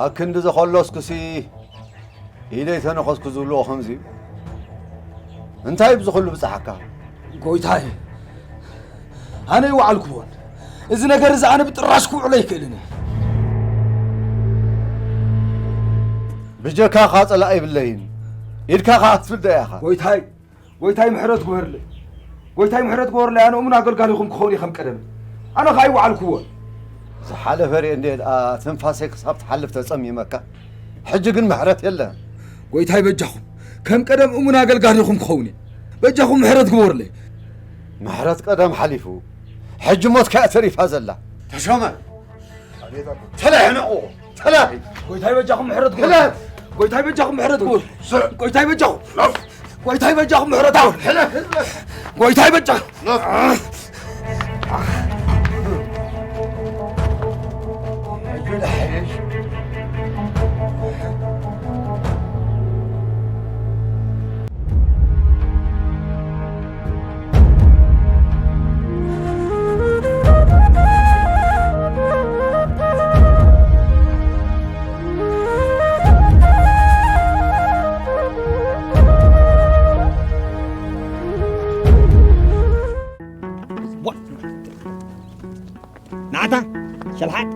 ኣብ ክንዲ ዘኸለስኩሲ ኢደይ ተነኸስኩ ዝብልዎ ከምዚ እዩ። እንታይ ብዚ ኩሉ ብጽሓካ? ጎይታይ፣ ኣነ ይወዓልኩዎን። እዚ ነገር እዚ ኣነ ብጥራሽ ክውዕሎ ኣይክእልን እየ። ብጀካኻ ጸላኢ የብለይን። ኢድካ ከኣ ትብል ዶ ኢኻ? ጎይታይ፣ ጎይታይ ምሕረት ግበርለይ። ጎይታይ ምሕረት ግበርለይ። ኣነ እሙን ኣገልጋሊኹም ክኸውን እየ ከም ቀደም። ኣነ ከኣ ይወዓልኩዎን። ዝሓለፈ ርኤ እንደ ደኣ ትንፋሰይ ክሳብ ትሓልፍ ተጸሚመካ። ሕጂ ግን ምሕረት የለን። ጎይታይ በጃኹም፣ ከም ቀደም እሙን ኣገልጋሊኹም ክኸውን እየ። በጃኹም ምሕረት ግበሩለይ። ምሕረት ቀደም ሓሊፉ፣ ሕጂ ሞትካ እያ ተሪፋ ዘላ። ተሾመ፣ ተላሒ ንዕቑ፣ ተላሒ። ጎይታይ በጃኹም ምሕረት ግበሩ። ተላሒ። ጎይታይ በጃኹም ምሕረት ግበሩ። ስዕ። ጎይታይ በጃኹም። ጎይታይ በጃኹም ምሕረት ግበሩ። ተላሒ። ጎይታይ በጃኹም። ናታ ሸልሓጥ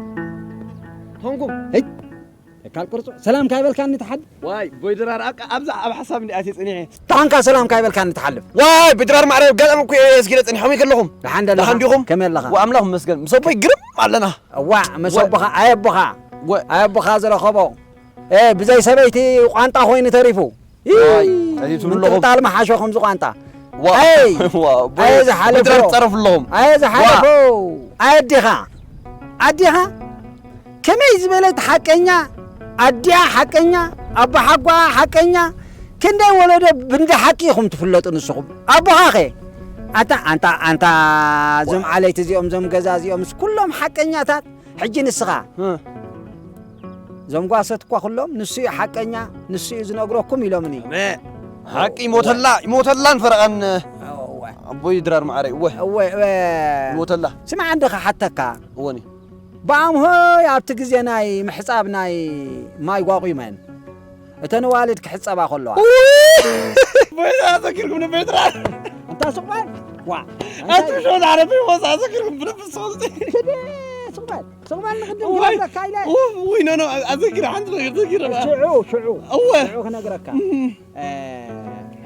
ቶንኩም። ህይ፣ ተካል ቅርጹ ሰላም ካይበልካኒ ትሓድ። ዋይ፣ ቦይ ድራር፣ ኣብዛ ኣብ ሓሳብ እንዲ ኣትየ ጸኒሐ። ታንካ ሰላም ካይበልካኒ ትሓልፍ። ዋይ፣ ብድራር ማዕረ ገጠም እኮ እየ ኣስጊረ ጸኒሖም ይከለኹም። ደሓን ደለኻ? ደሓን ዲኹም? ከመይ ኣለኻ? ወኣምላኽ ይመስገን። ምስ ኣቦይ ግርም ኣለና። እዋዕ፣ ምስ ወ- ኣቦኻ፣ ኣየቦኻ። ወ- ኣየቦኻ ዝረኸቦ። እ፣ ብዘይ ሰበይቲ ቋንጣ ኮይኑ ተሪፉ። ዋይ፣ ይይ፣ ኣይትብሉ ኣለኹም። ምንጥልጣል መሓሾ ከምዚ ቋንጣ። ዋ፣ ኣይ፣ ዋ፣ ኣይ፣ ዝሓለፎ። ብድራር ትጸረፉ ኣለኹም። ኣይ፣ ዝሓለፎ። ዋ። ኣይ፣ ኣዲኻ። ኣዲኻ? ከመይ ዝበለት ሓቀኛ፣ ኣዲኣ ሓቀኛ፣ ኣቦሓጓኣ ሓቀኛ፣ ክንደይ ወለዶ ብንዲ ሓቂ ኢኹም ትፍለጡ ንስኹም። ኣቦኻኸ? ኣታ፣ ኣንታ፣ ኣንታ፣ እዞም ዓለይቲ እዚኦም፣ እዞም ገዛ እዚኦምስ ኩሎም ሓቀኛታት። ሕጂ ንስኻ፣ እ። እዞም ጓሶት እኳ ኩሎም ንሱ እዩ ሓቀኛ፣ ንሱ እዩ ዝነግረኩም ኢሎምኒ። መ-፣ ሓቂ ይሞተላ፣ ይሞተላን ፈረቓን፣ እወ። ኣቦይ ድራር መዓረይ፣ እወ። እወ፣ እወ። ይሞተላ። ስማዕ እንደ ክሓተካ። እወኒ። ብኣምሆይ ኣብቲ ግዜ ናይ ምሕጻብ ናይ ማይ ጓቑ መን? እተን ኣዋልድ ክሕጸባ ከለዋ። ውይ! ቦይታ ዘኪርኩም ንበይትራ። እንታ ሱቕ በል። ዋ። ኣቱ እንታይ? ሾ ዝዓረፈ ይወሳ ዘኪርኩም ብልብ ሶልቲ። ስደ፣ ሱቕ በል። ሱቕ በል ንቕድም ዋይ! ክነግረካ ኢለ። ኡፍ፣ ውይ፣ ኖ፣ ኖ፣ ኣዘኪረ፣ ሓንቲ ነገር ዘኪረ በቃ። ሽዑ፣ ሽዑ። እወ። ሽዑ ክነግረካ። እም። እ፣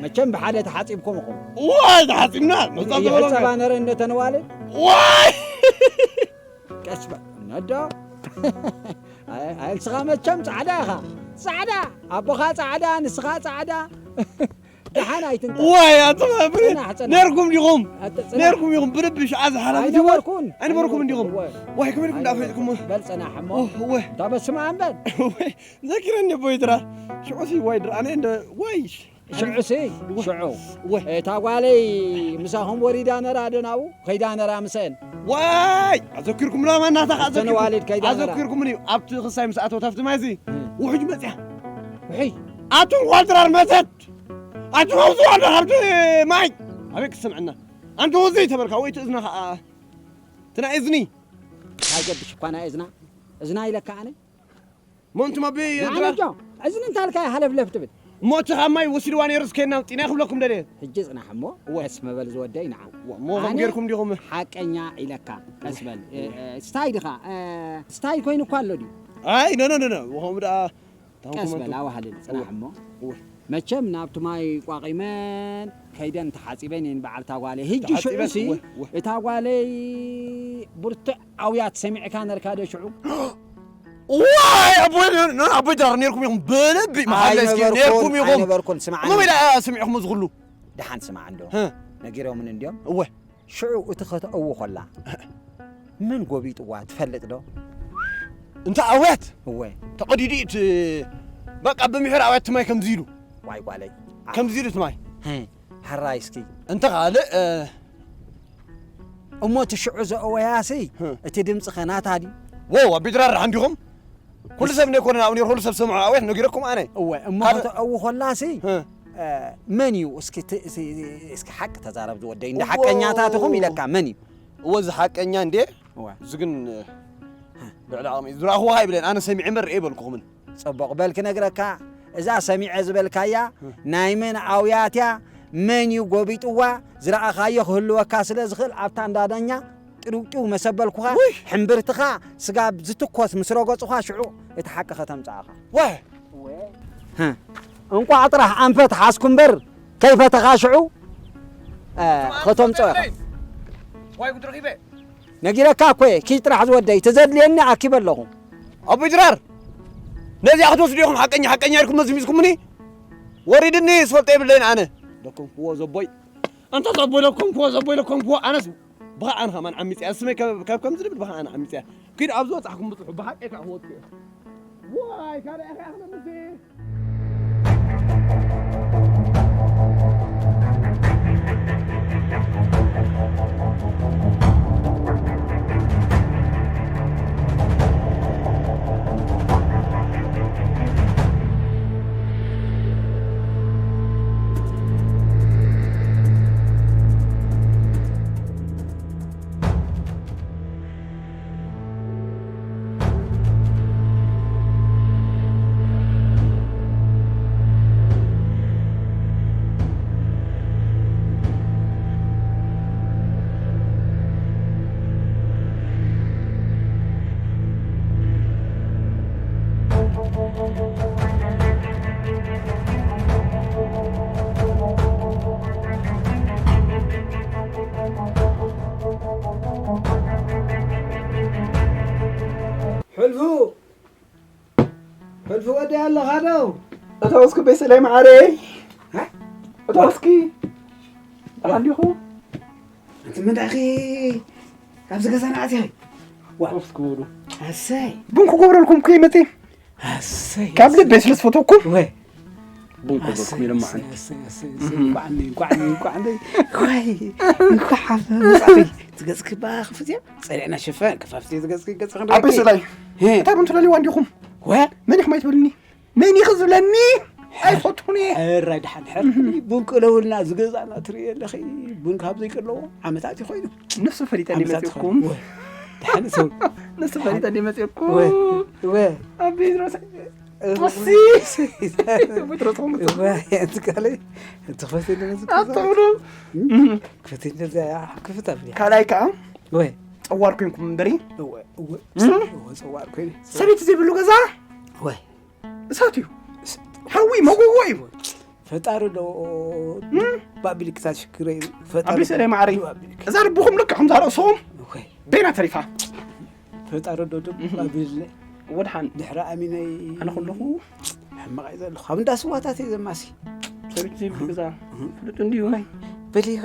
መቸም ብሓደ ተሓጺብኩም ኢኹም። ዋይ፣ ተሓጺብና። መጻ ይሕጸባ ተበለካ። ነረ እንደ ተን ኣዋልድ። ዋይ! ቀስ በል ነዶ። ኣይ፣ ኣይ፣ ንስኻ መቸም ጻዕዳ ኢኻ። ጻዕዳ። ኣቦኻ ጻዕዳ፣ ንስኻ ጻዕዳ። ደሓን ኣይትንጠ። ዋይ፣ ኣንቱም ጽናሕ፣ ጽናሕ። ነርኩም ዲኹም? ኣተ-፣ ጽናሕ። ነርኩም ዲኹም? ብልቢ ሽዓ ዝሓላፍ ኣይነበርኩን። ኣይነበርኩም እንዲኹም? እወ። ዋይ፣ ከመይ ኢልኩም ኣይነበርኩን። እንዳፈለጥኩሞ? በል ጽናሕ እሞ። ኡፍ፣ እወ። እንዳ በስመ ኣብ በል። እወ። ዘኪረኒ ቦይ ድራ። ሽዑሲ ዋይ ድራ፣ ኣነ እንደ ዋይ። ሽዑሲ፣ እወ። ሽዑ። እወ። እታ ጓለይ ምሳኹም ወሪዳ ነራ ዶ ናብኡ? ከይዳ ነራ ምሰን። ዋይ! ኣዘኪርኩም ዶ ማናታ ኣዘኪርኩም? ኣዋልድ ከይዳ ነራ። ኣዘኪርኩም እዩ። ኣብቲ ክሳይ ምስ ኣተወት ኣብቲ ማይ እዚ እም። ውሕጅ መጽያ። ውሕጅ? ኣቱም ጓል ድራር መተት! ኣቱም ኣውጽኡ ኣዶ ካብቲ ማይ! ኣበይ ክሰምዕና? ኣንተ ወዘይ ተበልካ ወይ እቲ እዝና ኸኣ። እቲ ናይ እዝኒ። እንታይ ገድሽ እኳ ናይ እዝና? እዝና ኢለካ ኣነ? እሞ እንቱም ኣበይ ንዓነ ድራር? ጆ፣ እዝኒ እንታልካ ሃለፍለፍ ትብል? እሞ እቲ ካብ ማይ ወሲድዋ ነይሩ እስከ እናምጢና ክብለኩም ደልየ። ሕጂ ጽናሕ እሞ፣ እወ። ቀስ መበል ዝወደይ ንዓ። እወ፣ እሞ ከም ኣነ ጌርኩም ዲኹም? ሓቀኛ ኢለካ። ቀስ በል። እ፣ እ፣ ስታይ ዲኻ? እ፣ ስታይ ኮይኑ እኳ ኣሎ ድዩ? ኣይ፣ ኖ፣ ኖ፣ ኖ፣ ኖ። ወኸም ደኣ፣ ታንኩም ቀስ በል፣ ኣንቱም። ኣዋህልል፣ ጽናሕ እወ። እሞ። እወ። መቸም ናብቲ ማይ ቋቒመን ከይደን ተሓጺበን እየን በዓልታ ጓለይ። ሕጂ ተሓጺበን? ሽዑሲ እወ፣ እወ። እታ ጓለይ ብርቱዕ ኣውያት ሰሚዕካ ነርካ ዶ ሽዑ? ዋይ፣ ኣቦይ፣ ነ-፣ ነ-፣ ኣቦይ ድራር ነርኩም ኢኹም። ብልቢ መሓለይ እስኪ ኣይነበርኩን፣ ነርኩም ኢኹም። ኣይነበርኩን። ስማዕኒ። እሞ ሜዳ ስሚዕኹም እዚ ኩሉ? ደሓን ስማዕ እንዶ። ህ። ነጊሮምን እንድዮም። እወ። ሽዑ እቲ ከተእዊ ኾላ፣ መን ጎቢጥዋ ትፈልጥ ዶ? እንተ ኣውያት? እወ። ተቐዲዱ እቲ፣ በቃ፣ ብምሒር ኣውያት ትማይ ከምዚ ኢሉ። ዋይ ጓለይ። ከምዚ ኢሉ ትማይ። ህ፣ ሕራይ እስኪ። እንተ ካልእ፣ እ፣ እሞ እቲ ሽዑ ዘእወያሲ፣ ህ። እቲ ድምፂ ኸ ናታ ድዩ? ዎ፣ ኣብ ቤት ድራር ደሓን ዲኹም? ኩሉ ሰብ ነይኮነ ኣብኡ ነይሩ፣ ኩሉ ሰብ ሰምዖ፣ ኣውያት ነጊረኩም ኣነ። እወ፣ እሞ ካልእ ከተእዊ ኾላሲ፣ ህ። እ፣ መን እዩ? እስኪ ት-፣ እስኪ፣ እስኪ ሓቂ ተዛረብ ዝወደይ፣ እንደ እዎ። ሓቀኛታት ኢኹም ኢለካ፣ መን እዩ? እዎ፣ እዚ ሓቀኛ እንዴ? እወ። እዚ ግን፣ እ፣ ልዕሊ ዓቕሚ ዝረኣኹዋ ኣይብለን፣ ኣነ ሰሚዐ እምበር ርእየ ኣይበልኩኹምን። ጽቡቕ በል ክነግረካ፣ እዛ ሰሚዐ ዝበልካያ ናይ መን ኣውያት እያ? መን እዩ ጎቢጥዋ? ዝረኣኻዮ ክህልወካ ስለ ዝኽእል ኣብታ እንዳ ዳኛ ጥርውጥው መሰበልኩኻ፣ ውይ! ሕምብርትኻ ስጋብ ዝትኮስ ምስ ረገጹኻ ሽዑ እቲ ሓቂ ከተምጽኣኻ። ወህ! ህም። እንቋዕ ጥራሕ ኣንፈት ሓዝኩ እምበር ከይፈተኻ ሽዑ፣ እ፣ ከተምጽኦ ኢኻ። ዋይ ጉድ ረኺበ። ነጊረካ እኮ እየ፣ ኪድ ጥራሕ ዝወደይ፣ ተዘድልየኒ ኣኪበ ኣለኹ። ኣቦይ ድራር፣ ነዚኣ ክትወስዱ ኢኹም ሓቀኛ፣ ሓቀኛ ኢልኩም መዝሚዝኩምኒ። ወሪድኒ፣ ዝፈልጦ የብለይን ኣነ። ለኮምክዎ ዘቦይ። ኣንታ ዘቦይ ለኮምክዎ፣ ዘቦይ ለኮምክዎ፣ ኣነስ ብኸዓን ኸማን ዓሚጽያ፣ ስመይ ካብ፣ ካብ ከምዚ ድብል ብኸዓን ዓሚጽያ። ኪድ ኣብ ዝበጻሕኩም ብጽሑ፣ ብሓቂ ከዓ ክወጽእ እየ። ዋይ፣ ካልእ ኢኻ ክነምሲ። ሕልፉ፣ ሕልፉ ወደይ ኣለኻ ዶ? እተወስኩ ቤት ሰላይ መዓረይ። እ? እተወስኪ። ደሓን ዲኹ? ኣንቲ መን ደኣኺ ኣብዚ ገዛና ኣትያ? ዋ። እተወስኩ በሉ። ኣሰይ። ቡን ክገብረልኩም እኮ ይመጽእ። ኣሰይ። ካብ ልበይ ስለ ዝፈተውኩም። ወይ። ቡን ክገብረልኩም ኣሰይ፣ ኢለ ኣሰይ፣ መዓንቲ። ኣሰይ፣ ኣሰይ፣ ኣሰይ። እህ። እንኳዕ፣ እንኳዕ፣ እንኳዕ፣ እንኳዕ፣ ወይ፣ እንኳዕ ሓፍ መጻእኪ። ትገጽኪ እባ ክፍት እያ። ጸሊዕና ሽፈን፣ ክፋፍቲ ትገጽኪ፣ ገጽ ክንደይ ኣበይ እኪ? ስላይ? ሄ። እንታይ ቡን ትደልይዋ እንዲኹም? ወ? መን ኢኹም ኣይትበልኒ? መን ኢኺ ዝብለኒ? ኣይፈቱን እየ። ሕራይ ደሓን ሕር። እህ። ቡን ቅለውልና ዝገዛእና ትርኢ ኣለኺ። ቡን ካብ ዘይቅለዎ ዓመታት እዩ ኮይኑ። ንሱ ፈሊጠ ዓመታት እንዲመጽእኩም። ኮይኑ። ወ? ደሓን ሰው። ንሱ ፈሊጠ እንዲመጽእኩም። ወ? ወ? ኣበይ ድረስ? እ፣ ጥሲ! ወ? ወይ ትረጽሙ። ወ? እንትካለይ? እንትኽፈት እንደነዚ ኣትብሉ። እም። ክፈት እንደዚ ክፍት ኣብያ። ካልኣይ ከዓ ወ? ጸዋር ኮንኩም እምበሪ። ወ? ወ? እም? ወ? ጸዋር ኮይነ። ሰበይቲ ዘይብሉ ገዛ? ወ? እሳት እዩ። እሳት። ሓዊ መጎጎ እዩ። ፈጣሪ ዶ እም? ባቢልክታ ሽግረይ ፈጣሪ ኣቢ ሰለይ ማዕረይ። ባቢልክ። እዛ ልብኹም ልክዕኹም እዛ ርእሶም እኮይ። በይና ተሪፋ። ፈጣሪ ዶ ዶ እም። ባቢልለ። ወድሓን። ድሕሪ ኣሚነይ ኣነ ከለኹ። ሕማቕ እዩ ዘለኹ። ኣብ እንዳ ስዋታት እዩ ዘማሲ። ሰሪት ዘይብሉ ገዛ። እም። ፍሉጥ እንድዩ። በሊኸ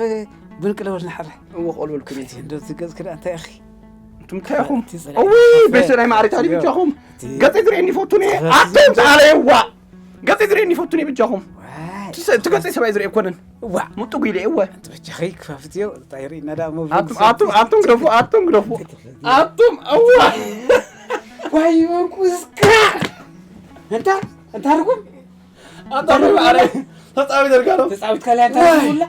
ብንቅለ ወልና ሓረ። እወ፣ ቆልበልኩም እዩ። እንዶ ዝገዝ ክዳ እንታይ እኺ? እንቱም እንታይ ኢኹም? እቲ ጽላል እውይ፣ ክፈት። ቤት ሰለይ ማዕረይ ታዲያ እዩ። ብቻኹም። እቲ ገጽ ዝርእየኒ ይፈቱኒ። ክፈት ኣቶም እዩ። ጻለይዋ። ገጽ ዝርእየኒ ይፈቱኒ ብቻኹም። ዋይ። እቲ ሰ-፣ እቲ ገጽ ሰብኣይ ዝርእየ ኣይኮነን። ዋ። ምጥጉ ኢለ እወ። ኣንተ በጃኺ ክፋፍትዮ፣ እንታይ ርኢና ደኣ መብሉ ኣቱም፣ ዝሰብ-፣ ኣቱም፣ ኣቱም ግደፉ፣ ኣቱም ግደፉ። ኣቱም፣ እዋ። ዋይ፣ ወንቁስካ። እንታ፣ እንታ ርጉም። ኣታ ርጉም ኣረ፣ ተጻዊት ደርጋሎ። ተጻዊት ካልያ እንታ ዋይ። ርጉም ሁላ።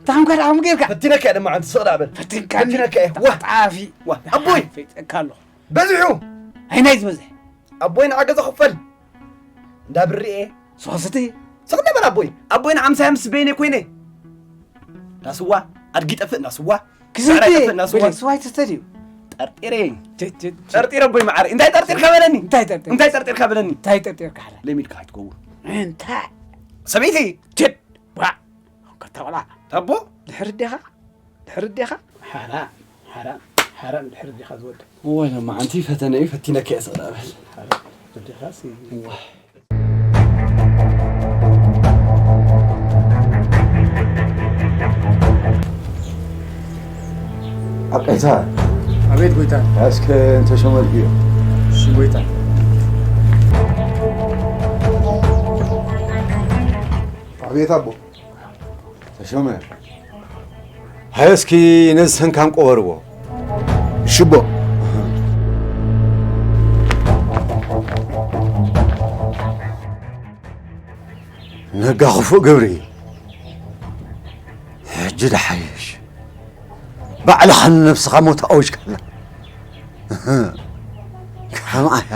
ታም ካልኣ ጌርካ። ፈቲነካ ድማ ኣንቲ ስቕ ዳበል። ፈቲንካኒ። ፈቲነካ እየ። ዋ። ጣፊ። ዋ። ኣቦይ። ፈቲንካ ኣሎ። በዚሑ። ኣይ ናይ ዝበዝሕ። ኣቦይ ንዓ ገዛ ክፈል። እንዳ ብርኤ። ሶስቲ። ስቕ ዳበል ኣቦይ። ኣቦይ ንዓ ምሳይ ምስ በይነ ኮይነ። ናስዋ። ኣድጊ ጠፍእ ናስዋ። ክዝቲ። ስዕራይ ጠፍእ ናስዋ። በል፣ ስዋይ ትስተድዩ። ጠርጢረ። ጀ-፣ ጀ-፣ ጀ-፣ ጠርጢረ ኣቦይ መዓረይ። እንታይ ጠርጢርካ በለኒ? እንታይ ጠርጢርካ? እንታይ ጠርጢርካ በለኒ? እንታይ ጠርጢርካ ሓላ? ለሚድካ ኣይትከውን። እንታይ? ሰበይቲ። ጀድ። ዋ። ከተቆላ። ታቦ? ድሕሪ ዴኻ? ድሕሪ ዴኻ? ሓራ፣ ሓራ፣ ሓራ ድሕሪ ዴኻ ዝወድ? እወ፣ ሎማዓንቲ ፈተነ እዩ፣ ፈቲነካ እየ፣ ሰላም በል። ሓራ ድሕሪ ዴኻ ሲ? እወ። ኣቀይታ። ኣቤት ጎይታ። እስከ እንተሸመልኩ እዩ። እሺ ጎይታ። ኣቤት ኣቦ። ተሾመ፣ ሃየ እስኪ ነዚ ሰንካን ቆበርዎ። ሽቦ። ነጋ ክፉእ ግብሪ። ሕጂ ደሓይሽ። ባዕልኻ ንነብስኻ ሞት ኣውጅካላ። እህ። ሰማይ እያ።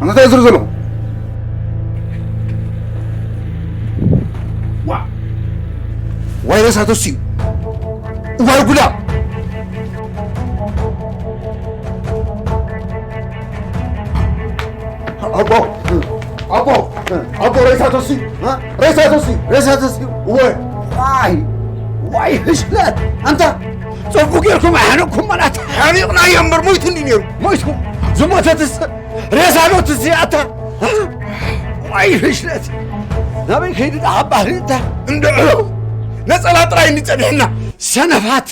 ኣንታ እንታይ ዝሩ ዘለኹ? ዋ! ዋይ ሬሳ ተስዩ! ዋይ ጉዳ! ኣቦ! ኣቦ! ኣቦ ሬሳ ተስዩ! እ? ሬሳ ተስዩ! ሬሳ ተስዩ! ወይ! ዋይ! ዋይ ህሽለት! ኣንታ ጽቡቅ ጌርኩም ኣሕነቅኩም ማለት ሓሪቕናዮ እምበር ሞይቱ እንዲ ነይሩ። ሞይቱ! ዝሞተትስ ሬሳ ዶ ትስይ ኣታ? ዋይ ህሽለት! ናበይ ከይዱ ደኣ ባህሪ እንተ? እንድዕሮ ነጸላ ጥራይ እንጸኒሕና ሰነፋት!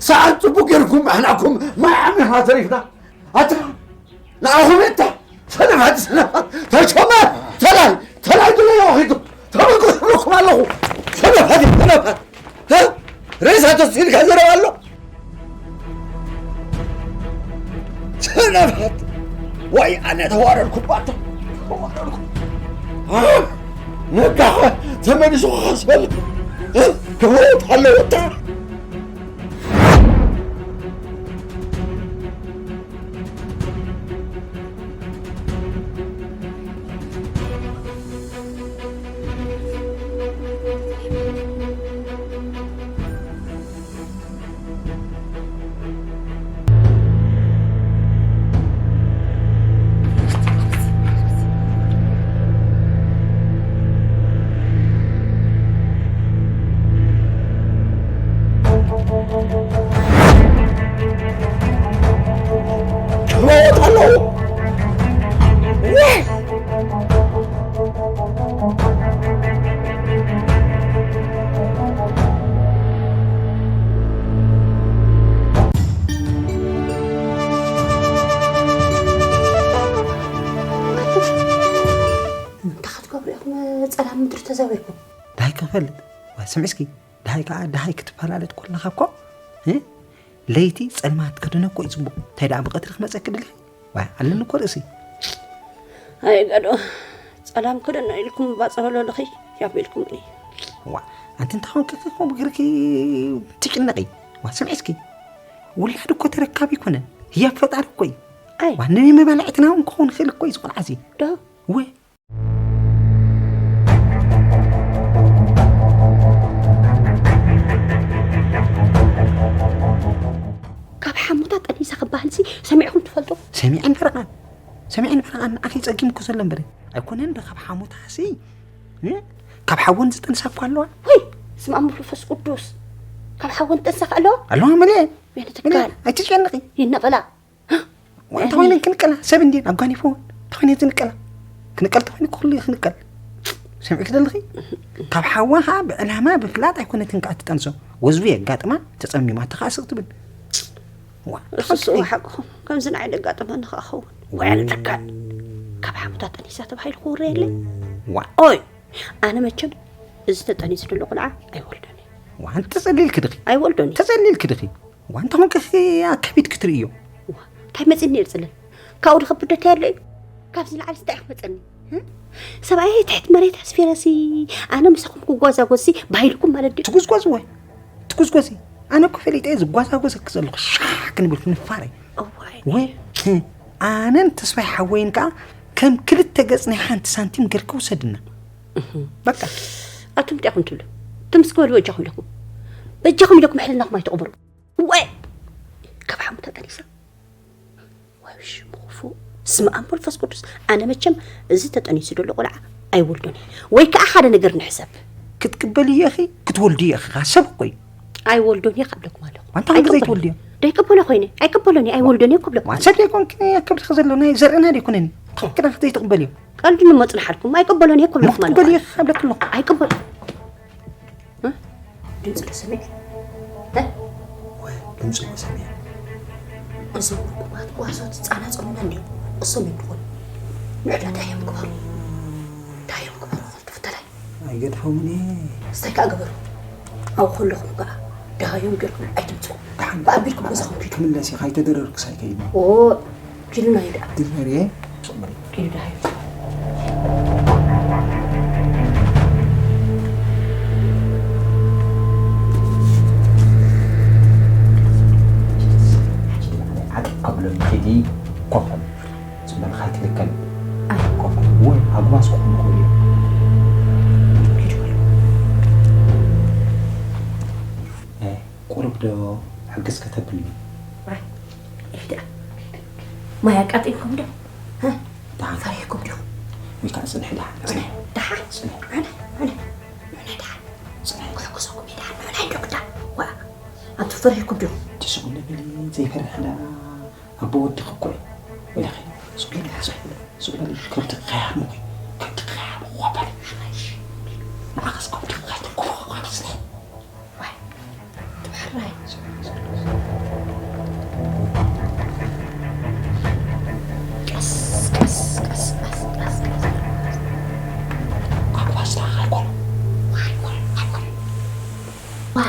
ሰዓት ጽቡቅ ጌርኩም ኣሕናኩም ማይ ዓሚኻ ተሪፍና። ኣታ ንኣኹም እታ ሰነፋት ሰነፋት ተሾመ ተላይ ተላይ ድለዮ ኺዱ ተመልኩ ትብለኩም ኣለኹ። ሰነፋት ሰነፋት እ? ሬሳ ተስኢልካ ዘረባ ኣሎ። ሰነፋት! ዋይ ኣነ ተዋረድኩባታ። ተዋረድኩ። እ? ነጋ ተመሊሱ ክኸስበል እ? ክህወት ኣለዎ እታ። ክመውት ኣለዎ። ወይ! እንታይ ክትገብሩ ኢኹም ጸላም ምድሪ ተዛዊርኩም? ዳይ ክፈልጥ። ዋ፣ ስምዒ እስኪ። ደሃይ ከኣ ደሃይ ክትፈላለጥ ኮለኻ እኮ፣ እ? ለይቲ ጸልማት ክድነ እኮ እዩ ጽቡቕ። እንታይ ደኣ ብቐትሪ ክመጸኪ ደሊኺ? ዋይ፣ ኣለኒ እኮ ርእሲ። ኣይ ገዶ፣ ጸላም ክደኖ ኢልኩም ባጽዕ ኣለኺ፣ ያቢልኩም እየ። ዋ፣ ኣንቲ እንታይ ኾንኪ ከምኡ ገርኪ ትጭነቒ? ዋ፣ ስምዒ እስኪ። ውላድ እኮ ተረካቢ ኣይኮነን። ህያብ ፈጣሪ እኮ እዩ። ኣይ። ዋ፣ ንመባልዕትና እውን ክኸውን ይኽእል እኮ እዩ፣ እዚ ቆልዓ እዚ። ዶ? ወ- ካብ ሓሙታ ጠኒሳ ክበሃልሲ ሰሚዕኹም ትፈልጡ? ሰሚዐን ፈረቓን። ሰሚዐን ፈረቓን ንኣኺ ጸጊም እኮ ዘሎ እምበር። ኣይኮነን ዶ ካብ ሓሙታሲ? እ? ካብ ሓወን ዝጠንሳ እኮ ኣለዋ። ወይ! ስም ኣብ መንፈስ ቅዱስ። ካብ ሓወን ጠንሳ ከ ኣለዋ? ኣለዋ መሊኤ። ወይነ መሊኤ። ትካል። ኣይትጨነቒ። ይነቐላ። ዋይ፣ እንታይ ኮይነን ክንቀላ? ሰብ እንድየን ኣጓኒፈወን። እንታይ ኮይነን ዝንቀላ? ክንቀል ተኮይኑ ኩሉ እዩ ክንቀል። ሰሚዕኪ ዘለኺ? ካብ ሓዋ ኸዓ ብዕላማ ብፍላጥ ኣይኮነትን ከኣ ትጠንሶ። ወዝቢ የጋጥማ፣ ተጸሚማ፣ ተኸኣ ስቕ ትብል። ዋ፣ እሱ እሱ ተኸትኪ። ሓቅኹም። ከምዚ ንዓይ ደጋጠመኒ ከኣ ኸውን። ወይ ኣነ ተካል። ካብ ሓሙታ ጠኒሳ ተባሂሉ ክውረ የለ። ዋ። ኦይ፣ ኣነ መቸም እዚ ተጠኒሱ ዘሎ ቆልዓ ኣይወልዶን እየ። ዋ፣ ኣንቲ ተጸሊልኪ ድኺ? ኣይወልዶን እየ። ተጸሊልኪ ድኺ? ዋንታ ኾንኪ ኣካቢት ክትርእዮ። ዋ፣ እንታይ መጺኒ እየ ዝጽለል? ካብኡ ድኸብድ ዶ ኣሎ እዩ? ካብዚ ንላዕሊ እንታይ እዩ ክመጸኒ? እ? ሰብኣይ ትሕቲ መሬት ኣስፊረሲ፣ ኣነ ምሳኹም ክጓዛጎዝሲ ባሂልኩም ማለት ድዩ? ትጉዝጓዝ ወይ? ትጉዝጓዚ? ኣነ እኮ ፈሊጠ እየ ዝጓዛጎዘኪ ዘለኹ። ሻሕ ክንብል ክንፋረ። እዋይ። ወይ? እ፣ ኣነን ተስፋይ ሓወይን ከኣ ከም ክልተ ገጽ ናይ ሓንቲ ሳንቲም ገርኪ ውሰድና። እህ። በቃ። ኣቱም እንታይ ኢኹም ትብሉ? ትምስ ክበሉ በጃኹም ኢለኩም። በጃኹም ኢለኩም ሕልናኹም ኣይተቕብሩ። ወይ! ካብ ሓሙታ ጠኒሳ። ወይ ሽሙ ክፉእ። ስመ ኣብ መንፈስ ቅዱስ። ኣነ መቸም እዚ ተጠኒሱ ዘሎ ቆልዓ ኣይወልዶን እየ። ወይ ከኣ ሓደ ነገር ንሕሰብ። ክትቅበልዮ ኢኺ፣ ክትወልድዮ ኢኺ። ካብ ሰብ እኮ እዩ። ኣይወልዶን እየ ካብለኩም ኣለኹ። ኣንታ ክንደይ ኣይቅበሎን። ትወልድዮ? ደይቅበሎ ኮይነ። ኣይቅበሎን እየ። ኣይወልዶን እየ ክብለኩም ዋን ኣለኹ። ሰብ ደይኮንኪ ኣብ ከብድኺ ዘሎ ናይ ዘርእና ደይኮነን። ክዳን ዘይትቕበልዮ? ቀልዲ ንመጽናሓልኩም። ኣይቅበሎን እየ ክብለኩም ኣለኹ። ንክትቅበልዮ ካብለክ ኣለኹ። ኣይቅበሎ። እ? ድምፂ ዶ ሰሚዐ? እ? ወይ ድምፂ እኮ ሰሚዐ። እዞም ርጉማት ጓሶት ፃናፀኑና እንዲዮም። እሶም እዮም ዝኾኑ። ንዕዳ እንታይ እዮም ግበሩ? እንታይ እዮም ግበሩ? ክልተ ፍተላይ። ኣይገድፎምን እየ። እንታይ ከዓ ግበሩ? ኣብኡ ከለኹም ከዓ ደሃዮም ጌርኩም ኣይትምፅኡ። ደሓን ብኣቢልኩም ገዛኹም ኪዱ። ክምለስ ኢኻ፣ ኣይተደረርክስ ኣይከይድን። ኦ፣ ኪዱ ናይ ደኣ። ድርመርየ? ኪዱ ደሃዮም። ዓጢቕ ከብሎም ኪዲ ኮፍ በል። ዝመልኻይ ትልከል። ኣይ። ኮፍ በል። ወይ ኣጉባዝ ክኾኑ ይኽእሉ እዮም። ኪዱ በል። እ፣ ቁሩብ ዶ ሕግዝ ከተብልኒ? ኣይ፣ ኢዳ። ማይ ኣቃጢልኩም ዶ? እ? ደሓን። ፈሪሕኩም ዲኹም? ወይ ከዓ ጽንሒ ደሓን፣ ጽንሒ። ደሓን? ጽንሒ። ኣነ፣ ኣነ፣ ኣነ ደሓን። ጽንሒ። ክሕግዘኩም እየ ደሓን። ኣነ እንዶ ክዳ። ዋ፣ ኣንቱ ፈሪሕኩም ዲኹም? ትስኡ ንብል ዘይፈርሕ ደኣ። ኣቦ ወድኺ እኮ እዩ። ወይለኺ፣ ሱቕ ኢለ፣ ሱቕ ኢለ፣ ሱቕ ኢለ፣ ከምቲ ክኸያር ምኹ፣ ከምቲ ክኸያር ምኹ በለ። ንዓኸስ ከምቲ ክኸያር ምኹ በለ። ቀስ፣ ቀስ፣ ቀስ፣ ቀስ፣ ቀስ፣ ቀስ። ኣባስታ ኣይኮነ፣ ኣይኮነ፣ ኣይኮነ። ዋ።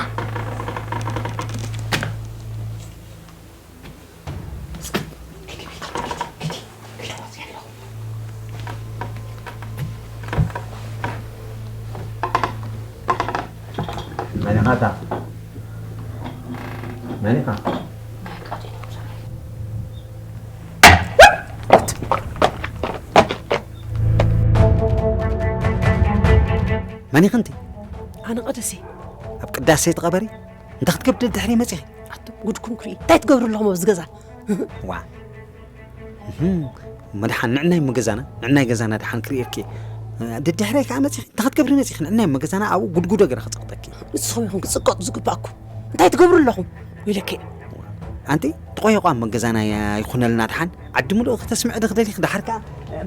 መን ኢኻ እታ? መን ኢኻ? መን ኢኺ እንቲ? ኣነ ቀደሴ። ኣብ ቅዳሴ ተቐበሪ? እንታይ ክትገብሪ ድሕሪ መጺኺ? ኣቱም ጉድኩም ክርኢ። እንታይ ትገብሩ ኣለኹም ኣብዚ ገዛ? ዋ። እህም። እሞ ደሓን ንዕናይ እሞ ገዛና፣ ንዕናይ ገዛና ደሓን ክርእየኪ። ደድሕረይ ከኣ መጺኺ፣ እንታይ ክትገብሪ መጺኺ? ንዕናይ እሞ ገዛና ኣብኡ ጉድጉዶ ገይረ ክጸቕጠኪ። ንስኹም ኢኹም ክትጽቀጡ ዝግብኣኩም። እንታይ ትገብሩ ኣለኹም? ወይለከ። ኣንቲ፣ ተቆየቋ እሞ ገዛና ኣይኮነልና ደሓን። ዓዲ ምሉእ ክተስምዕ ዶ ክደሊኺ? ደሓር ከኣ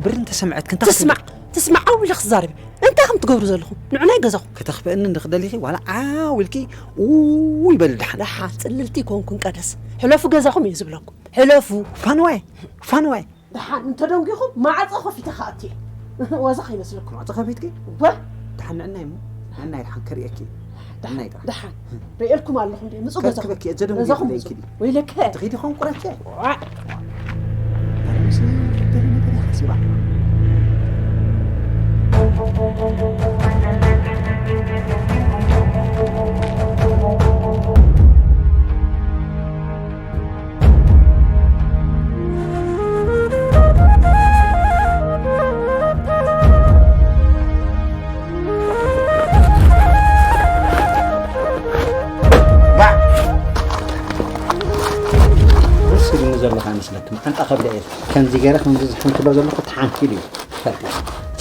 ብርን ተሰምዐትኪ እንታይ ትስማዕ፣ ክትብሊ? ትስማዕ፣ ዓው ኢለ ክዛረብ። እንታይ ከም ትገብሩ ዘለኹም? ንዑናይ ገዛኹም። ከተኽፍእኒ እንድኽደሊኺ ዋላ ዓው ኢልኪ ኡይ በሊ ደሓን። ደሓን ጽልልቲ ይኮንኩን ቀደስ። ሕለፉ ገዛኹም እየ ዝብለኩም። ሕለፉ። ፋንዋይ፣ ፋንዋይ። ደሓን እንተደንጊኹም ማዕጾ ከፊተ ክኣቱ እየ። ዋዛ ከይመስለኩም። ማዕጾ ከፊትኪ? እወ። ደሓን ንዕናይ እሞ። ንዕናይ ደሓን ከርእየኪ። ደሓን፣ ንዕናይ ጥራሕ። ደሓን። ርእየልኩም ኣለኹ እንዴ? ምጹ ገዛኹም። ከርክበኪ እየ፣ ዘደንጊኹ ገዛኹም ዘይኪዲ። ምጹ። ወይለከ። ትኺዲ ኸውን ቁረቼ። ዋ። ኣረ፣ ምስ ገለ ነገር እያ ሓሲባ። ባዕ! ደስ ኢሉኒ ዘለኻ ይመስለኪ? መዓንጣ ከብደ እየ። ከምዚ ገይረ ከምዚ ዝሕንክሎ ዘለኹ ተሓንኪሉ እዩ። ፈልጢ።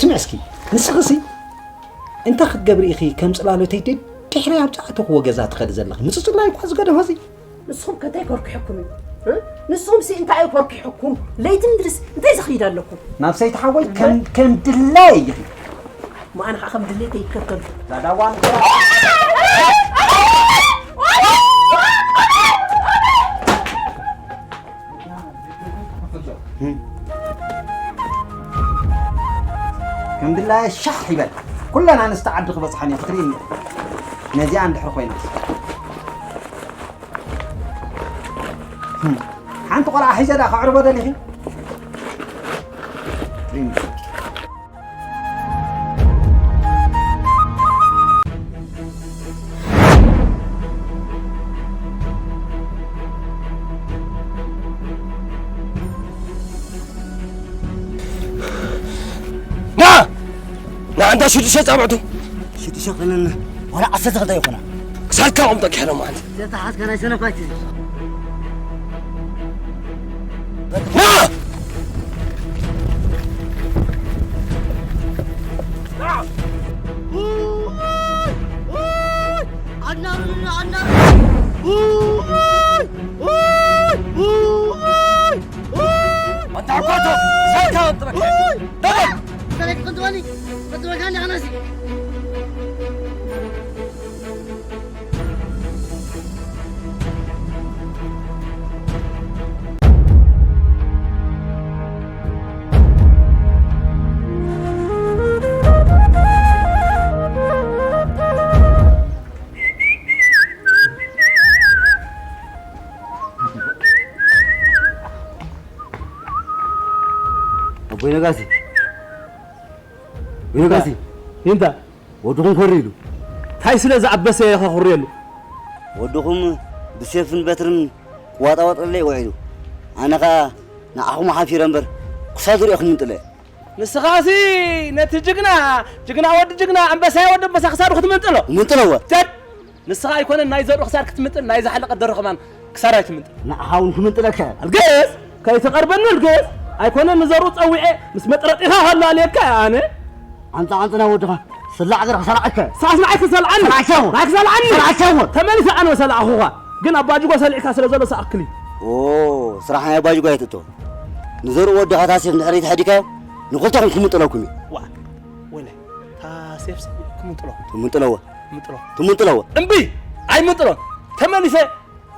ስምዒ እስኪ፣ ንስኺ ሲ እንታይ ክትገብሪ ኢኺ ከም ጽላሎተይ ደድሕረይ ኣብ ዝኣተኽዎ ገዛ ትኸዲ ዘለኺ? ምጽጽላይ እኳ ዝገደፎ እዚ። ንስኹም ከ እንታይ ከርኪሐኩም እዩ? እ? ንስኹም ሲ እንታይ እዩ ከርኪሐኩም? ለይትን ድርስ እንታይ ዘኽይድ ኣለኩም? ናብ ሰይቲ ሓወይ ከም፣ ከም ድላይ ኢኺ። እሞ ኣነ ኸዓ ከም ድሌተይ ይከተሉ። ዛዳዋን ከም ድላየ ሻሕ ይበል። ኩለን ኣንስቲ ዓዲ ክበጽሓን እየ ክትርኢ። ነዚኣ እንድሕር ኮይና። ሓንቲ ቆልዓ ሒዘ ደኣ ከዕርቦ ደሊኺ? ና! ና፣ ኣንታ ሽዱሽተ ጻብዕቱ። ሽዱሽተ ኮይነን ዋላ ዓሰርተ ክልተ ይኾና። ክሳድካ ቁምጦ ክሕሎም ማለት። ዘተሓዝካ ናይ ሰነፋት እዩ። ና! ኣናሩና፣ ኣናሩ። ኣታ ዓባቶ፣ ሳይታ ወጥረክ። ደበል። ሰለክ ቅንጥዋኒ፣ ቅንጥዋኒ ኣናሲ። ይነጋሲ፣ ይንታ፣ ወድኹም ኮሪ ኢሉ። ታይ ስለ ዝኣበሰ ኢኻ ኩርየሉ? ወድኹም ብሴፍን በትርን ክዋጣወጠለይ ውዒሉ። ኣነ ኸኣ ንዓኹም ሓፊረ እምበር ክሳዱ ርኤኹም ምንጥለ። ንስኻሲ ነቲ ጅግና፣ ጅግና ወዲ ጅግና፣ ኣንበሳይ ወዲ ኣንበሳ ክሳዱ ክትምንጥሎ? ምንጥለዎ። ጀድ! ንስኻ ኣይኮነን ናይ ዘርኡ ክሳድ ክትምንጥል፣ ናይ ዝሓለቀ ደርሆ ከማን ክሳድ ኣይትምንጥል። ንዓኻ እውን ክምንጥለካ እየ። ኣልግስ! ከይትቐርበኒ ኣልግስ! ኣይኮነን ንዘርኡ ጸዊዐ፣ ምስ መጥረጢኻ ከሎ ኣልየካ እየ ኣነ። ዓንጻ ዓንጽ ናይ ወድኻ፣ ስላዕ ገርኻ ሰላዕከ። ሳስ ንዓይ ክሰልዓኒ? ሰላዕከ እውን። ንዓይ ክሰልዓኒ? ሰላዕከ እውን። ተመሊሰ ኣነ ሰላዕኹኻ። ግን ኣባጅጎ ሰሊዕካ ስለ ዘሎ ሰኣክሊ። ኦ፣ ስራሕ ናይ ኣባጅጎ ኣይትእቶ። ንዘርኡ ወድኻ ታሲፍ ንድሕሪት ሓዲካዮ፣ ንኽልተኹም ክምንጥለኩም እዩ። ዋ፣ ወለ፣ ታሲፍ ክምንጥሎ። ትምንጥለዎ። ትምንጥሎ። ትምንጥለዎ። እምቢ! ኣይምንጥሎን። ተመሊሰ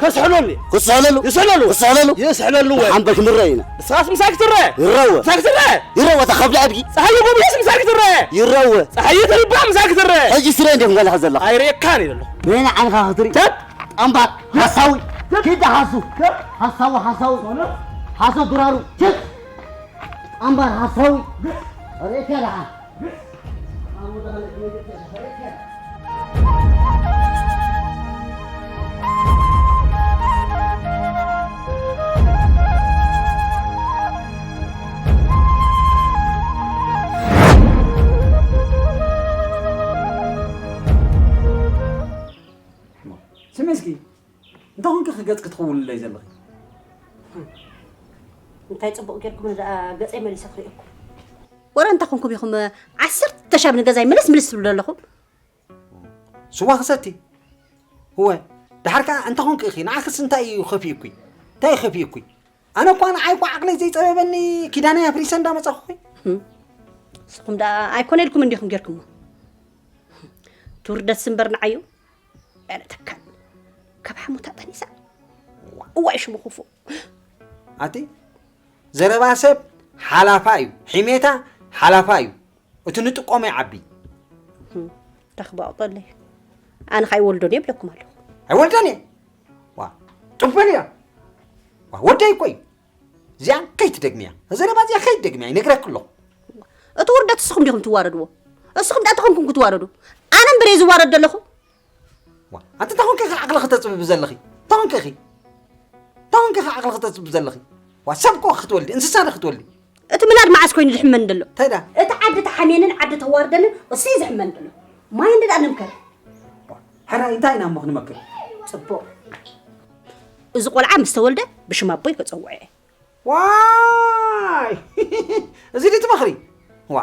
ከስሕለሉ እየ። ክስሕለሉ። ይስሕለሉ። ክስሕለሉ። ይስሕለሉ ወይ? ሓንበል ክንረአ ኢና። ንስኻስ ምሳይ ክትረአ? ይረወ። ምሳይ ክትረአ? ይረወ፣ እታ ከብዲ ኣድጊ። ጸሓይ ጎብለስ ምሳይ ክትረአ? ይረወ። ጸሓይ ትልባ ምሳይ ክትረአ? ሕጂ ስለ እንዲኹም ገለኻ ዘለኻ። ኣይርእየካን እየ ዘለኹ። በይነ ዓይንኻ ክትርኢ። ተት! ኣምባር፣ ሓሳዊ። ኪድ ሓሱ። ሓሳዊ፣ ሓሳዊ። ሓሶ ድራሩ። ችት! ኣምባር፣ ሓሳዊ። ርእየካ ደሓን። ስሚ እስኪ፣ እንታይ ኮንኪ ገጽ ክትኽውልለይ ዘለኺ? እንታይ ጽቡቕ ጌርኩም ደኣ ገጸይ መሊሰ ክርእየኩም? ወረ እንታይ ኮንኩም ኢኹም ዓሰርተ ሻብ ንገዛይ ምልስ ምልስ ትብሉ ዘለኹም? ስዋ ክሰቲ? እወ፣ ደሓር ከኣ እንታይ ኮንኪ ኢኺ? ንዓኽስ እንታይ እዩ ከፊኡኪ? እንታይ እዩ ከፊኡኪ? ኣነ እኳ ንዓይ እኳ ዓቕለይ ዘይጸበበኒ ኪዳነይ ኣፍሪሰ እንዳመጻኹ እኮ። ህም። ንስኹም ደኣ ኣይኮነ ኢልኩም እንዲኹም ጌርኩሞ። ትውርደትስ እምበር ንዓዩ። ኣረ ተካል። ካብ ሓሞታ ጠኒሳ። እዋይ ሽሙ ክፉእ። ኣቲ ዘረባ ሰብ ሓላፋ እዩ። ሒሜታ ሓላፋ እዩ። እቲ ንጥቆሞ ይዓቢ። ህም። ተኽባቑጠለይ። ኣነ ኸኣ ይወልዶን እየ ብለኩም ኣለኹ። ኣይወልደን እየ። ዋ፣ ጥበል እያ። ዋ፣ ወደይ እኮ እዩ። እዚኣ ከይትደግምያ። እዛ ደማ እዚኣ ከይትደግምያ፣ ይነግረኪ ኣለኹ። እቲ ውርደት ንስኹም ዲኹም ትዋረድዎ? ንስኹም ደኣ ተኾንኩም ክትዋረዱ? ኣነ እምበር እየ ዝዋረድ ዘለኹ? ዋ፣ ኣንቲ ተኾንኪ ኢኺ ዓቕሊ ክተጽብቢ ዘለኺ? ተኾንኪ ኢኺ? ተኾንኪ ኢኺ ዓቕሊ ክተጽብቢ ዘለኺ? ዋ፣ ሰብ እኮ ክትወልዲ፣ እንስሳ ዶ ክትወልዲ? እቲ ምላድ መዓስ ኮይኑ ዝሕመኒ ዘሎ? እንታይ ደኣ? እቲ ዓዲ ተሓምየንን ዓዲ ተዋርደንን እሱ እዩ ዝሕመኒ ዘሎ። ማይ እንድዳ ንምከር። ሕራይ እንታይ ኢና እሞ ክንመክር? ጽቡቕ። እዚ ቆልዓ ምስ ተወልደ ብሽም ኣቦይ ከጸውዖ እየ። ዋይ! እዚ ድዩ ትመኽሪ? ዋ፣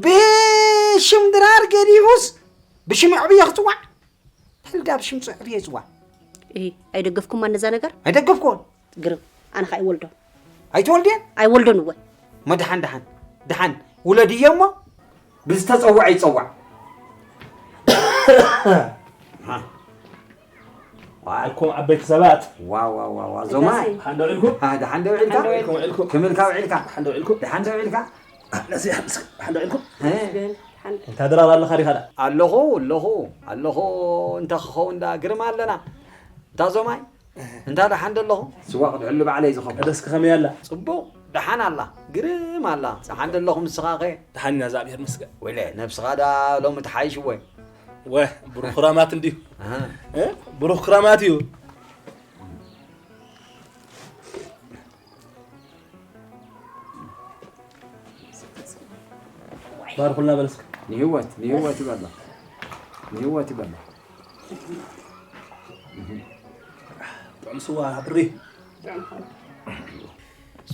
ብሽም ድራር ገዲፉስ ብሽም ኣዕብዮ ክጽዋዕ? ተልዳ ብሽም ኣዕብዮ ይጽዋዕ። እሂ፣ ኣይደገፍኩማን ነዛ ነገር? ኣይደገፍኩዎን። ግርም፣ ኣነ ኸኣ ኣይወልዶን። ኣይትወልድየን? ኣይወልዶን እወ። መድሓን ደሓን፣ ደሓን ውለድዮ እሞ ብዝተጸውዐ ይጸዋዕ። ዋልኩም ዓበይቲ ሰባት። ዋ፣ ዋ፣ ዋ፣ ዋ፣ ዞማይ። ደሓን ዶ ውዒልኩም? ሃ፣ ደሓን ዶ ውዒልካ? ደሓን ዶ ውዒልኩም? ክም ኢልካ ውዒልካ? ደሓን ዶ ውዒልኩም? ደሓን ዶ ውዒልካ? ነዚ ሓንስ-፣ ደሓን ዶ ውዒልኩም? እ? ደሓን። እንታ ድራር ኣለኻ ዲኻ ደኣ? ኣለኹ፣ ኣለኹ፣ ኣለኹ። እንተ ክኸውን ደኣ ግርም ኣለና። እንታ ዞማይ? እንታ ደሓን ዶ ኣለኹም? ስዋ ክትሕሉ ባዕለይ ዝኸውን። ደስኪ ከመይ ኣላ? ጽቡቕ፣ ደሓን ኣላ። ግርም ኣላ። ደሓን ዶ ኣለኹም ንስኻ ኸ? ደሓን ኢና፣ እግዚኣብሔር ይመስገን። ወይለ፣ ነብስኻ ደኣ ሎሚ ትሓይሽ ወይ? ወ፣ ብሩኽ ክራማት እንድዩ። ኣሃ። እ? ብሩኽ ክራማት እዩ። ባርኹልና በል እስከ። ንህይወት፣ ንህይወት ይበላ። ንህይወት ይበላ። ጥዑም ስዋ ብሪ።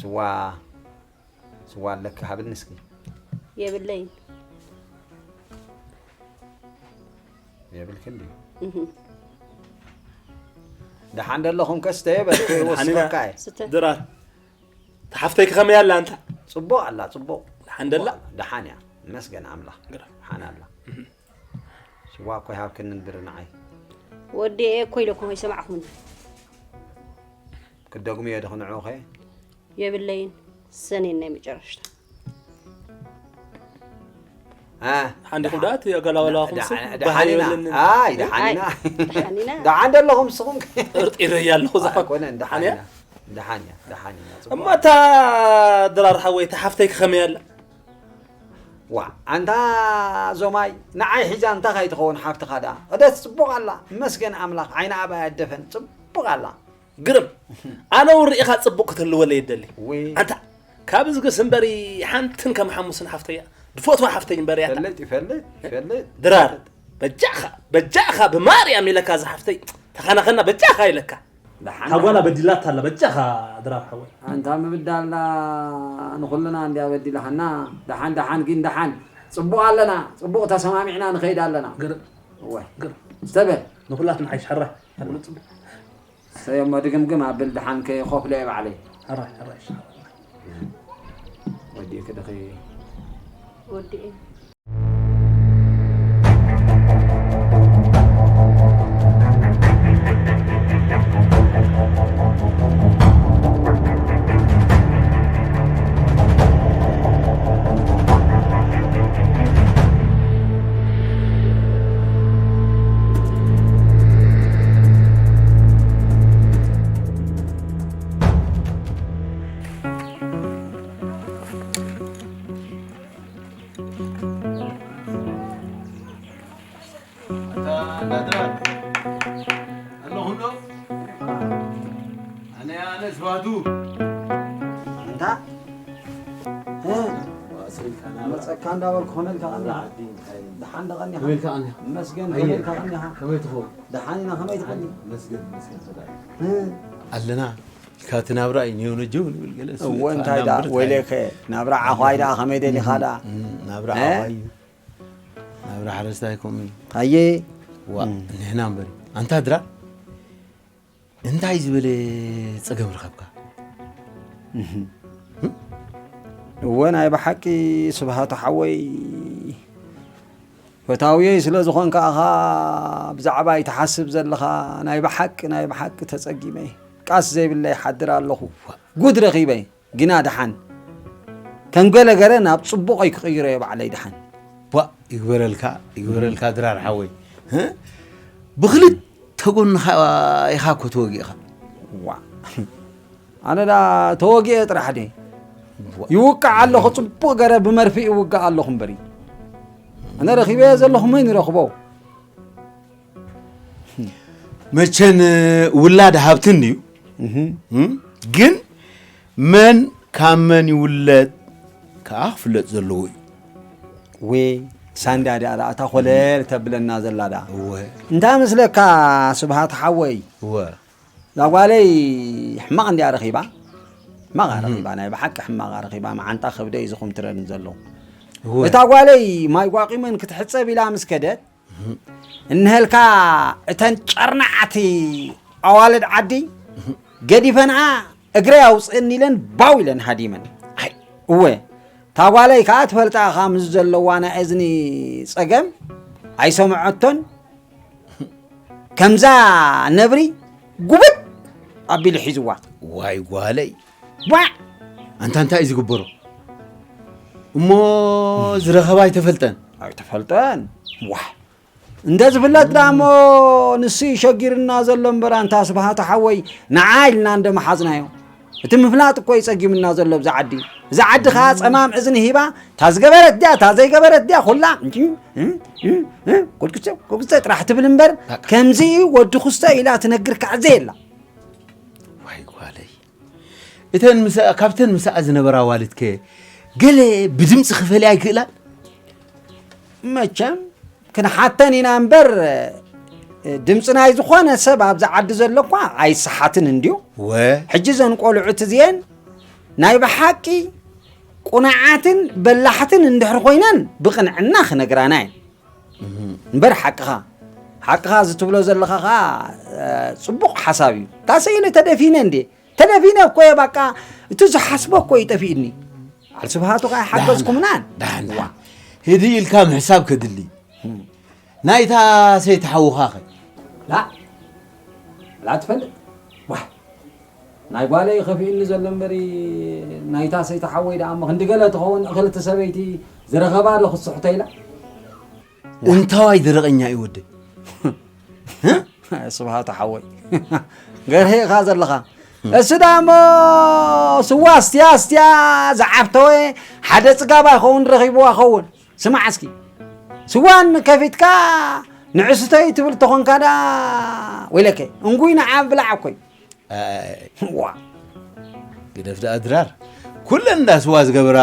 ስዋ፣ ስዋ ኣለኪ ሃብኒ እስኪ። የብለይን። የብልክን ድዩ? እህ። ደሓን ደለኹም ከስተ በልኩ ደሓን ኢና። ወስኸካ እየ። ስተ። ድራር። ተሓፍተይኪ ከመይ ኣላ ኣንታ? ጽቡቕ ኣላ፣ ጽቡቕ። ደሓን ደላ? ደሓን እያ። መስገን ኣምላኽ። ግራ። ደሓን ኣላ። እህ። ስዋ እኮ ይሃብክኒ እንድሪ ንዓይ። ወዲኤ እኮ ኢለኩም ኣይሰማዕኩምን። ክደግምዮ ዶ ክንዕኡ ኸ? የብለይን። ሰኔን ናይ መጨረሽታ። አ፣ ደሓን ዲኹም ደኣ? እቲ ኣገላበላኹም ደሓን፣ ስም ደሓን በሃሊ ኢና። የብለንን። ኣይ፣ ደሓን ኣይ፣ ኢና። ደሓን ኢና። ደሓን ደለኹም ንስኹም? ጥርጢረያ ኣለኹ፣ ዝኸ-፣ ኣይኮነን፣ ደሓን ደሓን እያ? ኢና። ደሓን እያ፣ ደሓን ኢና። ጽቡቕ። እማ እታ ድራር ሓወይ፣ እታ ሓፍተይ ከመይ ኣላ? ዋ ኣንታ ዞማይ ንዓይ ሒዛ እንታይ ከይትኸውን ሓፍትኻ ደኣ። እደት ጽቡቕ ኣላ። መስገን ኣምላኽ ዓይና ኣባይ ኣደፈን ጽቡቕ ኣላ። ግርም። ኣነ እውን ርኢኻ ጽቡቕ ክትህልወለይ ይደሊ። ወይ ኣንታ ካብ እዝግስ እምበሪ ሓንትን ከም ሓሙስን ሓፍተያ ድፈትዋ ሓፍተይ እምበሪ ኣታ። ይፈልጥ ይፈልጥ ይፈልጥ። ድራር በጃኻ በጃኻ ብማርያም ኢለካ ዝሓፍተይ ተኸናኸና በጃኻ ኢለካ። ደሓን ሓጓላ በዲላታ ኣላ በጃኻ ድራር ሓወይ። ኣንታ ምብዳልና ንኹልና እንድያ በዲላሃና። ደሓን ደሓን ግን ደሓን ጽቡቕ ኣለና። ጽቡቕ ተሰማሚዕና ንኸይድ ኣለና። ግርም እወ ግርም ዝተበል ንኹላትና ሓይሽ ሕራይ። ኣሉ ጽቡቕ ሰየሞ ድግምግም ኣብል ደሓን ከይኾፍለ እየ ባዕለይ። ሕራይ ሕራይ ይሻል። ወዲእኪ ድኺ ወዲኤ ኣለኹ እንዶ ኣነ ኣነ ስባቱ እንታ መፀካ እንዳበልኩ ከመልካ ቀኒኻ ደሓን ደቐኒኻ ከመልካ ቀኒኻ መስገን ከመልካ ቀኒኻ ከመይ ትኸውን ደሓን ኢና ከመይ ትቐኒ መስገን መስገን ተዳይ እ ኣለና ኢልካ እቲ ናብራ እዩ ኒዮ ነጀው ንብል ገለ እሱ እወ እኮ እንታይ ዳ ኣናምብር ወይለ እንታይ ከ ናብራ ዓዃይ ዳ ከመይ ደሊኻ ዳ እዩ? ናብራ እ? ዓባይ እዩ ናብራ ሓረስታይ ከምኡ እዩ ኣየ ዋ ንሕና እምበር ኣንታ ድራ እንታይ ዝበለ ጸገም ረኸብካ እወ ናይ ብሓቂ ስብሃቱ ሓወይ ፈታውየይ ስለ ዝኾንካ ኢኻ ብዛዕባይ ትሓስብ ዘለኻ ናይ ብሓቂ ናይ ብሓቂ ተጸጊመ ቃስ ዘይብለይ ሓድር ኣለኹ ጉድ ረኺበ ግና ደሓን ከም ገለ ገረ ናብ ጽቡቕ ኣይክቕይሮ እየ ባዕለይ ደሓን ቧ ይግበረልካ ይግበረልካ ድራር ሓወይ ህ? ብክልተ ጎንኻ ኢኻ እኮ ተወጊእኻ ዋ ኣነ ዳ ተወጊአ ጥራሕ ደ ይውቃዕ ኣለኹ ጽቡቕ ገረ ብመርፍእ ይውቃዕ ኣለኹ እምበሪ ኣነ ረኺበዮ ዘለኹ መን ይረኽቦ መቸን ውላድ ሃብትን እዩ እም? ግን መን ካብ መን ይውለድ ከዓ ክፍለጥ ዘለዎ እዩ ወ ሳንዳ ዲኣ ደኣ እታ ኮለል ተብለና ዘላ ደኣ እወ እንታይ መስለካ ስብሃት ሓወይ እወ እዛ ጓለይ ሕማቕ እንዲያ ረኺባ ሕማቕ ረኺባ ናይ ብሓቂ ሕማቕ ረኺባ መዓንጣ ከብደይ ዝኹምትረኒ ዘለዉ እወ እታ ጓለይ ማይ ጓቂመን ክትሕፀብ ኢላ ምስ ከደት እንሀልካ እተን ጨርናዓቲ ኣዋልድ ዓዲ ገዲፈንኣ እግረይ ኣውፅእኒ ኢለን ባው ኢለን ሃዲመን ኣይ እወ እታ ጓለይ ከዓ ትፈልጣ ኢኻ ምስ ዘለዋ ናይ እዝኒ ፀገም ኣይሰምዐቶን ከምዛ ነብሪ ጉብጥ ኣቢሉ ሒዝዋ ዋይ ጓለይ ዋዕ ኣንታ እንታይ እዩ ዝግበሮ እሞ ዝረኸባ ኣይተፈልጠን ኣይተፈልጠን ዋሕ እንደ ዝፍለጥ ዳ እሞ ንሱ እዩ ሸጊርና ዘሎ እምበር ኣንታ ስብሃቱ ሓወይ ንዓ ኢልና እንደ መሓዝናዮ እቲ ምፍላጥ እኮ እዩ ጸጊምና ዘሎ ብዛ ዓዲ እዛ ዓዲ ኸዓ ጸማም እዝኒ ሂባ እታ ዝገበረት ድያ እታ ዘይገበረት ድያ ኩላ ቁድቁሰ ቁድቁሰ ጥራሕ ትብል እምበር ከምዚ እዩ ወዲ ኩስቶ ኢላ ትነግር ከዓ ዘየላ ዋይ ጓለይ እተን ምስኣ- ካብተን ምስኣ ዝነበራ ኣዋልድከ ገለ ብድምፂ ክፈልያ ኣይክእላን መቸም ክንሓተን ኢና እምበር ድምፂ ናይ ዝኾነ ሰብ ኣብዚ ዓዲ ዘሎ እኳ ኣይሰሓትን እንድዩ ወ ሕጂ ዘን ቆልዑት እዚአን ናይ ብሓቂ ቁናዓትን በላሕትን እንድሕር ኮይነን ብቕንዕና ክነግራና እየን እምበር ሓቅኻ ሓቅኻ እዚ ትብሎ ዘለኻ ኸዓ ፅቡቕ ሓሳብ እዩ ታሰኢለ ተደፊነ እንዴ ተደፊነ እኮ እየ ባቃ እቲ ዝሓስቦ እኮ እዩ ጠፊእኒ በዓል ስብሃቱ ኸዓ ሓገዝኩምናን ዳሕን ዳሕን ህድእ ኢልካ ምሕሳብ ከድሊ ናይታ ሰይቲ ሓውኻ ኸ ላ ላ ትፈልጥ ዋ ናይ ጓለይ ከፊእኒ ዘሎ እምበሪ ናይታ ሰይቲ ሓወይ ደኣ እሞ ክንዲ ገለ ትኸውን እኽልቲ ሰበይቲ ዝረኸባ ዶ ክትስሕቶ ኢላ እንታዋይ ደረቐኛ እዩ ወደይ ስብሃቱ ሓወይ ገርሄኻ ዘለኻ እሱ ደኣ እሞ ስዋ ኣስትያ ኣስትያ ዝዓፍተወ ሓደ ፅጋብ ኣይኸውን ረኺብዋ ኸውን ስማዕ እስኪ፣ ስዋን ከፊትካ ንዕስተይ ትብል ተኾንካ ዳ ወይለከ፣ እንጉይ ንዓ ብላዕ እኮይ። ኣይ፣ ዋ። ግደፍ ደኣ ድራር። ኩለን እንዳ ስዋ ዝገብራ፣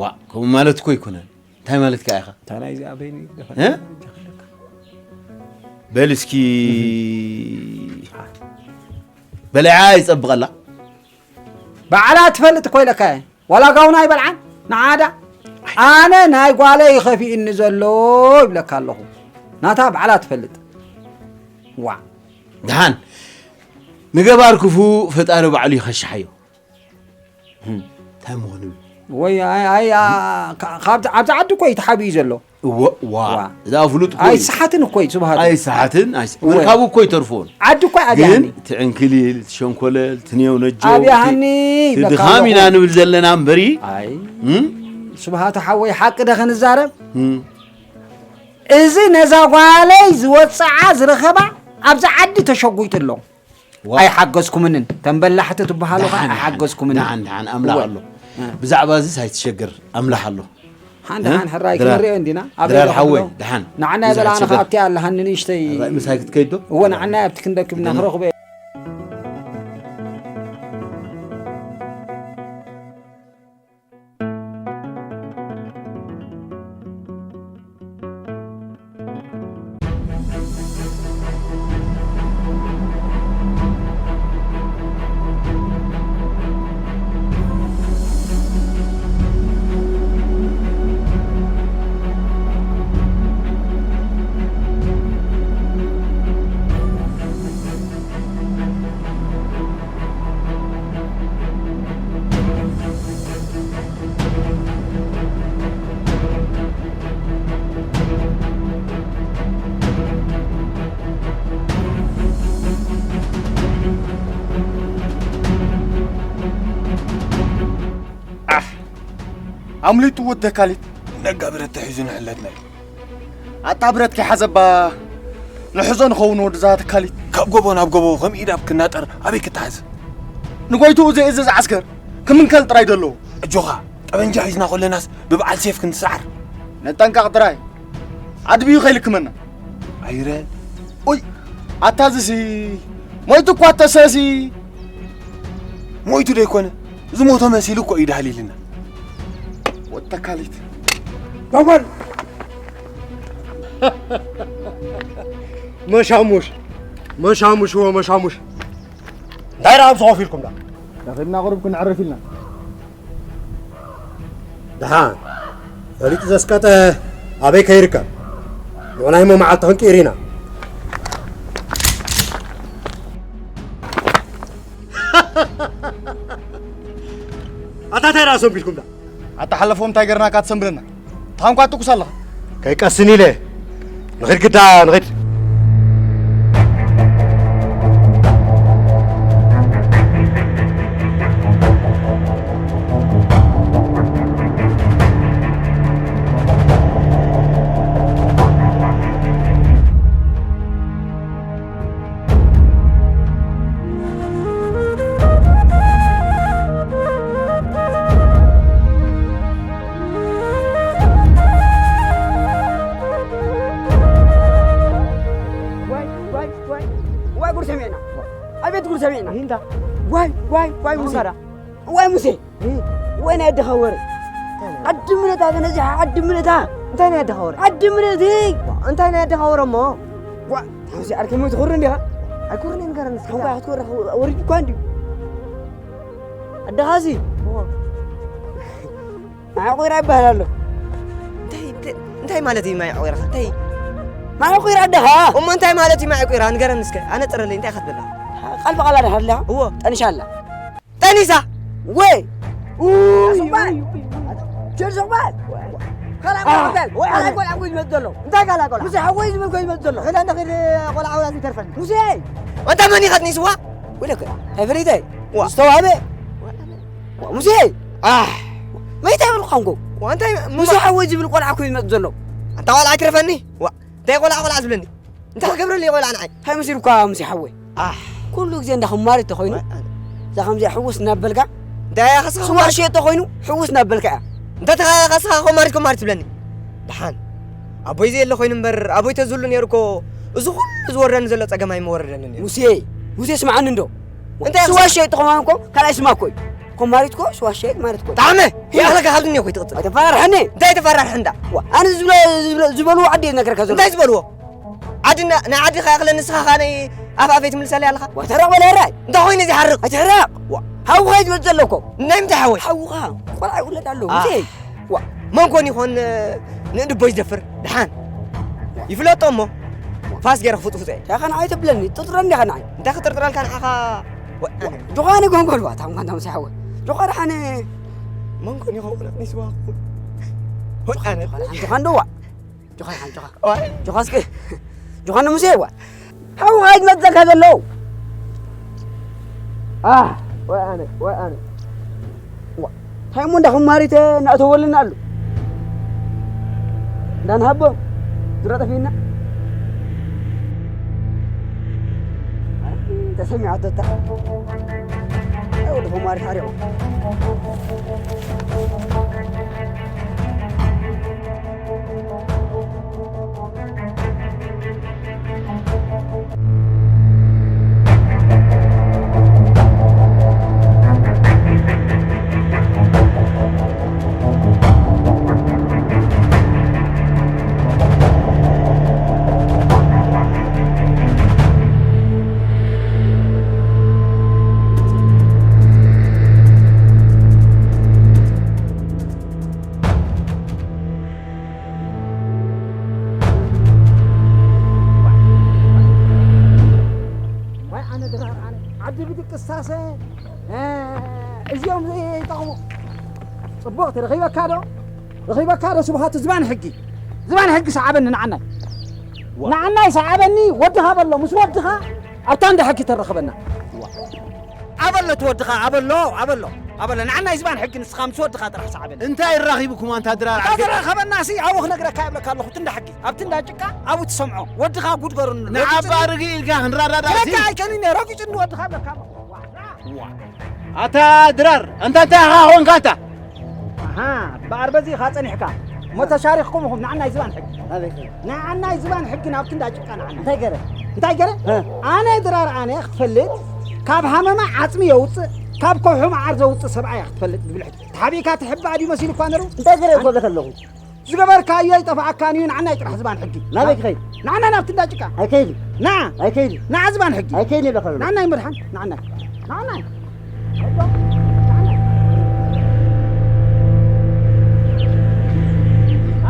ዋ፣ ከምኡ ማለት እኮ ኣይኮነን። እንታይ ማለትካ ኢኻ? እታ ናይዚኣ በይነይ ግደፋ። እ? በል እስኪ በሊዓ ይጸብቐላ። ባዕላ ትፈልጥ እኮ ኢለካ እየ። ዋላ ጋውና ኣይበልዓን ንዓዳ። ኣነ ናይ ጓለይ ይኸፊእኒ ዘሎ ይብለካ ኣለኹ። ናታ ባዕላ ትፈልጥ። ዋ። ደሓን ንገባር ክፉእ ፈጣሪ ባዕሉ ይኸሽሓዮ። እንታይ ምኾኑ? ወይ ኣይ ኣይ ኣ- ካ- ካብዚ ኣብዚ ዓዲ እኮ እዩ ተሓቢኡ ዘሎ። እወ ዋ ዋ። እዛ ፍሉጥ እኮ እዩ። ኣይሰሓትን እኮ እዩ ስብሃቱ። ኣይሰሓትን ኣይስ- እወ። ምርካቡ እኮ ይተርፎን። ዓዲ እኮ ኣብያኒ። ግን ትዕንክሊል ትሸንኮለል ትንየው ነጆ ኣብያኒ እቲ ይብለካ ድኻም ኣለኹ። ኢና ንብል ዘለና እምበሪ። ኣይ እም? ስብሃቱ ሓወይ ሓቂ ደ ክንዛረብ እም። እዚ ነዛ ጓለይ ዝወፅዓ ዝረኸባ ኣብዚ ዓዲ ተሸጉይጡ ኣሎ። ዋ። ኣይሓገዝኩምንን። ተንበላሕቲ ትበሃሉ ኸዓ ደሓን፣ ኣይሓገዝኩምንን። ደሓን፣ ደሓን፣ ኣምላኽ እወ። ኣሎ። እ። ብዛዕባ እዚስ ኣይትሸገር፣ ኣምላኽ ኣሎ። ሓን እ? ደሓን ሕራይ ድራር። ክንሪኦ እንዲና። ኣበይ ድራር ኣለኹ ሓወይ፣ ብሎ? ደሓን። ንዓና እዛ የበላዕና ችግር። ኸዓ ኣብቲ ኣላ ሃንንሽተይ ራይ ምሳይ ክትከይድ ዶ? እወ፣ ንዓና ኣብቲ ክንደክብና ደሓን። ክረኽቦ እየ። ኣሕ! ኣምሊጥዎ ተካሊት ነጋ ብረት ተሒዙ ንሕለትና እዩ። ኣታ ብረት ከይሓዘባ ንሕዞ ንኸውን ወድዛ ተካሊት። ካብ ጎቦ ናብ ጎቦ ከም ኢድ ኣብ ክናጠር ኣበይ ክተሓዝ? ንጎይትኡ ዘይእዝዝ ዓስከር ክምንከል ጥራይ ደለዎ። ኣጆኻ፣ ጠበንጃ ሒዝና ከለናስ ብበዓል ሴፍ ክንሰዓር። ንጠንቀቕ ጥራይ። ኣድብዩ ከይልክመና። ኣይረ። ኡይ፣ ኣታ ዝሲ ሞይቱ እኳ ተሰሲ። ሞይቱ ዶ ይኮነ? ዝሞተ መሲሉ እኮ እዩ ዳህሊልና። ወተካሊት። በል። መሻሙሽ፣ መሻሙሽ፣ ወ መሻሙሽ። እንታይ ደኣ ኣብዚ ኮፍ ኢልኩም ደኣ? ረኺብና ቁሩብ ክንዕርፍ ኢልና። ደሓን። ፈሊጡ ዘስቀጠ ኣበይ ከይርከብ? ንዑናይ እሞ መዓልቲ ክንቅይር ኢና። ኣታ እንታይ ደኣ ሰንቢድኩም ደኣ? ኣታ ሓለፎም እንታይ ገርናካ ትሰንብደና? ታንኳ ትኩስ ኣለኻ። ከይቀስን ኢለ። ንኺድ ግዳ፣ ንኺድ። ዋይ፣ ዋይ፣ ዋይ፣ ዋይ፣ ጉድ ሰሚዕና። ኣቤት ጉድ ሰሚዕና። ይንታ። ዋይ፣ ዋይ፣ ዋይ፣ ሙሴ። ዋይ፣ ሙሴ። እ? ወይ ናይ ኣደኻ ወረ። እንታይ ናይ ዓዲ ምነታ ተነዚሓ፣ ዓዲ ምነታ። እንታይ ናይ ኣደኻ ወረ? ዓዲ ምነት፣ እ? እንታይ ናይ ኣደኻ ወረ እሞ? ዋ፣ ታውዚ ዓርከይ ሞ ትኹርን ዲኻ? ኣይኩርን እየ ንገረኒ እስኪ። ታንኳ ክትኮርሕ ወሪድ እኳ እንድዩ። ኣደኻሲ? እዎ። ማዕቑራ ይበሃል ኣሎ። እንታይ፣ እንታይ፣ እንታይ ማለት እዩ ማዕቑራ? እንታይ? ማዕቑራ ኣደኻ? እሞ እንታይ ማለት እዩ ማዕቑራ? ንገረኒ እስከ። ኣነፅረለይ፣ እንታይ ኢኻ ትብል? ቃል ብቓል ኣደኻ ኣለኻ? እዎ። ጠኒሻ ኣላ። ጠኒሳ? ወይ! ጀርሶ ባል! ካልኣይ ቆልዓ በል! ወይ ካልኣይ ኣነ! ቆልዓ እኮ እዩ ዝመጽእ ዘሎ! እንታይ ካልኣይ ቆልዓ? ሙሴ ሓወይ ዝብል እኮ እዩ ዝመጽእ ዘሎ! ኸዳ እንዳ ኸይድ ቆልዓ ወላ ዘይተርፈኒ! ሙሴ! ኣንታ መን ኢኻ ትኒስዋ? ወለከ፣ እንታይ ፈሊጠ? ዋ። ዝተዋህበ! ዋ፣ ሙሴ! ኣሕ! መይታ ይበልኩ ኳንጎ? ዋ፣ እንታይ ሙሴ ሓወይ ዝብል ቆልዓ እኮ እዩ ዝመጽእ ዘሎ! ኣንታ ቆልዓ ኣይትረፈኒ! ዋ፣ እንታይ ቆልዓ ቆልዓ ዝብለኒ? እንታይ ክገብረለይ ቆልዓ ንዓይ? እንታይ መሲልኳ ሙሴ ሓወይ? ኣሕ! ኩሉ ግዜ እንዳ ኽማሪ ተኾይኑ፣ ዋይ፣ ኣነ። እዛ ከምዚኣ ሕውስ እናበልካ፣ እንታይ እያ ኸስኻ? ስዋ ሸየጥ ተኾይኑ፣ ሕውስ እናበልካ እያ። እንተ ተኻኻስኻ ኮማሪት ኮማሪት ትብለኒ። ደሓን ኣቦይ ዘየለ ኮይኑ እምበር ኣቦይ ተዝህሉ ነይሩ እኮ እዚ ኩሉ ዝወርደኒ ዘሎ ጸገም ኣይምወረደኒ ነይሩ። ሙሴ፣ ሙሴ ስምዓኒ እንዶ። እንታይ ስዋ ሸይጥ ተኾማን እኮ ካልኣይ ስማ እኮ እዩ። ኮማሪት እኮ ስዋ ሸይጥ ማለት እኮ እዩ። ጣዕመ፣ ይኣኽለካ ሃልኒ እኮ እዩ ትቕጽል። ኣይተፈራርሐኒ። እንታይ ተፈራርሐ እንዳ? ዋ፣ ኣነ ዝብሎ-፣ ዝብሎ-፣ ዝበልዎ ዓዲ እየ ዝነግረካ ዘሎ። እንታይ ዝበልዎ? ዓዲ ና-፣ ናይ ዓዲ ከይኣኽለ ንስኻ ኸኣ ናይ ኣፍ ኣፈይ ትምልሰለይ ኣለኻ? ዋ፣ ተረቕ በል ሕራይ። እንታይ ኮይኑ እዚ ሓርቕ? ኣይትሕረቕ። ዋ፣ ሓውኻ እዩ ዝመጽእ ዘሎ እኮ። ናይ ምንታይ ሓወይ? ሓውኻ ቆልዓ ይውለድ ኣሎ። ዋ። ሙሴ። ዋ። መን ኮን ይኾን ንእድቦይ ዝደፍር? ደሓን። ይፍለጦ እሞ። ፋስ ገይረ ክፍጥፍጦ እየ። ያኸ ንዓይ ተብለኒ፣ ጥርጥረኒ ዲኻ ንዓይ? እንታይ ክጥርጥረልካ ንዓኻ? ዋ፣ ኣነ። ጆኻ ንጎንጎል ዋ፣ ታም ኳንታ ምሳይ ሓወይ። ጆኻ ደሓን። መን ኮን ይኸውን? ኣጥኒስዋ። ዋ፣ ኣነ። ጆኻ ደሓን፣ ጆኻ እንዶ ዋ። ጆኻ፣ ጆኻ። ዋይ። ጆኻ እስኪ። ጆኻ ንሙሴ ዋ። ሓውኻ እዩ ዝመጸካ ዘሎ። ኣህ፣ ወይ ኣነ፣ ወይ ኣነ። ዋ፣ እንታይ እሞ እንዳ ኮማሪት እናእተወልና ኣሉ። እንዳንሃቦም። ዙራ ጠፊእና። ተሰሚዓቶ እታ። ኣይ፣ ወዲ ኮማሪት ሓሪቑ። ዋይ ኣነ ድራር ኣነ ዓዲ ብድቅሳሰ፣ እ፣ እዚኦም ዘይጠቕሙ። ጽቡቕ ረኺበካ ዶ? ረኺበካ ዶ ስብሃቱ? ዝባን ሕጊ፣ ዝባን ሕጊ ሰዓበኒ ንዓናይ። ዋ። ንዓናይ ሰዓበኒ፣ ወድኻ በሎ፣ ምስ ወድኻ ኣብታ እንዳ ሕጊ ተረኽበና። ዋ። ኣበሎ እቲ ወድኻ፣ ኣበሎ፣ ኣበሎ፣ ኣበሎ። ንዓናይ ዝባን ሕጊ ንስኻ ምስ ወድኻ ጥራሕ ሰዓበኒ። እንታይ ይራኺብኩም ኣንታ ድራር እንታይ ዓርከይ? ዝራኸበና ሲ ኣብኡ ክነግረካ ይብለካ ኣለኹ። እቲ እንዳ ሕጊ፣ ኣብቲ እንዳ ጭቃ፣ ኣብኡ ትሰምዖ። ወድኻ ጉድ ገሩኒ። ንዓባ ርግእ ኢልካ ክንረዳዳእ ሲ? ረዳእ ኣይከኑን እየ፣ ረጊጹኒ ወድኻ ይብለካ ኣለኹ። ዋ። ዋ። ኣታ ድራር፣ ኣንታ እንታይ ኢኻ ኾንካ ኣንታ? ኣሃ፣ እምበኣር በዚ ኢኻ ጸኒሕካ። እሞ ተሻሪኽኩም ኢኹም፣ ንዓናይ ዝባን ሕጊ። ኣበይ ከ? ንዓናይ ዝባን ሕጊ ናብቲ እንዳ ጭቃ ንዓና። እንታይ ገረ? እንታይ ገረ? እ። ኣነ ድራር ኣነ ክትፈልጥ፣ ካብ ሃመማ ዓጽሚ የውጽእ፣ ካብ ከውሒ መዓር ዘውጽእ ሰብኣይ እያ ክትፈልጥ ብብልሕቲ። ተሓቢእካ ትሕባእ ድዩ መሲሉኳ ነሩ? እንታይ ገረ እኮ ኣለኹ? ዝገበርካዮ ኣይጠፍኣካን እዩ፣ ንዓናይ ጥራሕ ዝባን ሕጊ። ናበይ ክኸይድ? ንዓና ናብቲ እንዳ ጭቃ። ኣይከይድን። ንዓ። ኣይከይድን። ንዓ ዝባን ሕጊ። ኣይከይድን ይብለካ ኣለኹ። ንዓናይ መድሓን፣ ንዓናይ። ንዓናይ።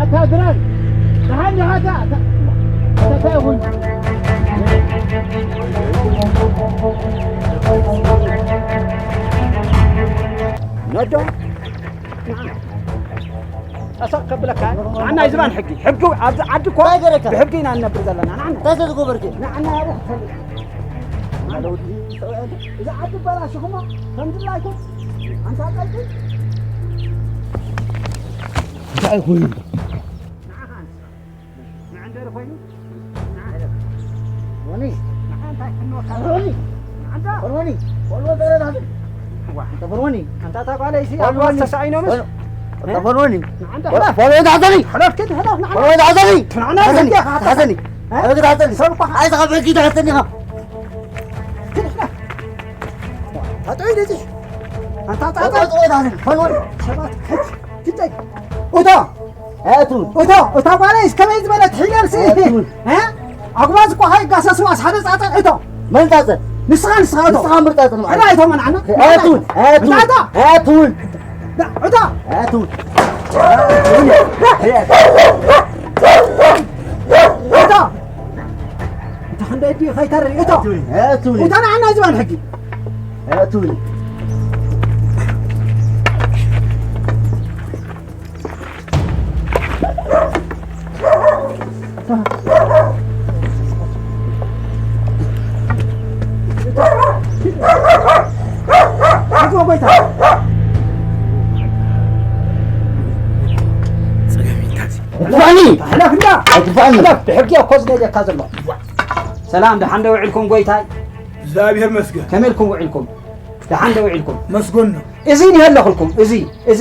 ኣታ ድራር፣ ደሓን ዲኻ? ኣታ፣ ኣታ፣ ኣታ እንታይ ይኹን? ነዶ? ንዓ። ጠሰቕ ከብለካ፣ ንዓናይ ዝባን ሕጊ። ሕጊ ኣብዚ ዓዲ እኮ እንታይ ገረካ? ብሕጊ ኢና ንነብር ዘለና። ንዓና። እንታይ ተዝጎበርኪ? ንዓና ኣብኡ ክትፈልጥ። እዚ ዓዲ በላሽኹሞ፣ ከም ድላይኩም። ኣንታ ቀልጢ። እንታይ ኮይኑ? ንዓኻ ንስ። ንዕንደር ኮይኑ። ንዓ። ሮኒ። ንዓ እንታይ ክንወካ? ሮኒ። ንዓንታ። ሮኒ። ቆልቦ ጠረዳ። ዋ። ኣንታ ሮኒ። ኣንታ ታቋለይ ሲ ቆልቦ ኣቋስ ሮኒ። ተሳኢኖምስ? ቆልቦ ሮኒ። ንዓንታ። ወላ ቆልቦ ዳዘኒ። ሕለፍ ኪድ፣ ሕለፍ፣ ንዓና። ቆልቦ ዳዘኒ። ንዓና ዳዘኒ። ሕለፍ ኪድ። ዳዘኒ። እ? ሕለፍ ኪድ ዳዘኒ። ሰብ እኮ ኣይዛ ካብ ሕጊ ዳዘኒ ኢኻ። ኪድ፣ ሕለፍ። ኣጠይ ደዚ። ኣንታ ጣጣ። ቆልቦ ዳዘኒ። ቆልቦ ሮኒ። ሰባት ሕጅ። ግደይ። እቶ። ኣቱን። እቶ። እታ ጓለይስ ከመይ ዝበለት ሒለልሲ። ኣቱን። እ? ኣጉባዝ እኮ ሃይ ጋሰስዋስ ሓደ ጻጸ እቶ። መን ጻጸ? ንስኻ፣ ንስኻ እቶ። ንስኻ እምበር ጻጸ ማለት። ሕራይ እቶ መንዓና። ኣቱን። ኣቱን። እታ እቶ። ኣቱን። ዳ-፣ እቶ። ኣቱን። እቶ። እታ ክንደይ ድዩ ከይተርኢ እቶ። ኣቱን። ኣቱን። እታ ንዓና ዝባን ሕጊ። ኣቱን። ኣትዋ ጎይታ። ግፋኒ! ሕለፍ እንዳ! ኣይግፋኒ! ሕለፍ! ብሕጊ እኮ ዝደልየካ ዘሎ። ሰላም፣ ደሓን ዶ ውዒልኩም ጎይታይ? እግዚኣብሔር መስገን። ከመይ ኢልኩም ውዒልኩም? ደሓን ዶ ውዒልኩም? መስጎን ነው። እዚ እንሄ ኣለኹልኩም፣ እዚ፣ እዚ።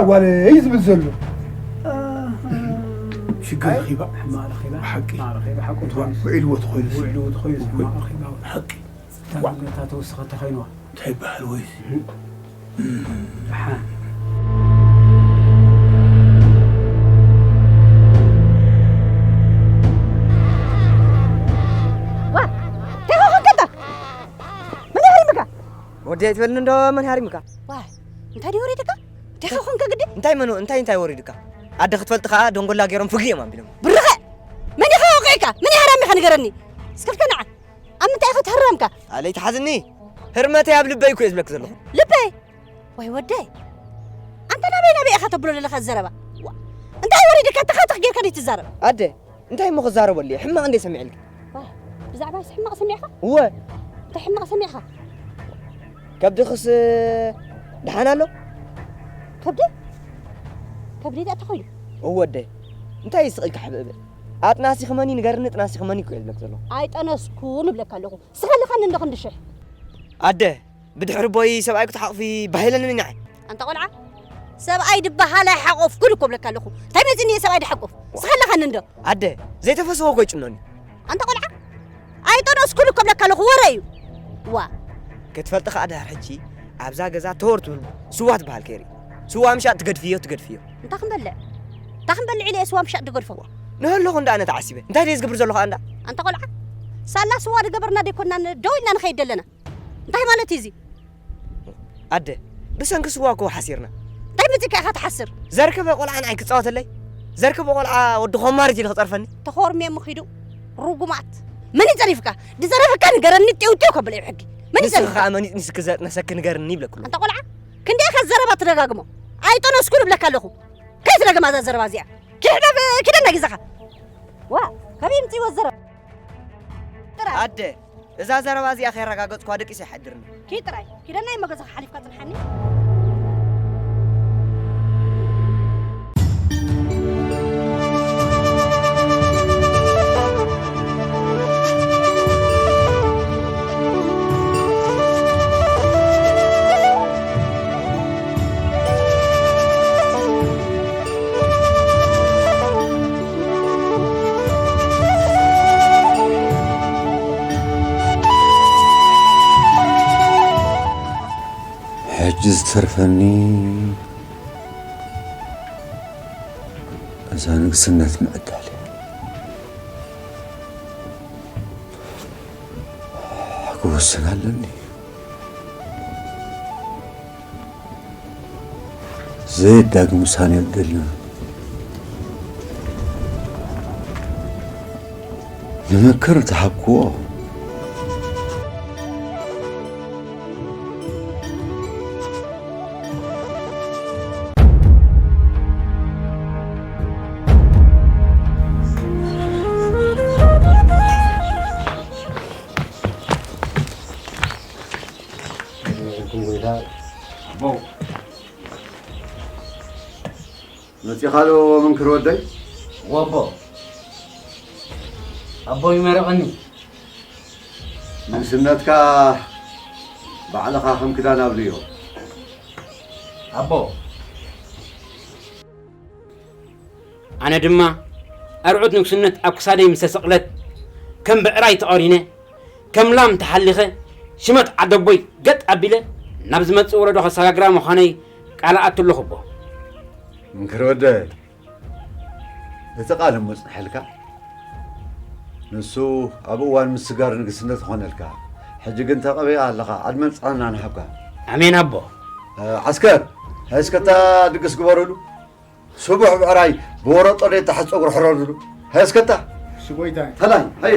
ጓለይ ዝብል ዘሎ? ሽግር ኣይ፣ ረኺባ። ሕማቕ ረኺባ፣ ብሓቂ። ሕማቕ ረኺባ፣ ሓቁ እዋ፣ ትኾይንስ፣ ውዕልዎ ትኾይንስ። ውዕልዎ ትኾይንስ፣ ሕማቕ ረኺባ። ሓቂ። እታ ዋ። እታ ተወስኸ ተኸይንዋ። እንታይ ይበሃል ወይ? ደሓን። ዋ፣ እንታይ ኾንካ እንታ? መን ይሃሪምካ? ወዲ ኣይትበልኒ እንዶ፣ መን ይሃሪምካ? ዋ፣ እንታይ ድዩ ወሪድካ? እንታይ ኾንካ ግዲ? እንታይ መን፣ እንታይ፣ እንታይ ወሪድካ? ኣደ ክትፈልጥ ከኣ ደንጎላ ገይሮም ፍግእ እዮም ኣቢሎም። ብርኸ! መን ኢኻ ወቂዕካ? መን ይሃራሚኻ ንገረኒ? እስከ ልከ ንዓ። ኣብ ምንታይ ኢኻ ተህረምካ? ኣለይ ትሓዝኒ። ህርመተይ ኣብ ልበይ እኮ እየ ዝብለኪ ዘለኹ። ልበይ? ወይ ወደይ። ኣንተ ናበይ ናበይ ኢኻ ተብሎ ዘለኻ ዘረባ? ዋ፣ እንታይ ወሪድካ ተኻተኽ ጌርካ ደይ ትዛረብ? ኣደ፣ እንታይ እሞ ክዛረበሉ እየ? ሕማቕ እንደ ሰሚዐልኪ። ዋ፣ ብዛዕባይስ ሕማቕ ሰሚዕኻ? እወ። እንታይ ሕማቕ ሰሚዕኻ? ከብድኽስ ደሓን ኣሎ? ከብዲ? ከብዲ እንታይ ተኾይኑ? እወ ኣደ። እንታይ ይስቕ ኢልካ ሕብእብእ? ኣጥናሲ ክመኒ ንገርኒ፣ ጥናሲ ክመኒ እኮ እየ ዝብለክ ዘለኹ። ኣይጠነስኩን እብለካ ኣለኹ። ስኸለኻኒ እንዶ ክንዲ ሽሕ። ኣደ፣ ብድሕሪ ቦይ ሰብኣይ ክትሓቕፊ ባህ ኢለኒ ንዓይ። ኣንታ ቆልዓ፣ ሰብኣይ ድበሃል ኣይሓቆፍኩን እኮ እብለካ ኣለኹ። እንታይ መፂኒ እየ ሰብኣይ ድሓቁፍ? ስኸለኻኒ እንዶ። ኣደ፣ ዘይተፈስዎ እኮ ይጭኖኒ። ኣንታ ቆልዓ፣ ኣይጠነስኩን እኮ እብለካ ኣለኹ። ወረ እዩ። ዋ። ክትፈልጢ ከኣ ድሕር ሕጂ ኣብዛ ገዛ ተወር ትብል ስዋ ትበሃል ከይሪ። ስዋ ምሻጥ ትገድፍዮ፣ ትገድፍዮ። እንታይ ክንበልዕ? እንታይ ክንበልዕ ኢለ እየ ስዋ ምሻጥ ድገድፎ? ንህለኹ እንዳ ኣነ ተዓሲበ። እንታይ ድየ ዝገብር ዘለኹ ኣንዳ? ኣንታ ቆልዓ፣ ሳላ ስዋ ድገበርና ደይኮንና ን-፣ ደው ኢልና ንኸይድ ደለና። እንታይ ማለት እዩ እዚ? ኣደ፣ ብሰንኪ ስዋ እኮ ሓሲርና። እንታይ መጺእካ ኢኻ ትሓስር? ዘርከበ ቆልዓ ንዓይ ክጻወተለይ? ዘርከበ ቆልዓ ወዲ ኾማሪት ኢሉ ክጸርፈኒ? ተኾርምየ ምኺዱ ርጉማት። መን ይጸሪፍካ? ድዘረፈካ ንገረኒ፣ ጢው ጢው ከብል እዩ ሕጊ። መን ንስኺ ይጸሪፍካ? ከኣ መን ንስኪ ዘጥነሰኪ ንገርኒ ይብለኩ። ኣንታ ቆልዓ፣ ክንደይ ኢኻ ዘረባ ትደጋግሞ? ኣይጠነስኩን እብለካ ኣለኹ። ከይትደግማ እዛ ዘረባ እዚኣ። ኪድ፣ ኪደና ግዛኻ። ዋ፣ ካበይ የምጽእዎ ዘረባ? ጥራይ። ኣደ፣ እዛ ዘረባ እዚኣ ከየረጋገጽኳ ደቂሰ ኣይሓድርን። ኪድ ጥራይ። ኪደና እሞ ገዛኻ ሓሊፍካ ጽንሓኒ። ሕጂ ዝተርፈኒ እዛ ንግስነት ምዕዳል እያ። ክውስን ኣለኒ። ዘየዳግም ውሳኔ ደልና። ንምክር ተሃብክዎ። ኣቦ፣ መጺኻ ዶ መንክር ወደይ? እወ ኣቦ። ኣቦ ይመርቐኒ። ንግስነትካ ባዕልኻ ከም ክዳን ኣብልዮ። ኣቦ። ኣነ ድማ ኣርዑት ንግስነት ኣብ ክሳደይ ምስ ተሰቕለት፣ ከም ብዕራይ ተቐሪነ፣ ከም ላም ተሓሊኸ፣ ሽመት ዓደቦይ ገጥ ኣቢለ፣ ናብ ዝመጽእ ወለዶ ከሰጋግራ ምዃነይ ቃል እኣቱ ኣለኹ ኣቦ። መንክር ወደይ፣ እቲ ቃል እሞ ጽንሐልካ። ንሱ ኣብ እዋን ምስጋር ንግስነት ኾነልካ። ሕጂ ግን ተቐቢኣ ኣለኻ። ዕድመን ጥዕናን ይሃብካ። ኣሜን ኣቦ። እ፣ ዓስከር፣ እስከ እታ ድግስ ግበሩሉ። ስቡሕ ብዕራይ ብወረጦ ደይ ታሕት ጸጉሩ ሕረዱሉ። እስከ እታ። እሺ ጎይታይ። ተላይ፣ ሃየ።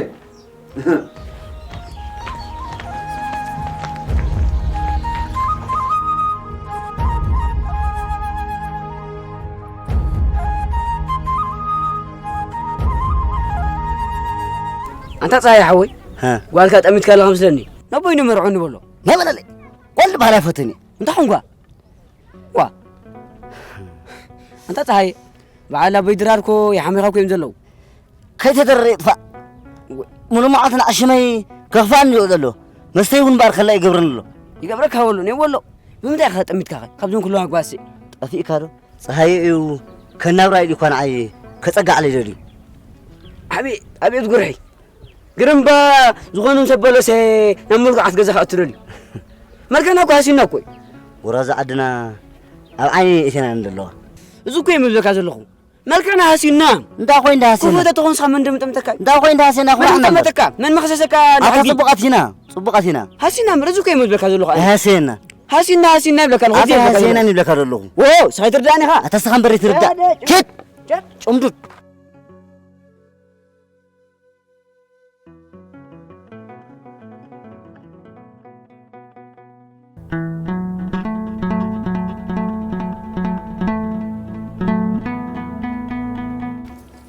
ኣንታ ጸሃየ ሓወይ፣ ሃ። ጓልካ ጠሚትካ ኣለኻ መስለኒ። ነቦይ ንመርዖ ንበሎ። ናይ በለለይ። ጓል ዝበሃል ኣይፈትን እየ። እንታይ ኾንኳ? ዋ። ኣንታ ጸሃየ፣ በዓል ኣቦይ ድራር እኮ ይሓምኻ እኮ እዮም ዘለዉ። ከይተደረረ ይጥፋእ። ወይ፣ ሙሉ መዓልቲ ንዓሽመይ ከኽፍኣኒ ይውዕል ኣሎ። መስተይ እውን ባር ከላ ይገብረኒ ኣሎ። ይገብረካ ወሎ፣ ነይ ወሎ። ብምንታይ ኢኻ ጠሚትካ ኸ? ካብዞም ኩሎም ኣግባሲ። ጠፊእካ ዶ? ጸሃየ እዩ ከናብራ ኢሉ እኳ ንዓይ ከጸግዓለይ ደልዩ። ኣቤት፣ ኣቤት ጉርሒ። ግርምባ ዝኾነ ምስ ኣበለሰ ናብ ምልኩዓት ገዛ ክኣቱ ደልዩ። መልክዕና እኮ ሃሲና እኮ እዩ። ወራዛ ዓድና ኣብ ዓይኒ እተና ዘለዋ። እዚ እኮ እዩ ምብለካ ዘለኹ። መልክዕና ሃሲና። እንዳ ኮይ እንዳ ሃሲና። ክፉእ ተትኾንስ ካብ መን ደምጠምጠካ? እንዳ ኮይ እንዳ ሃሲና መን ኩራዕና እምበር። ደምጠምጠካ? መን መኽሰሰካ? ኣታ ንዓዲ? ጽቡቓት ኢና፣ ጽቡቓት ኢና። ሃሲና እምበር፣ እዚ እኮ እዩ ምብለካ ዘለኹ ኣነ። ሃሲና። ሃሲና፣ ሃሲና ይብለካ ኣለኹ፣ ኣታ እዚ ይብለካ ሃሲና ዘለኹ። ይብለካ ዘለኹ። ዎ፣ ስኻ ይትርዳእኒ ኢኻ? ኣታ ስኻ እምበር ይትርዳእ። ያ፣ ደ-፣ ኪድ! ደ-፣ ጭምዱድ።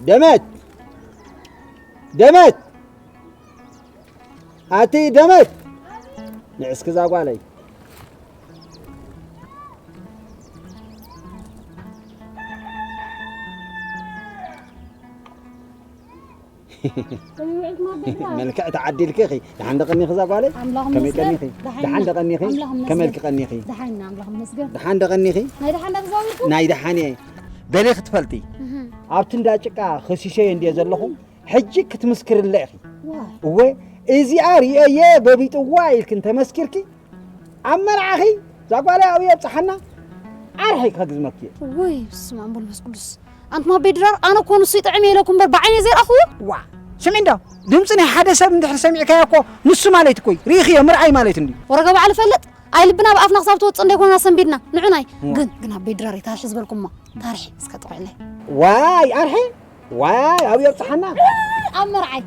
ደመት! ደመት! ኣቲ ደመት! ንዕስኪ እዛ ጓለይ። ከመይ ውዕልኩም ኣደይ ብራር? መልክዕ ተዓዲልኪ ኢኺ። ደሓን ዶ ቀኒኺ እዛ ጓለይ? ኣምላኽ ከመይ ይመስገን። ቀኒኺ? ደሓን ደሓን ዶ ኢና። ቀኒኺ? ኣምላኽ ይመስገን። ከመይ ኢልኪ ቀኒኺ? ደሓን ኢና፣ ኣምላኽ ይመስገን። ደሓን ዶ ቀኒኺ? ናይ ደሓን ዶ ተዛዊርኩም? ናይ ደሓን እየ። በሊ ክትፈልጢ። እህ። ኣብቲ እንዳ ጭቃ ከሲሰዮ እንድየ ዘለኹ፣ ሕጂ ክትምስክርለ ኢኺ። ዋይ። እወ፣ እዚኣ ርእየየ ገቢጥዋ ኢልኪ እንተመስኪርኪ፣ ኣብ መርዓኺ እዛ ጓለይ ኣብኡ የብጽሓና፣ ዓርሒ ከግዝመኪ እየ። ውይ፣ በስመ ኣብ ወወልድ ወመንፈስ ቅዱስ። ኣንቱም ኣቦይ ድራር፣ ኣነ እኮ ንሱ ይጥዕም እየ ኢለኩም እምበር ብዓይነይ ዘይረኣኹዎ። ዋ፣ ስምዒ እንዶ፣ ድምፂ ናይ ሓደ ሰብ እንድሕር ሰሚዕካዮ እኮ ንሱ ማለት እኮ እዩ። ርኢኽዮ፣ ምርኣይ ማለት እንድዩ። ወረገ በዓል ፈልጥ፣ ኣይ ልብና ብኣፍና ክሳብ ትወፅእ እንደይኮነና ሰንቢድና። ንዑናይ። ዋ። ግን፣ ግን ኣቦይ ድራር፣ ታርሒ ዝበልኩማ፣ ታርሒ እስከ ጥቕዕለይ። ዋይ፣ ኣርሒ? ዋይ፣ ኣብ የብጽሓና። ኣብ መርዓይ።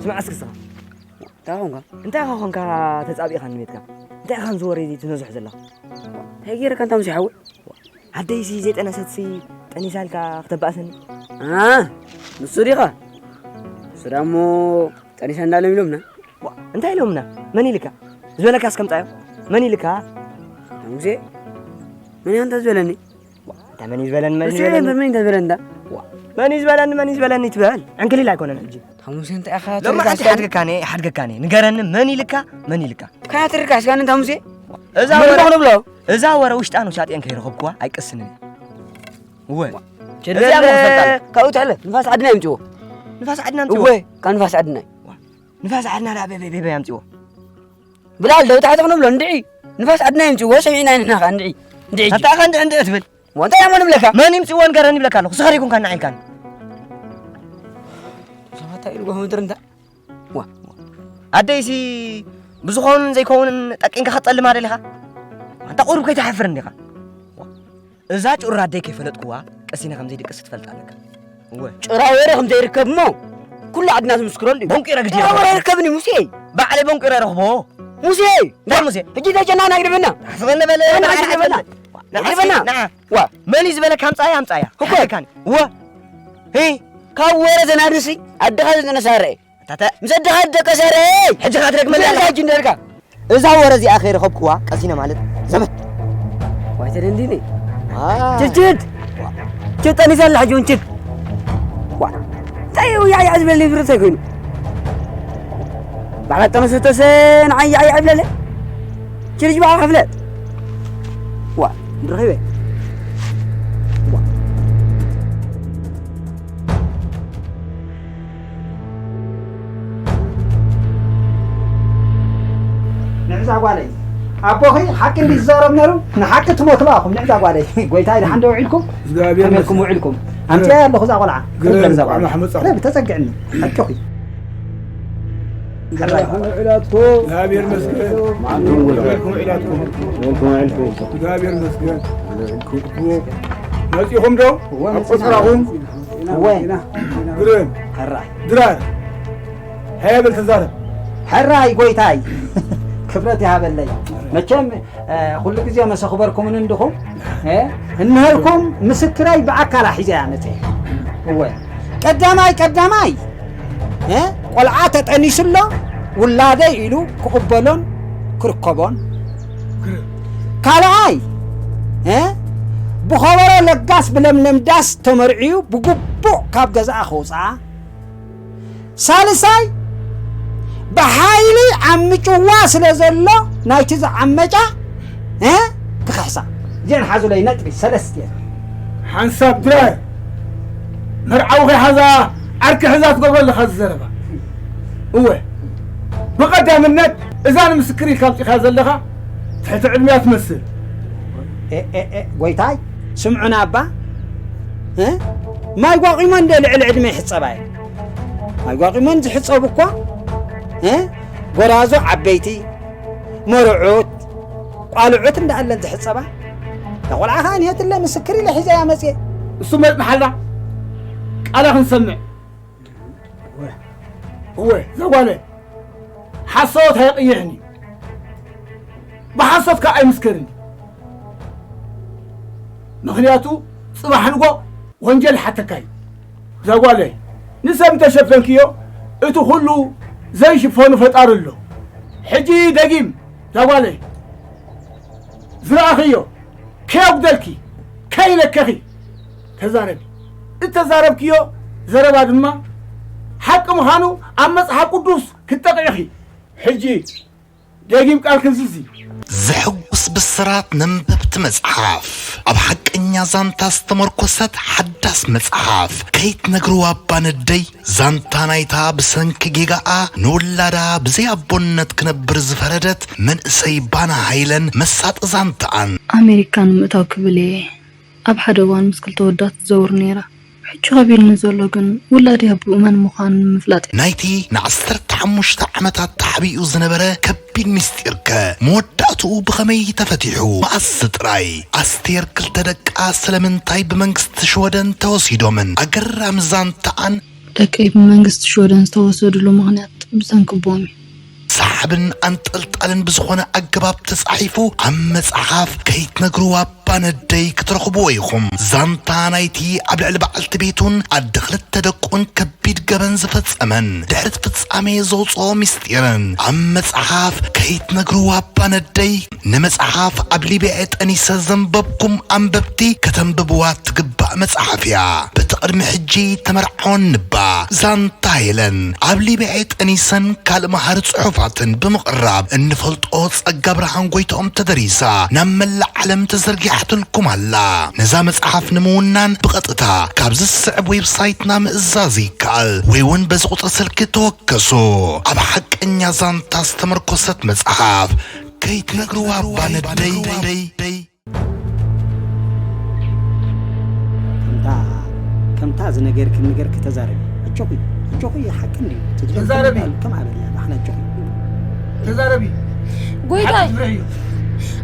ስማዕ እስኪ ንስኻ። እንታይ ኾንካ? እንታይ ኾንካ ተጻቢእካኒ ቤትካ? እንታይ ኢኻ ከምዚ ወረ እዚ ትነዝሖ ዘለኻ? እንታይ ገይረካ እንታ ሙሴ ሓወይ? ዓደይሲ ዘይጠነሰትሲ ጠኒሳ ኢልካ ክተባእሰኒ? ኣ፣ ንሱ ዲኻ? ንሱ ዳሞ ጠኒሳ እንዳሎም ኢሎምና። ዋ፣ እንታይ ኢሎምና? መን ኢልካ? ዝበለካ እስከ ምጻዮ። መን ኢልካ? ሙሴ? መን እዩ ኣንታ ዝበለኒ? ዋ፣ እንታይ መን እዩ ዝበለኒ? መን እዩ ንስኻ ዝበለኒ? መን እዩ ዝበለኒ እንዳ? ዋ፣ መን እዩ ዝበለኒ? መን እዩ ዝበለኒ ትበል? ዕንክሊል ኣይኮነን ሕጂ። ኣታ ሙሴ እንታይ ኢኻ ሎማዓንቲ ተረጋግጽ? ሓድገካኒ፣ ሓድገካኒ። ንገረኒ፣ መን ኢልካ? መን ኢልካ? ካያ ትርካሽ ጋር እንታ ሙሴ? እዛ መን ወረ፣ ንብሎ? እዛ ወረ ውሽጣ ነው ሻጥየን ከይረኸብኩዋ ኣይቀስንን። እወ። ቸደለ እዚኣ መኽፈልታ። ካብኡ ትሕለ፣ ንፋስ ዓድና ይምጽዎ። ንፋስ ዓድና ይምጽዎ? እወ፣ ካብ ንፋስ ዓድና። ዋ፣ ንፋስ ዓድና ዳ ቤ፣ ቤ፣ ቤ፣ ቤ ያምጽዎ። ብላል ደው ታሕቲ ክንብሎ እንድዒ። ንፋስ ዓድና ይምጽዎ፣ ሰሚዕና ንሕና ኸኣ እንድዒ። እንድዒ። ኣታ ኸ እንድዒ፣ እንድዒ ትብል? ወንታ ያሞ ንብለካ? መን ይምጽዎ ንገረኒ ይብለካ ኣለኹ። ስኸር ይኩንካ ንዓይልካኒ። ሰማታ ኢሉ ጎህ ምድር እንታ። ዋ። ኣደይሲ ብዝኾኑን ዘይከውንን ጠቂንካ ክትጠልማ ደሊኻ? ኣንታ ቁሩብ ከይትሓፍር እንዲኻ? ዋ። እዛ ጩራ ኣደይ ከይፈለጥኩዋ ቀሲነ ከም ዘይድቅስ ትፈልጥ ኣለካ። እወ። ጭራ ወረ ከም ዘይርከብ እሞ ኩሉ ዓድና ትምስክረሉ እዩ። ቦንቂረ ግዲ ጭራ ወረ ይረኽቦ። ይርከብኒ ሙሴ። ባዕለይ ቦንቂረ ረኽቦ። ሙሴ! እንታይ ሙሴ? ሕጂ ተጨናና ግድብና። ኣስበነ በለ፣ ግድብና፣ ባዕልኻ ግድብና። ትፈልጥ። ንዓ ግድብና። እስኪ፣ ንዓ። ዋ። መን እዩ ዝበለካ ኣምጻያ፣ ኣምጻያ? እኮ። ይሓልካኒ። እወ። ሂ። ካብ ወረ ዘናድሲ ኣደኻ ዘጠነሳ ረኤ። ኣታተ። ምስ ኣደኻ ደቀሰ ረኤ። ሕጂ ኻትረግመኒ ምስ ኣለኻ። ኣደኻ ሕጂ እንዳልካ። እዛ ወረ እዚኣ ከይረኸብኩዋ ቀሲነ ማለት ዘበት። ዋይ ተደንዲኒ። ዋ። ችድ፣ ችድ። ችድ ጠኒሳ ኣላ ሕጂ እውን ችድ። ዋ። እንታይ እዩ ያዕያዕ ዝበለኒ ብርሰ ኮይኑ? ባዕላ ጠነሰተሰ ንዓይ ያዕያዕ ይብለለ። ችድ ባዕላ ክፍለ። ዋ። ድረኺበ። ዋ። ንዕዛ ጓለይ፣ ኣቦኺ ሓቂ እንዲ ዝዛረብ ነይሩ፣ ንሓቂ ትሞትሉ ኣኹም። ንዕዛ ጓለይ፣ ጎይታይ፣ ደሓን ዶ ውዒልኩም? እግዚኣብሔር ከመይ ኢልኩም ይመስገን። ውዒልኩም? ኣምፅያ ኣለኹ እዛ ቆልዓ። ግረ ክብላ እዛ እንኳዕ ጓለይ። መሓመድ ጻፉ። ረቢ፣ ተጸግዕኒ። ሓቅኺ። ሕራይ። ውዒላትኩም። እግዚኣብሔር ይመስገን። መዓልኩም ውዒላትኩም። ውዒላትኩም። እግዚኣብሔር ይመስገን። መጺኹም ዶ? እወ፣ ኣብ መጺና። ቆጽራኹም? እወ። ግርም። ሕራይ። ድራር። ሃየ በል ተዛረብ። ሕራይ ጎይታይ። ክብረት ይሃበለይ። መቸም፣ እ፣ ኩሉ ግዜ መሰኽበርኩምን እንድኹም፣ እ፣ እንሀልኩም ምስክረይ ብኣካላ ሒዘ እያ መጸ። እወ። ቀዳማይ፣ ቀዳማይ፣ እ፣ ቆልዓ ተጠኒሱ ኣሎ፣ ውላደይ ኢሉ ክቕበሎን ክርከቦን። ካልኣይ፣ እ፣ ብኸበሮ ለጋስ ብለምለም ዳስ ተመርዕዩ ብግቡእ ካብ ገዛኣ ከውፅኣ። ሳልሳይ፣ ብሓይሊ ዓምጭዋ ስለ ዘሎ ናይቲ ዝዓመጫ፣ እ፣ ክኽሕሳ። እዚአን ሓዙለይ ነጥቢ ሰለስተ እየን። ሓንሳብ ድራር መርዓዊ ከይሓዛ ዓርኪ ሕዛ ትገብሮ ኣለኻ እዚ ዘረባ። እወ፣ ብቐዳምነት እዛ ንምስክር ኢልካ ኣምጺእካ ዘለኻ ትሕቲ ዕድሚያ ትመስል። ኤ፣ ኤ፣ ኤ፣ ጎይታይ፣ ስምዑና እባ። እ? ማይ ጓቒመን እንደ ልዕሊ ዕድመ ይሕጸባ እየን። ማይ ጓቒመን ዝሕጸቡ እኳ፣ እ? ጎራዙ ዓበይቲ፣ መርዑት፣ ቋልዑት እንዳኣለን ዝሕጸባ። እታ ቆልዓ ኸኣ ንሄትለ ምስክር ኢለ ሒዘያ መጽየ። እሱ መጽ መሓላ ቃላ ክንሰምዕ። እወ፣ እወ፣ ዘጓለ ሓሶት ኣየቕይሕን እዩ። ብሓሶት ከኣ ኣይምስክርን እዩ። ምኽንያቱ ጽባሕ ንጎ ወንጀል ይሓተካ እዩ። ዛጓለይ፣ ንሰብ እንተሸፈንክዮ፣ እቲ ኩሉ ዘይሽፈኑ ፈጣሪ ኣሎ። ሕጂ ደጊም፣ ዛጓለይ፣ ዝረኣኽዮ ከየጉደልኪ፣ ከይለከኺ ተዛረቢ። እተዛረብክዮ ዘረባ ድማ ሓቂ ምዃኑ ኣብ መጽሓፍ ቅዱስ ክትጠቕዒኺ። ሕጂ ደጊም ቃል ክዝዚ። ዘሐጉስ ብስራት ነንበብቲ መጽሓፍ። ኣብ ሓቀኛ ዛንታ ዝተመርኮሰት ሓዳስ መጽሓፍ። ከይትነግርዋ እባ ነደይ፣ ዛንታ ናይታ ብሰንኪ ጌጋኣ ንውላዳ ብዘይ ኣቦነት ክነብር ዝፈረደት መንእሰይ ባና ሃይለን መሳጢ ዛንታኣን። ኣሜሪካ ንምእታው ክብል እየ ኣብ ሓደ እዋን ምስ ክልተ ወዳት ትዘውር ነይራ። ሕጂ ከቢድኒ ዘሎ ግን ውላደይ ኣቦኡ መን ምዃኑ ንምፍላጥ እዩ። ናይቲ ንዓሰርተ ሓሙሽተ ዓመታት ተሓቢኡ ዝነበረ ከቢድ ምስጢርከ መወዳእትኡ ብኸመይ ተፈቲሑ? መኣስ ጥራይ? ኣስቴር ክልተ ደቃ ስለምንታይ ብመንግስቲ ሽወደን ተወሲዶምን? ኣገራሚ ዛንታኣን። ደቀይ ብመንግስቲ ሽወደን ዝተወሰድሉ ምኽንያት ብሰንኪ ቦም እዩ። ሰሓብን ኣንጠልጣልን ብዝኾነ ኣገባብ ተጻሒፉ ኣብ መጽሓፍ ከይትነግርዋ እባ ነደይ ክትረኽብዎ ኢኹም። ዛንታ ናይቲ ኣብ ልዕሊ በዓልቲ ቤቱን ኣደ ክልተ ደቁን ከቢድ ገበን ዝፈጸመን ድሕሪ እቲ ፍጻሜ ዘውጽኦ ምስጢርን ኣብ መጽሓፍ ከይትነግርዋ እባ ነደይ። ንመጽሓፍ ኣብ ሊብያ ጠኒሰ ዘንበብኩም ኣንበብቲ ከተንብብዋ ትግባእ መጽሓፍ እያ። በቲ ቅድሚ ሕጂ ተመርዓወን ንባ ዛንታ ሄለን ኣብ ሊብያ ጠኒሰን ካልእ መሃሪ ጽሑፋትን ብምቕራብ እንፈልጦ ጸጋ ብርሃን ጎይትኦም ተደሪሳ ናብ መላእ ዓለም ተዘርጊሓትልኩም ኣላ። ነዛ መጽሓፍ ንምውናን ብቐጥታ ካብዚ ዝስዕብ ዌብሳይትና ምእዛዝ ይከኣል ወይ እውን በዚ ቁጽሪ ስልኪ ተወከሱ። ኣብ ሓቀኛ ዛንታ ዝተመርኮሰት መጽሓፍ ከይትነግርዋ እባ ነደይ። ከምታ፣ ከምታ ዝነገርክን ንገርኪ ተዛረቢ። ኣጆኺ፣ ኣጆኺ ሓቂ እንድዩ። እቲ ዝበልክዮ ተዛረቢ። ከም ኣበልና ባሕና ኣጆኺ። ተዛረቢ። ጎይታይ፣ ሓቂ ትፍርሕዮ።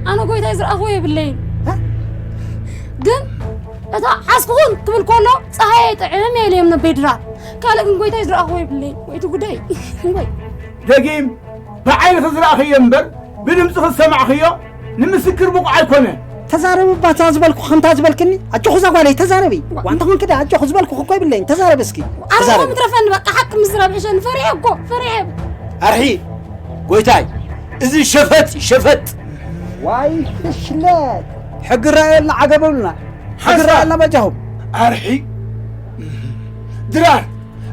ኣነ ጎይታይ ዝረኣኽዎ የብለይን። እ? ግን እታ ዓስኩኹን ክብል ከሎ ጸሃየ ጥዕም ኢለ እዮም ነበይ ድራር። ካልእ ግን ጎይታይ ዝረኣኽዎ የብለይን። ወይ እቲ ጉዳይ። ወይ። ደጊም ብዓይንኺ ዝረኣኽዮ እምበር ብድምፅኺ ዝሰማዕኽዮ ንምስክር ብቑዕ ኣይኮነን። ተዛረቢ እባ እታ ዝበልኩ ከምታ ዝበልክኒ። ኣጆኹ እዛ ጓለይ ተዛረቢ። ዋንታ ኮንኪ ደኣ ኣጆኹ ዝበልኩ እኮ ይብለይን። ተዛረቢ እስኪ። ኣረ ተዛረቢ። ምትረፈኒ በቃ ሓቂ ምዝራብ ሕሸኒ ፈሪሐ እኮ ፈሪሐ። ኣርሒ ጎይታይ፣ እዚ ሸፈጥ እዩ፣ ሸፈጥ። ዋይ ፍሽለት። ሕጊ ረኣየልና ዓገበሉና። ሕጊ ሓንሳብ። ረኣየልና በጃኹም። ኣርሒ ድራር፣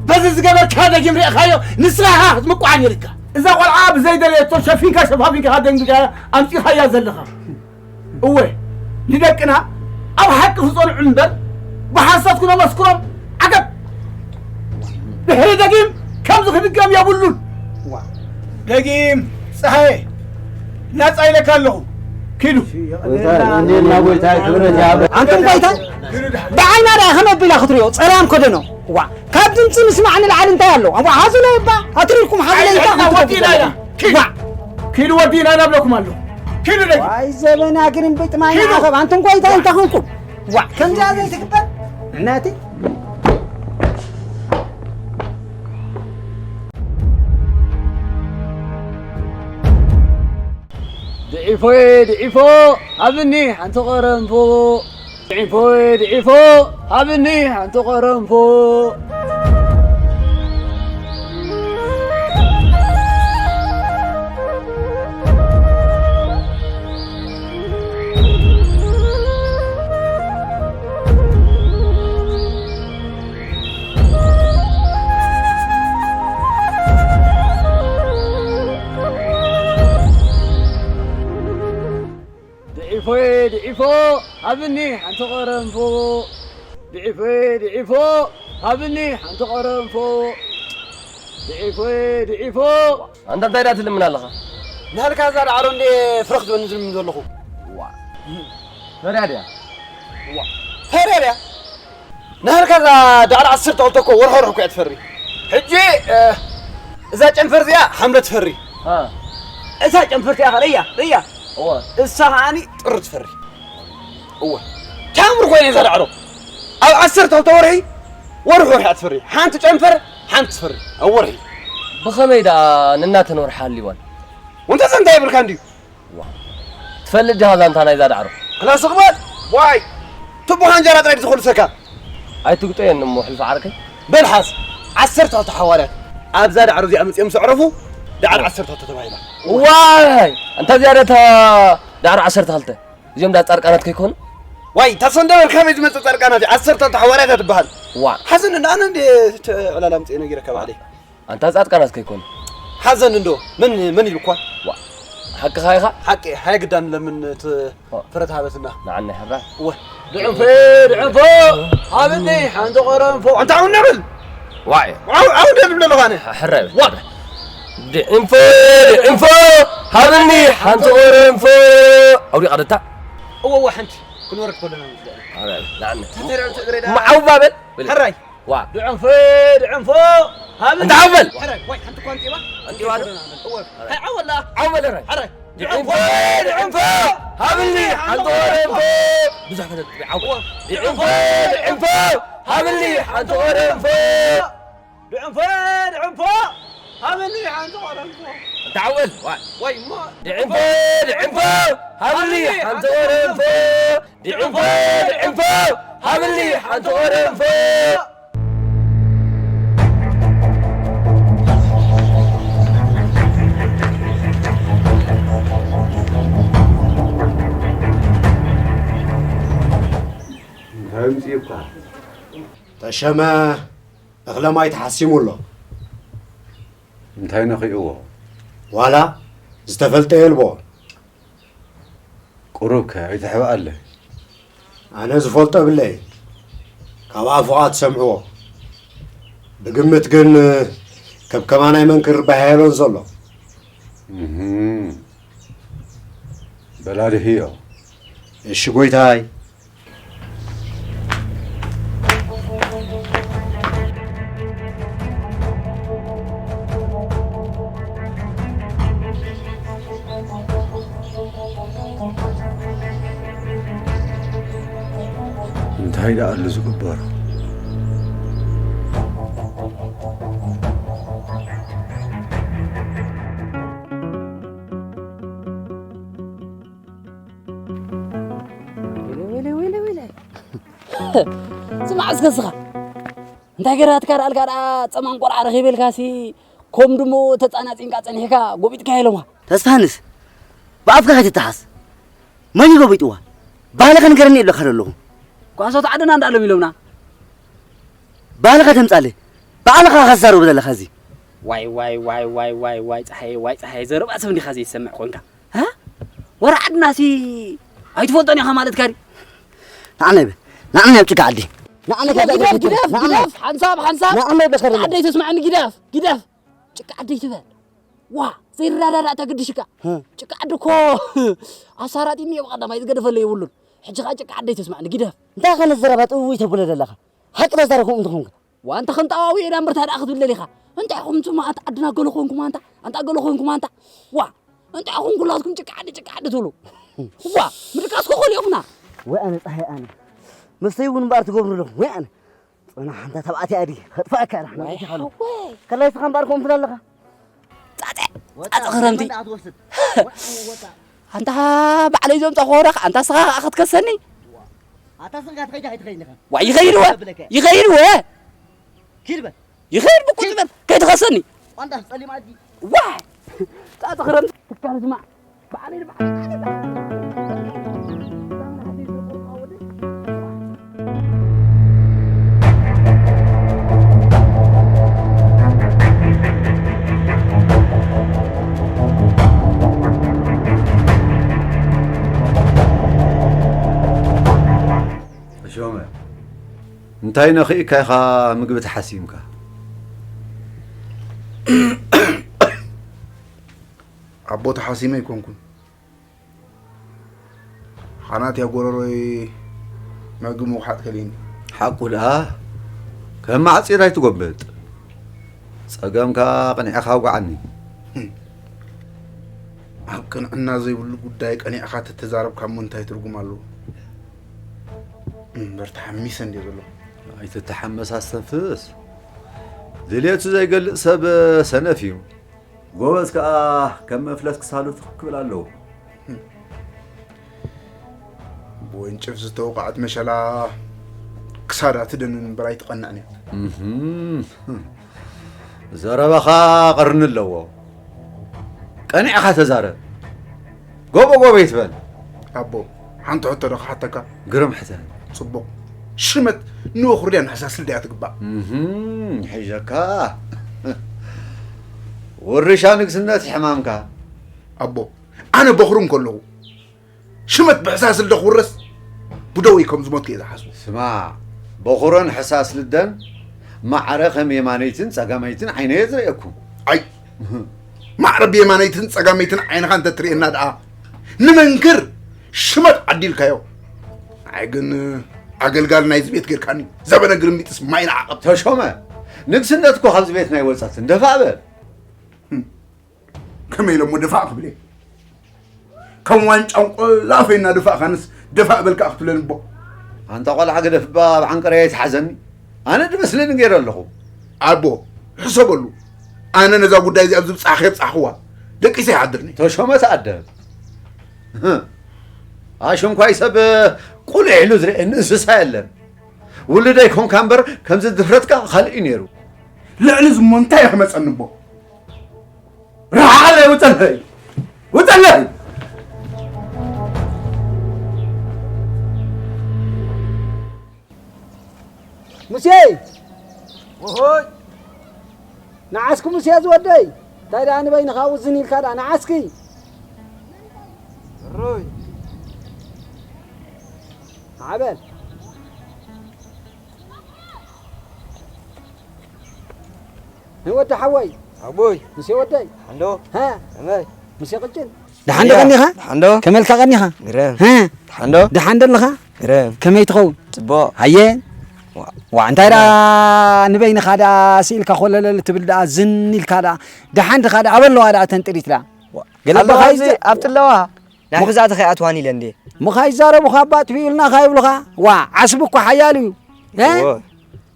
በዚ ዝገበርካ ደጊም ርኢኻዮ፣ ንስኻ ኢኻ ክትምቋዕ ነይርካ። እዛ ቆልዓ ብዘይደለየቶ ሸፊንካ ሸፋፊንካ ኢኻ ደንጊጋያ ኣምጺኻያ ዘለኻ። እወ፣ ንደቅና ኣብ ሓቂ ክጸንዑ እምበር ብሓሶት ክነመስክሮም ዓገብ። ድሕሪ ደጊም ከምዚ ክድገም የብሉን። ዋ። ደጊም፣ ጸሃየ፣ ናጻ ኢለካ ኣለኹ። ኪዱ። ጎይታ፣ እንዴና ጎይታ፣ ክብረት ይሃብ። ኣንቱም ጎይታ፣ ኪዱ ድሓር። ብዓይና ደኣ ከመይ ኣቢላ ክትሪኦ? ጸላም ከደኖ። ዋ፣ ካብ ድምጺ ምስማዕ ንላዕሊ እንታይ ኣሎ? ዋ፣ ሓዙለይ እባ፣ ኣትሪርኩም ሓዙለይ እንታይ ኣይና፣ ወዲና ኢና። ኪዱ። ዋ። ኪዱ ወዲና ኢና ብለኩም ኣለኹ። ኪዱ ደጊም። ዋይ ዘበና ግርምብጥ ማይ ኪዱ። ንዓኸብ። ኣንቱም ጎይታ እንታይ ኮንኩም? ዋ፣ ከምዚኣ ዘይትግበር? እናቲ። ድዒፎየ ድዒፎ፣ ሃብኒ ሓንቲ ቀረንፎ። ድዒፎየ ድዒፎ፣ ሃብኒ ሓንቲ ቀረንፎ። ሃብኒ ሓንቲ ቀረንፎ፣ ድዒፎ፣ ድዒፎ፣ ሃብኒ ሓንቲ ቀረንፎ፣ ድዒፎ፣ ድዒፎ። ኣንታ እንታይ ደኣ ትልምን ኣለኻ? ናህልካ እዛ ዳዕሮ እንዴ ፍረኽ ዝበኒ ዝልምን ዘለኹ። ዋ። ፈርያ ድያ? ዋ። ፈርያ ድያ? ናህልካ እዛ ዳዕሮ ዓሰርተ ክልተ እኮ ወርሒ ወርሒ እኮ እያ ትፈሪ። ሕጂ፣ እ፣ እዛ ጨንፈር እዚኣ ሓምለ ትፈሪ። አ። እዛ ጨንፈር እዚኣ ኸ ርእያ፣ ርእያ። እወ። እሳ ኸኣኒ ጥሪ ትፈሪ። እወ። ተኣምር ኮይነ እዛ ዳዕሮ። ኣብ ዓሰርተ ክልተ ወርሒ፣ ወርሒ ወርሒ እያ ትፈሪ። ሓንቲ ጨንፈር፣ ሓንቲ ትፈሪ። ኣብ ወርሒ። ብኸመይ ደኣ ንናተን ወርሒ ሃልይወን? ወንታ ዘንታ ይብልካ እንድዩ? ዋ። ትፈልጥ ዲኻ ዛንታ ናይዛ ዳዕሮ? ክላስ እቕበል። ዋይ። ትቡኻ እንጀራ ጥራይ ዝኹልሰካ። ኣይትግጦየኒ እሞ ሕልፊ ዓርከይ። በል ሓዝ። ዓሰርተ ክልተ ሓዋርያት ኣብዛ ዳዕሮ እዚኣ መጺኦም ምስ ኣዕረፉ ዳዕሮ ዓሰርተ ክልተ ተባሂላ። ዋይ! ኣንታ እዚኣ ዶ እታ ዳዕሮ ዓሰርተ ክልተ? እዚኦም ዳ ጻድቃናት ከይኮኑ? ዋይ፣ እታ ሰንደበል ካበይ ዝመጸ ጻድቃናት እዩ? ዓሰርተ ክልተ ሓዋርያት እያ ትበሃል። ዋ። ሓዘን እንዳ ኣነ እንደ ዕላል ኣምጽኤ ነጊረካ ባዕለይ። ኣንታ ጻድቃናት ከይኮኑ። ሓዘን እንዶ መን፣ መን ኢሉኳ? ዋ፣ ሓቅኻ ኢኻ? ሓቂ፣ ሃይ ግዳን ለምን ት-፣ ዋ። ፍረት ሃበትና። ንዓና ይሕብራ። እወ። ድዕንፎ፣ ድዕንፎ፣ ሃብኒ ሓንቲ ቆረንፎ። ኣንታ እውን ነብል። ዋይ። ዓው፣ ዓው ደብል ኣለኻ ኣነ። ሕራይ። ዋ። ድዕንፎ፣ ድዕንፎ፣ ሃብኒ ሓንቲ ቆረንፎ። ኣውዲቓ ደታ? እወ፣ እወ፣ ሓንቲ ክንወርድ ከለና ንስደድ። ኣረ፣ ንዓና። ተተረርቱ እግሬ ዳ። መዓው ባበል። ሕራይ። ዋ። ድዕንፎ፣ ድዕንፎ፣ ሃብኒ። እንተ ዓው በል። ሕራይ፣ ዋይ፣ ሓንቲ እኳ ኣንጢባ። ኣንጢባ ዶ? እወ። ኣረ። ሃይ፣ ዓው ኣላ። ዓው በል፣ ሕራይ። ሕራይ። ድዕንፎ፣ ድዕንፎ፣ ሃብኒ ሓንቲ ቆረንፎ። ብዙሕ ፈለጥ፣ ዓው በል። እወ። ድዕንፎ፣ ድዕንፎ፣ ሃብኒ ሓንቲ ቆረንፎ። ድዕንፎ፣ ድዕንፎ፣ ሃብኒ ሓንቲ ቆረንፎ። እንተ ዓው በል፣ ዋ። ዋይ፣ እሞ። ድዕንፎ፣ ድዕንፎ፣ ሃብኒ ሓንቲ ቆረንፎ። ድዕንፎ፣ ድዕንፎ፣ ሃብኒ ሓንቲ ቆረንፎ። እንታይ ኣምጺእኳ? ተሸመ እኽለ ማይ ተሓሲሙ ኣሎ። እንታይ ነኺእዎ? ዋላ ዝተፈልጠ የልቦ። ቁሩብከ ኣይትሕብኣለይ። ኣነ ዝፈልጦ የብለይን። ካብ ኣፉ ከኣ ትሰምዕዎ። ብግምት ግን ከብከማናይ መንክር ባህ ኣይበሎን ዘሎ። እህም። በላድህዮ። እሺ ጎይታይ። እንታይ ደኣ ኣሉ ዝግበር? ወይለ፣ ወይለ፣ ወይለ፣ ወይለ። ስማዕ እስከ እስኻ። እንታይ ገራትካ ደኣ ኣልካ ደኣ ጸማም ቆልዓ ረኺበ ኢልካሲ፣ ከም ድሙ ተጻናጺንካ ጸኒሕካ ጎቢጥካ ኢሎማ። ተስፋሃንስ፣ ብኣፍካ ከይትተሓስ። መን እዩ ጎቢጥዋ? ባህልኻ ንገረኒ ኢለካ ዘለኹ። ጓሶት ዓድና እንዳኣሎም ኢሎምና። ባህልኻ ተምጻለይ። ባዕልኻ ኢኻ ትዛረብ ዘለኻ እዚ። ዋይ፣ ዋይ፣ ዋይ፣ ጸሓየ፣ ዋይ፣ ጸሓየ፣ ዘረባ ሰብ እንዲኻ ዘይሰምዕ ኮንካ። ሃ? ወረ ዓድናሲ ኣይትፈልጦን ኢኻ ማለትካ ድዩ? ንዓና ይበል። ንዓና ኣብ ጭቃ ዓዲ። ንዓና ግደፍ፣ ግደፍ፣ ግደፍ፣ ንዓና። ግደፍ፣ ሓንሳብ፣ ሓንሳብ። ንዓና ይበል ከደለ። ጭቃ ዓደይ ተስማዕኒ፣ ግደፍ፣ ግደፍ። ጭቃ ዓደይ ትበል። ዋ፣ ዘይረዳዳእ ተግድሽካ። ህ። ጭቃ ዓዲ እኮ ኣሳራጢኒ እየ ብቐዳማይ ዝገደፈለ የብሉን። ሕጂ ኸኣ ጭቃ ዓደይ ተስማዕኒ፣ ግደፍ። እንታይ ኸነ ዘረባ ጥውይ ተብሎ ዘለኻ? ሓቂ ተዛረብ ከምኡ እንተኾንካ። ዋ፣ እንተ ኸንጣዋዊ እየ ዳምበር ታድኣ ክትብል ደሊኻ? እንታይ ኢኹም ትማት ዓድና ገለ ኾንኩም ኣንታ፣ ኣንታ ገለ ኾንኩም ኣንታ። ዋ፣ እንታይ ኢኹም ኩላትኩም ጭቃ ዓዲ፣ ጭቃ ዓዲ ትብሉ? ዋ፣ ምድቃስ ኮኾል ኢኹምና። ወይ ኣነ ጸሃይ ኣነ። መስተይ እውን እምበኣር ትገብሩ ኣለኹም። ወይ ኣነ። ጽናሕ፣ ኣንታ ተባዕትያ ድየ ከጥፍኣካ እየ፣ ንሕና ዋይ ብቻ ኻሉ። ሓወይ። ከላይ ስኻ እምበኣር ከምኡ ትብል ኣለኻ። ጻጸ፣ ወጣ፣ ጻጸ ክረምቲ። መን ደኣ ክትወስድ? ወጣ፣ ወጣ። ኣንታ ባዕለይ ዘምጻእኩ ወረኽ፣ ኣንታ ስኻ ኸኣ ክትከሰኒ? ኣታ ስንካ ትኸይድ ኣይትኸይድ ኢኻ? ዋይ፣ ይኸይድ ወ፣ ይኸይድ ወ። ኪድ በል። ይኸይድ ብቁ ኪድ። ዝበል፣ ከይትኸሰኒ። ቋንጣ ጸሊም ኣድጊ። ዋይ! ጻጸ ክረምቲ ትካል ዝማዕ። ባዕለይ ንባዕለይ፣ ባዕለይ፣ ባዕለይ። ሾመ፣ እንታይ ነኺእካ ኢኻ ምግቢ ተሓሲምካ? ኣቦ ተሓሲመ ኣይኮንኩን። ሓናት እያ ጎረሮይ መግቢ ምውሓጥ ከሊኒ። ሓቁ ደኣ ከም ማዕጺድ ኣይትጎብጥ። ጸገምካ ቀኒዕኻ ኣውግዓኒ። ኣብ ቅንዕና ዘይብሉ ጉዳይ ቀኒዕኻ ተተዛረብካ እሞ እንታይ ትርጉም ኣለዎ? እምበር ተሓሚሰ እንድየ ዘለኹ። ኣይትተሓመስ ኣስተንፍስ። ድልየቱ ዘይገልጽ ሰብ ሰነፍ እዩ። ጎበዝ ከኣ ከም መፍለስ ክሳሉ ትኽ ክብል ኣለዎ። ብወንጭፍ ዝተወቕዐት መሸላ ክሳዳ ትደንን እምበር ኣይትቐንዕን እያ። እህም። ዘረባኻ ቀርኒ ኣለዎ። ቀኒዕኻ ተዛረብ። ጎቦ ጎቦ ይትበል። ኣቦ፣ ሓንቲ ሕቶ ዶ ክሓተካ? ግርም ሕተን። ጽቡቕ። ሽመት ንበኹር ድያ ንሕሳስል ድያ ትግባእ? እህም፣ ይሕሸካ። ውርሻ ንግስነት ሕማምካ። ኣቦ፣ ኣነ በኹሩ እንከለኹ ሽመት ብሕሳስል ዶ ክውረስ? ብደውይ ከም ዝሞትኩ እየ ዝሓስቦ። ስማዕ፣ በኹሮን ሕሳስ ልደን ማዕረ ከም የማነይትን ጸጋመይትን ዓይነየ ዝርእየኩም። ኣይ፣ ማዕረ ብየማነይትን ጸጋመይትን ዓይንኻ እንተ ትርእየና ደኣ ንመንክር ሽመት ዓዲልካዮ። ኣይ ግን ኣገልጋሊ ናይዚ ቤት ጌርካኒ። ዘበነ ግርምቢጥስ ማይ ንዓቐብ። ተሾመ፣ ንግስነት እኮ ካብዚ ቤት ናይ ወጻት። እንደፋእ በል። ከመይ ኢለ እሞ ደፋእ ክብለ? ከም ዋንጫ እንቆላፈይ እናደፋእካንስ ደፋእ በል ከኣ ክትብለኒ እቦ። ኣንታ ቆልዓ ግደፍ እባ፣ ኣብ ዓንቀረይ ኣይትሓዘኒ። ኣነ ድመስለኒ ገይረ ኣለኹ። ኣቦ፣ ሕሰበሉ። ኣነ ነዛ ጉዳይ እዚኣ ኣብ ዝብጻሕ ከየብጻሕኽዋ ደቂሰ ይሓድርኒ። ተሾመ ተኣደብ። ኣሽንኳይ ሰብ ቁልዕ ኢሉ ዝርእየኒ እንስሳ የለን። ውሉደይ ኮንካ እምበር ከምዚ ድፍረትካ ካልእ እዩ ነይሩ። ልዕሊ እዚ እሞ እንታይ እዩ ክመጸኒ እቦ? ርሓቕ ኣለይ፣ ውጸለይ፣ ውጸለይ። ሙሴ! ኦሆይ! ንዓስኪ ሙሴ ዝወደይ! እንታይ ደኣ ንበይንኻ ውዝን ኢልካ ደኣ ንዓስኪ? ሩይ! ዓበል! ንወዲ ሓወይ! ኣቦይ! ሙሴ ወደይ! ሓንዶ! ሃ! እመይ! ሙሴ ቅጭን! ደሓን ዶ ቀኒኻ? ሓንዶ! ከመልካ ቀኒኻ? ግረም! ሃ! ሓንዶ! ደሓን ዶ ኣለኻ? ግረም! ከመይ ትኸውን? ጽቡቕ! ሃየ! ዋ! ዋ፣ እንታይ ደኣ ንበይንኻ ደኣ ስኢልካ ኮለለል ትብል ደኣ ዝን ኢልካ ደኣ ደሓን ድኻ ደኣ ኣበለዋ ደኣ ተንጥሪት ደኣ? ዋ! ገለ ኣለዋ ኣቦኻ ኣብዚ ይዘ- ኣብቲ ኣለዋ። ናይ ሞ- መግዛእቲ ከይኣትዋን ኢለ እንዴ? ምኻ ይዛረቡኻ፣ ኣባ ኣጥፊኡልና ኸ ይብሉኻ? ዋ፣ ዓስቢ እኮ ሓያል እዩ። እ? እወ።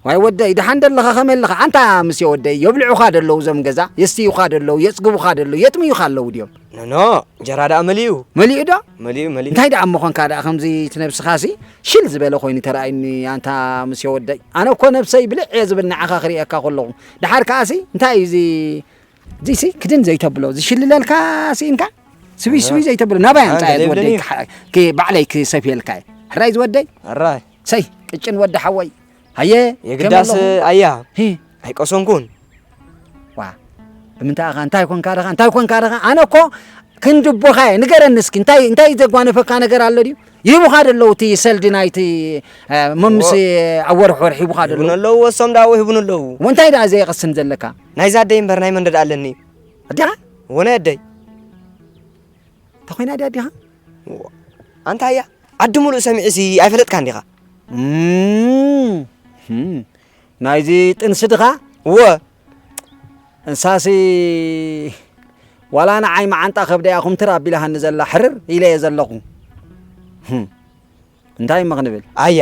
ዋይ ወደይ፣ ደሓን ደለኻ፣ ከመይ ኣለኻ? ኣንታ ምስ ወደይ፣ የብልዑኻ ደለዉ እዞም ገዛ፣ የስትዩኻ ደለዉ፣ የጽግቡኻ ደለዉ፣ የጥምዩኻ ኣለዉ ድዮም? ኖ፣ ኖ፣ እንጀራ ደኣ መሊኡ። መሊኡ ዶ? መሊኡ፣ መሊኡ። እንታይ ደኣ እሞ ኾንካ ደኣ ከምዚ እቲ ነብስኻሲ ሽል ዝበለ ኮይኑ ተራእዩኒ፣ ኣንታ ምስ ወደይ። ኣነ እኮ ነብሰይ ብልዕ እየ ዝብል ንዓኻ ክርእየካ ከለኹ። ደሓር ከኣሲ፣ እንታይ እዩ እዚ እዚሲ ክድን ዘይተብሎ፣ ዝሽልለልካ ስኢንካ፣ ስብይ ስብይ ዘይተብሎ፣ ናባይ ኣምጻ እየ ዝወደይ፣ ዘይብለኒ። ክሓ-፣ ክ-፣ ባዕለይ ክሰፍየልካ እየ። ሕራይ ዝወደይ? ሕራይ። ሰይ፣ ቅጭን ወዲ ሓወይ። ሃየ፣ የግዳስ ከመይ ኣለኹ? ኣያ፣ ሂ። ኣይቀሰንኩን። ዋ፣ ብምንታይ ኢኻ? እንታይ ኮንካ ደኻ? እንታይ ኮንካ ደኻ? ኣነ እኮ ክንዲ ኣቦኻ እየ። ንገረኒ እስኪ፣ እንታይ፣ እንታይ ዘጓነፈካ ነገር ኣሎ ድዩ? ይህቡኻ ደለዉ እቲ ሰልዲ ናይቲ፣ እ፣ መምስ ዎ። ኣብ ወርሒ ወርሒ ይህቡኻ ደለዉ? ይህቡን ኣለዉ፣ ወሶም ደኣ ይህቡን ኣለዉ። ወንታይ ደኣ ዘየቕስን ዘለካ? ናይዛ ኣደይ እምበር ናይ መን ደኣ ኣለኒ? ኣዴኻ? ወ ናይ ኣደይ። እንታይ ኮይና ድያ ኣዴኻ? ዎ። ኣንታ እያ፣ ዓዲ ሙሉእ ሰሚዑሲ ኣይፈለጥካን ዲኻ? እም፣ እም። ናይዚ ጥንሲ ድኻ? እወ። እንሳሲ ዋላ ንዓይ መዓንጣ ከብደይ ኣኹምትር ኣቢላሃኒ ዘላ ሕርር ኢለ እየ ዘለኹ። ህም። እንታይ እሞ ክንብል? ኣያ፣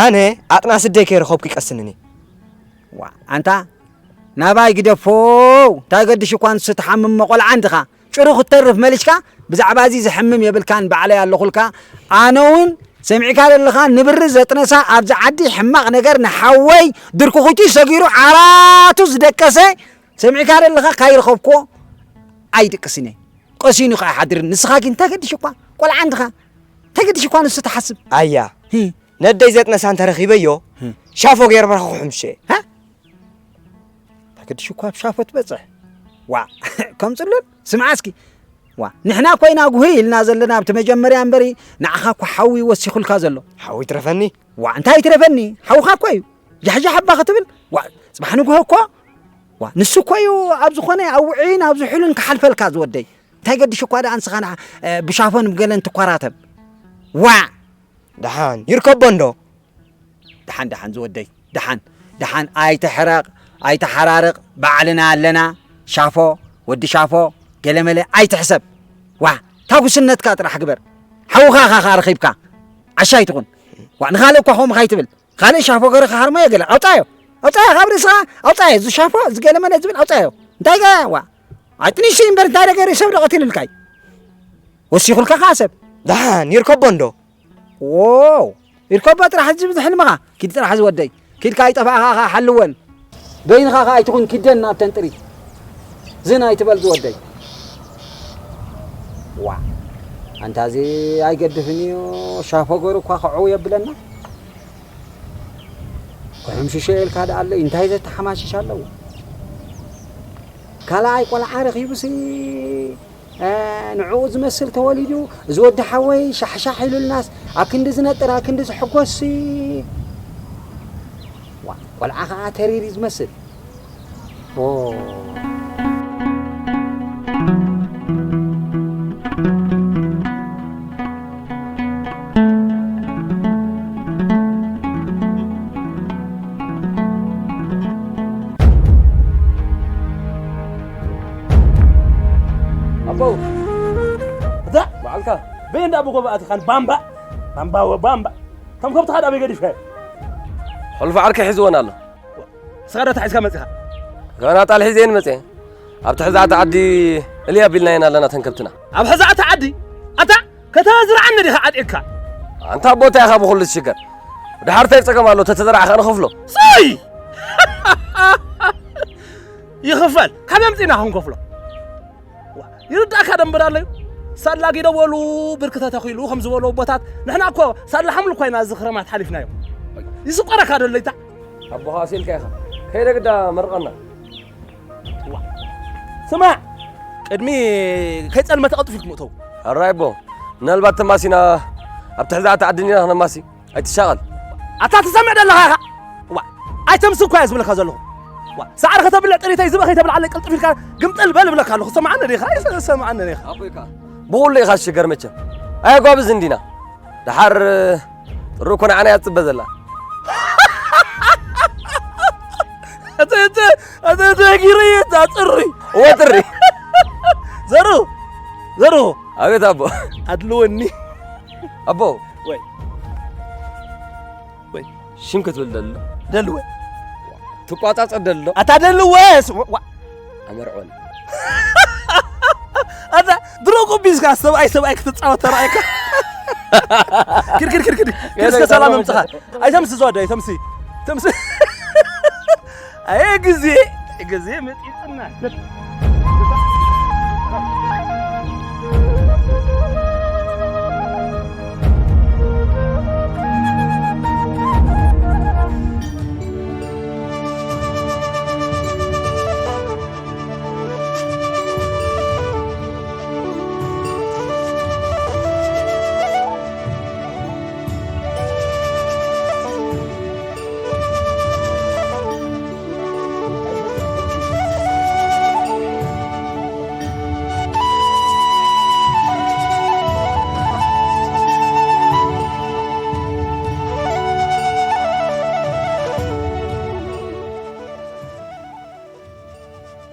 ኣነ ኣጥና ስደይ ከይረኸብኩ ይቀስንኒ። ዋ፣ ኣንታ ናባይ ግደፎ። እንታይ ገድሽ እኳ ንሱ ትሓምም ቆልዓ እንድኻ። ጭሩ ክትተርፍ መሊሽካ፣ ብዛዕባ እዚ ዝሕምም የብልካን፣ ባዕለይ ኣለኹልካ። ኣነ እውን ሰሚዕካ ዘለኻ ንብሪ ዘጥነሳ ኣብዚ ዓዲ ሕማቕ ነገር ንሓወይ ድርኩኺቱ ሰጊሩ ዓራቱ ዝደቀሰ ሰሚዕካ ዘለኻ ካይረኸብክዎ ኣይድቅስን እየ። ቀሲኑ ከኣ ይሓድርን። ንስኻ ግን እንታይ ገድሽ እኳ ቆልዓ እንድኻ። እንታይ ገድሽ እኳ ንሱ ትሓስብ። ኣያ፣ ሂ። ነደይ ዘጥነሳ እንተረኺበዮ፣ ሂ። ሻፎ ገይረ በረኻ ክሕምሸ። ሃ? እንታይ ገድሽ እኳ ኣብ ሻፎ ትበጽሕ። ዋ፣ ከም ጽሉል። ስምዓ እስኪ። ዋ ንሕና ኮይና ጉህ ኢልና ዘለና ኣብቲ መጀመርያ እምበሪ፣ ንዓኻ እኮ ሓዊ ወሲኹልካ ዘሎ። ሓዊ ትረፈኒ። ዋ እንታይ ትረፈኒ? ሓውኻ እኮ እዩ። ጃሕጃሕ እባ ክትብል፣ ዋ ጽባሕ ንግሆ እኮ፣ ዋ ንሱ እኮ እዩ ኣብ ዝኾነ ኣብ ውዑይን ኣብ ዝሑልን ክሓልፈልካ ዝወደይ። እንታይ ገድሽ እኳ ደኣ ንስኻ ንዓ ብሻፎን ብገለን ትኮራተም። ዋ ደሓን ይርከቦ እንዶ። ደሓን ደሓን ዝወደይ፣ ደሓን ደሓን ኣይትሕረቕ፣ ኣይትሓራርቕ፣ ባዕልና ኣለና። ሻፎ፣ ወዲ ሻፎ፣ ገለመለ ኣይትሕሰብ። ዋ ታጉስነትካ ጥራሕ ግበር። ሓውኻ ኻኻ ረኺብካ ዓሻ ኣይትኹን። ዋ ንኻልእ እኳ ከምኡ ካይትብል። ካልእ ሻፎ ገረ ክሃርሞ የገለ ኣውጻዮ፣ ኣውጻዮ ካብ ርእስኻ። ኣውጻዮ እዚ ሻፎ እዚ ገለመለ ዝብል ኣውጻዮ። እንታይ ገ ዋ ኣጥኒሽ እምበር እንታይ ነገር ሰብ ደቐቲልልካይ። ወሲኹልካ ከዓ ሰብ። ደሓን ይርከቦ እንዶ። ዎው ይርከቦ ጥራሕ እዚ ብዝሕልምኻ። ኪድ ጥራሕ ዝወደይ፣ ኪድካ ኣይጠፋእኻ ኸዓ ሓልወን። በይንኻ ኸዓ ኣይትኹን ኪደን ናብተን ጥሪት። ዝን ኣይትበል ዝወደይ። ዋ ኣንታ እዚ ኣይገድፍን እዩ። ሻፎ ገሩ እኳ ክዕው የብለና። ክሕምሽሸ ኢልካ ደኣ ኣሎ እንታይ ዘተሓማሽሽ ኣለዎ። ካልኣይ ቆልዓ ረኺቡሲ ንዕኡ ዝመስል ተወሊዱ። እዚ ወዲ ሓወይ ሻሕሻሕ ኢሉልናስ ኣብ ክንዲ ዝነጥር ኣብ ክንዲ ዝሕጎስሲ። ዋ ቆልዓ ኸዓ ተሪር እዩ ዝመስል። ኣቦ እዛ በዓልካ በይ እንዳ ብጎባኣትኻን ባምባ ባምባ ወባምባ ከም ከብትኻ ዳበይ ገዲፍካዮ? ሕሉፍ ዓርከይ ሒዝወን ኣሎ። ንስኻ ዶ ተሒዝካ መጺኻ? ገና ጣል ሒዘን መጺአ። ኣብቲ ሕዛእቲ ዓዲ እልይ ኣቢልናየን ኣለና ተን ከብትና። ኣብ ሕዛእቲ ዓዲ? ኣታ ከተዝርዓኒ ዲኻ ዓጢቕካ? ኣንታ ኣቦ እንታይ ኢኻ ብኹሉ ዝሽገር? ድሓር እንታይ ጸገም ኣሎ ተተዘርዓ ከኣ ንኸፍሎ። ሶይ! ይኽፈል። ካበይ ኣምጺእና ክንከፍሎ? ይርዳእካ ደንበር ኣለዩ። ሳላ ጊደወሉ ብርክ ተተኺሉ ከም ዝበሉ ኣቦታት ንሕና እኮ ሳላ ሓምሉ ኮይና እዚ ክረማት ሓሊፍናዮ። ይስቆረካ ዶ ለይታ? ኣቦኻ ኣሲልካ ኢኻ። ከይደ ግዳ መርቐና። ስማዕ ቅድሚ ከይጸልመተ ቀልጥፍ ኢልኩም እተው። ሕራይ ኣቦ ምናልባት ተማሲና ኣብ ትሕዛእቲ ዓዲ እንዲና ክነማሲ። ኣይትሻቐል። ኣታ ትሰምዕ ደለኻ ኢኻ? ዋ ኣይተምሲ እኳ እየ ዝብለካ ዘለኹ። ዋ ሳዕሪ ከተብልዕ ጥሪተይ ዝበ ከይተብልዓለይ ቅልጥፍ ኢልካ ግምጥል በል እብለካ ኣለኹ። ሰማዓኒ ዲኻ? ኣይሰማዓኒ ዲኻ? ኣቦይካ ብኹሉ ኢኻ ሽገር መቸም። ኣየጓብዝ እንዲና። ደሓር ጥሩ እኮ ንዓና እያ ትጽበ ዘላ። ኣተ ኣተ ኣተ ኣተ ጊሪ ኣታ ጥሪ። እወ ጥሪ። ዘሩ ዘሩ ኣቤት ኣቦ። ኣድልወኒ። ኣቦ ወይ ወይ ሽም ክትብል ደሎ ደልወ ትቋጻጸ ደሎ ኣታ ደልወ ስሙ ዋ ኣመርዖን ኣታ ድሮ ቁቢዝካ ሰብኣይ ሰብኣይ ክትጻወት ተራእየካ። ክድ ክድ ክድ ክድ ክድ እስከ ሰላም እምጽኻ። ኣይተምሲ ዘወደ ኣይተምሲ ተምሲ። ኣየ ግዜ ግዜ መጢጥና።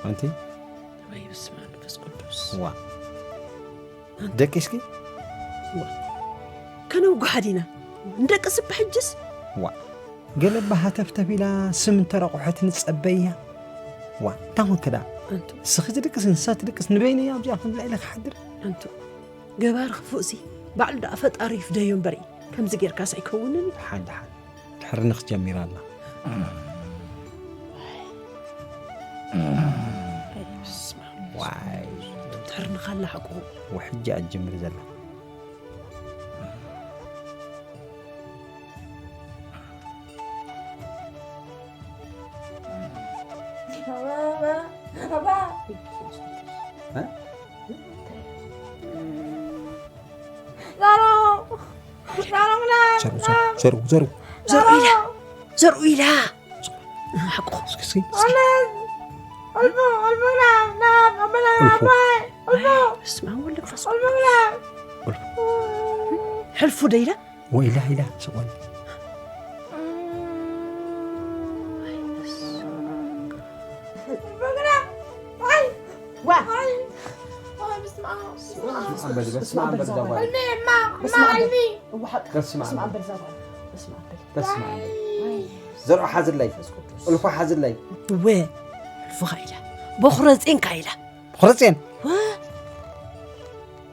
ኣንቲ ወይ ብስመ ኣብ መንፈስ ቅዱስ ዋ ደቂስኪ? ዋ ከነውግሓ ዲና ንደቅስ እባ ሕጅስ? ዋ ገለ እባ ሃተፍተፍ ኢላ ስም እንተረቑሐት ንጸበያ። ዋ እንታይ ኾንክዳ? ኣንቱ ስኺ ትድቅስ ንሳ ትድቅስ ንበይነይ ኣብዚኣ ክንላ ኢለ ክሓድር? ኣንቱ ገባር ክፉእሲ ባዕሉ ደኣ ፈጣሪ ይፍደዮ እምበሪ ከምዚ ጌርካስ ኣይከውንን እዩ። ደሓን ደሓን ድሕሪ ንኽስ ጀሚራ ኣላ። ዋይ ትሕርንኻ ኣላ ሓቁ። ወሕጂ ኣጅምር ዘላ። ዘርኡ፣ ዘርኡ፣ ዘርኡ፣ ዘርኡ። ዘርኡ ኢላ። ዘርኡ ኢላ። ሓቁ። እስኪ፣ እስኪ፣ እስኪ። በስመ ኣብ ወወልድ ወመንፈስ ቅዱስ። ሕልፉ ዶ ኢላ? ወይላ ኢላ፣ ስቕ በል። ዋ። በስመ ኣብ በል፣ በስመ ኣብ በል፣ እዛ ጓል። በስመ ኣብ በል። እዋ፣ ሓቂ። በስመ ኣብ በስመ ኣብ በል፣ እዛ ጓል። በስመ ኣብ በል። በስመ ኣብ በል። ዘርኡ ሓዝለይ፣ እልፎ ሓዝለይ። እወ፣ እልፎኻ ኢላ። በኹረ ጼንካ ኢላ። በኹረ ጼን? ወ-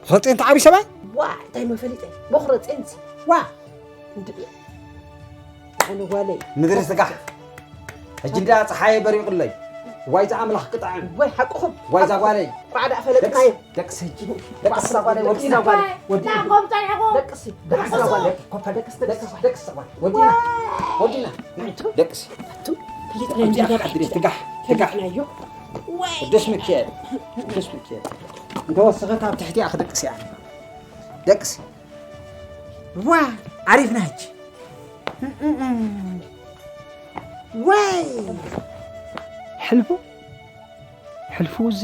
በኹረ ጼን ተዓቢ ሰብኣይ? ዋ፣ እንታይ መፈሊጠ? በኹረ ጼንሲ። ዋ። እንድ-፣ ኣነ ጓለይ። ምድሪ ስጋሕ። ሕጂ እንዳ ጸሓየ በሪቑለይ። ዋይ ዝኣምላኽ ቅጣዕን። ወይ ሓቅኹም። ዋይ እዛ ጓለይ። ኳዕ ደኣ ፈለጥናዮ። ደቅሲ፣ ደቅሲ። ደቅሲ እዛ ጓለይ፣ ወዲና ጓለይ፣ ወዲና። ደቅሲ፣ ደቅሲ እዛ ጓለይ፣ ኮፋ፣ ደቅሲ፣ ደቅሲ፣ ደቅሲ እዛ ጓለይ፣ ወዲና፣ ወዲና። ደቅሲ። ኣቱ፣ ፍሊጥ ናይ እንጀራ ትጋሕ፣ ትጋሕ፣ ትጋሕ። ፍሊጥናዮ። ወይ። ቅዱስ ሚካኤል፣ ቅዱስ ሚካኤል። እንተወሰኸት ኣብ ትሕቲ እያ ክደቅስ እያ። ደቅሲ። ዋ፣ ዓሪፍና ሕጂ። ወይ። ሕልፉ፣ ሕልፉ እዚ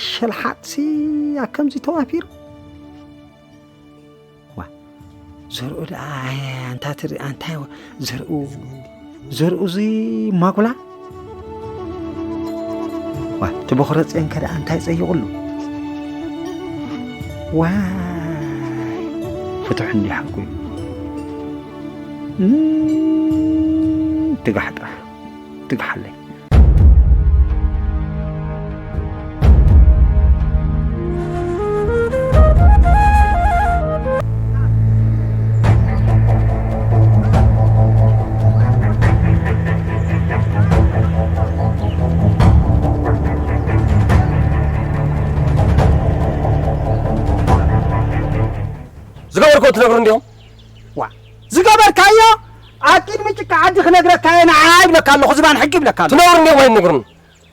ሸልሓጥሲ ኣብ ከምዚ ተዋፊሩ። ዋ፣ ዘርኡ ደኣ ኣንታ ትርኢ፣ ኣንታይ ዘርኡ፣ ዘርኡ እዚ ማጉላ። ዋ፣ እቲ በኹረ ጼንከ ደኣ እንታይ ጸይቑሉ? ዋይ፣ ፍትሑ እንዲዩ ሓቁ እዩ። እም፣ ትጋሕ ጥራሕ፣ ትግሓለይ። ዝገበርክዎ ትነግሩ እንዲኹም? ዋ፣ ዝገበርካዮ ኣብ ቅድሚ ጭቃ ዓዲ ክነግረካ እየ፣ ንዓ ይብለካ ኣለኹ፣ ዝባን ሕጊ ይብለካ ኣለኹ። ትነግሩ እንዲኹም ኣይትነግሩን?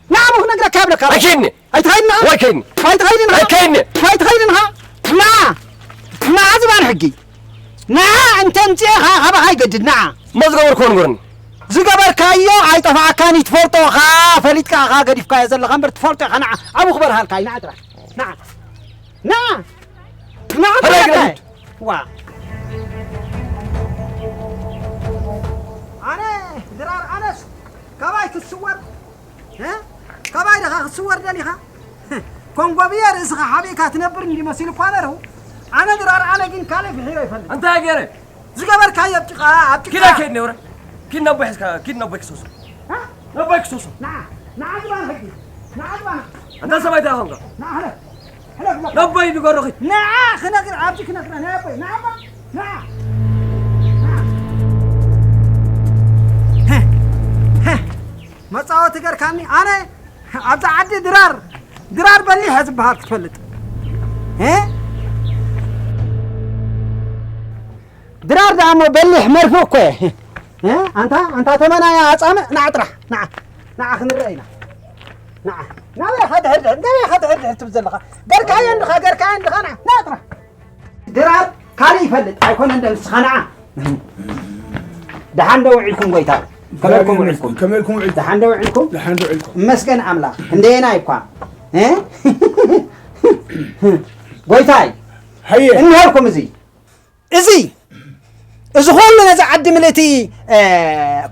ንዓ፣ እሞ ክነግረካ ይብለካ ኣለኹ። ኣይከይድን እየ። ኣይትኸይድን ኢኻ? ኣይከይድን። ኣይትኸይድን ኢኻ? ኣይከይድን እየ። ኣይትኸይድን ኢኻ? ስማዕ፣ ስማዕ፣ ዝባን ሕጊ። ንዓ እንተ ኣምፅኤኻ ካባኻ ይገድድ፣ ንዓ። እሞ ዝገበርክዎ ንገሩኒ። ዝገበርካዮ ኣይጠፍኣካን እዩ፣ ትፈልጦ ኢኻ፣ ፈሊጥካ ኢኻ፣ ገዲፍካዮ ዘለኻ እምበር ትፈልጦ ኢኻ፣ ንዓ። ኣብኡ ክበርሃልካ እዩ፣ ንዓ ጥራሕ። ንዓ። ንዓ። ንዓ ከመይ ጥራሕ። ግደፉት? ዋ። ኣነ ድራር ኣነስ ካባይ ክትስወር፣ እ? ካባይ ዲኻ ክትስወር ደሊኻ? ኮንጎ ብየ ርእስኻ ሓቢእካ ትነብር እንዲ መሲሉ እኳ ነይሩ። ኣነ ድራር ኣነ ግን ካልእ ብሒረ ይፈልጥ። እንታይ ገይረ? ዝገበርካዮ ኣብ ጭቃ፣ ኣብ ጭቃ። ኪዳ ከይድ ነውረ። ኪድ ነቦይ ሒዝካ፣ ኪድ ነቦይ ክሰሶ። እ? ነቦይ ክሰሶ። ንዓ፣ ንዓ ዝባን ሕጊ። ንዓ ዝባን። ኣንታ ሰብኣይ እንታይ ኾንካ? ንዓ ሕለፍ። ሕለፍ፣ ሕለፍ። ነቦይ ንገሮ ኺድ። ንዓ ክነግር፣ ኣብዚ ክነግር፣ ንዓ ኣቦይ፣ ንዓ ኣባ፣ ንዓ። ንዓ። ሀ፣ ሀ። መጻወቲ ገርካኒ። ኣነ ኣብዛ ዓዲ ድራር፣ ድራር በሊሕ እየ ዝበሃል ክትፈልጥ። እ? ድራር ደኣ እሞ በሊሕ መርፍእ እኮ እየ። እ? ኣንታ፣ ኣንታ ተመናያ ኣጻምእ፣ ንዓ ጥራሕ፣ ንዓ፣ ንዓ ክንረአ ኢና። ንዓ፣ ናበይ ኢኻ ድሕር ድሕር፣ ናበይ ኢኻ ድሕር ድሕር ትብል ዘለኻ? ገርካዮ እንድኻ፣ ገርካዮ እንድኻ፣ ንዓ፣ ንዓ ጥራሕ። ድራር ካልእ ይፈልጥ ኣይኮነን ዶ ንስኻ፣ ንዓ። ደሓን ዶ ውዒልኩም ጎይታ? ከመልኩም ውዒልኩም? ከመልኩም ውዒልኩም? ደሓን ዶ ውዒልኩም? ደሓን ዶ ውዒልኩም? እመስገን ኣምላኽ። እንደየናይ እኳ። እ? ጎይታይ፣ ሃየ። እንሃልኩም እዚ። እዚ፣ እዚ ኹሉ ነዚ ዓዲ ምልእቲ፣ እ፣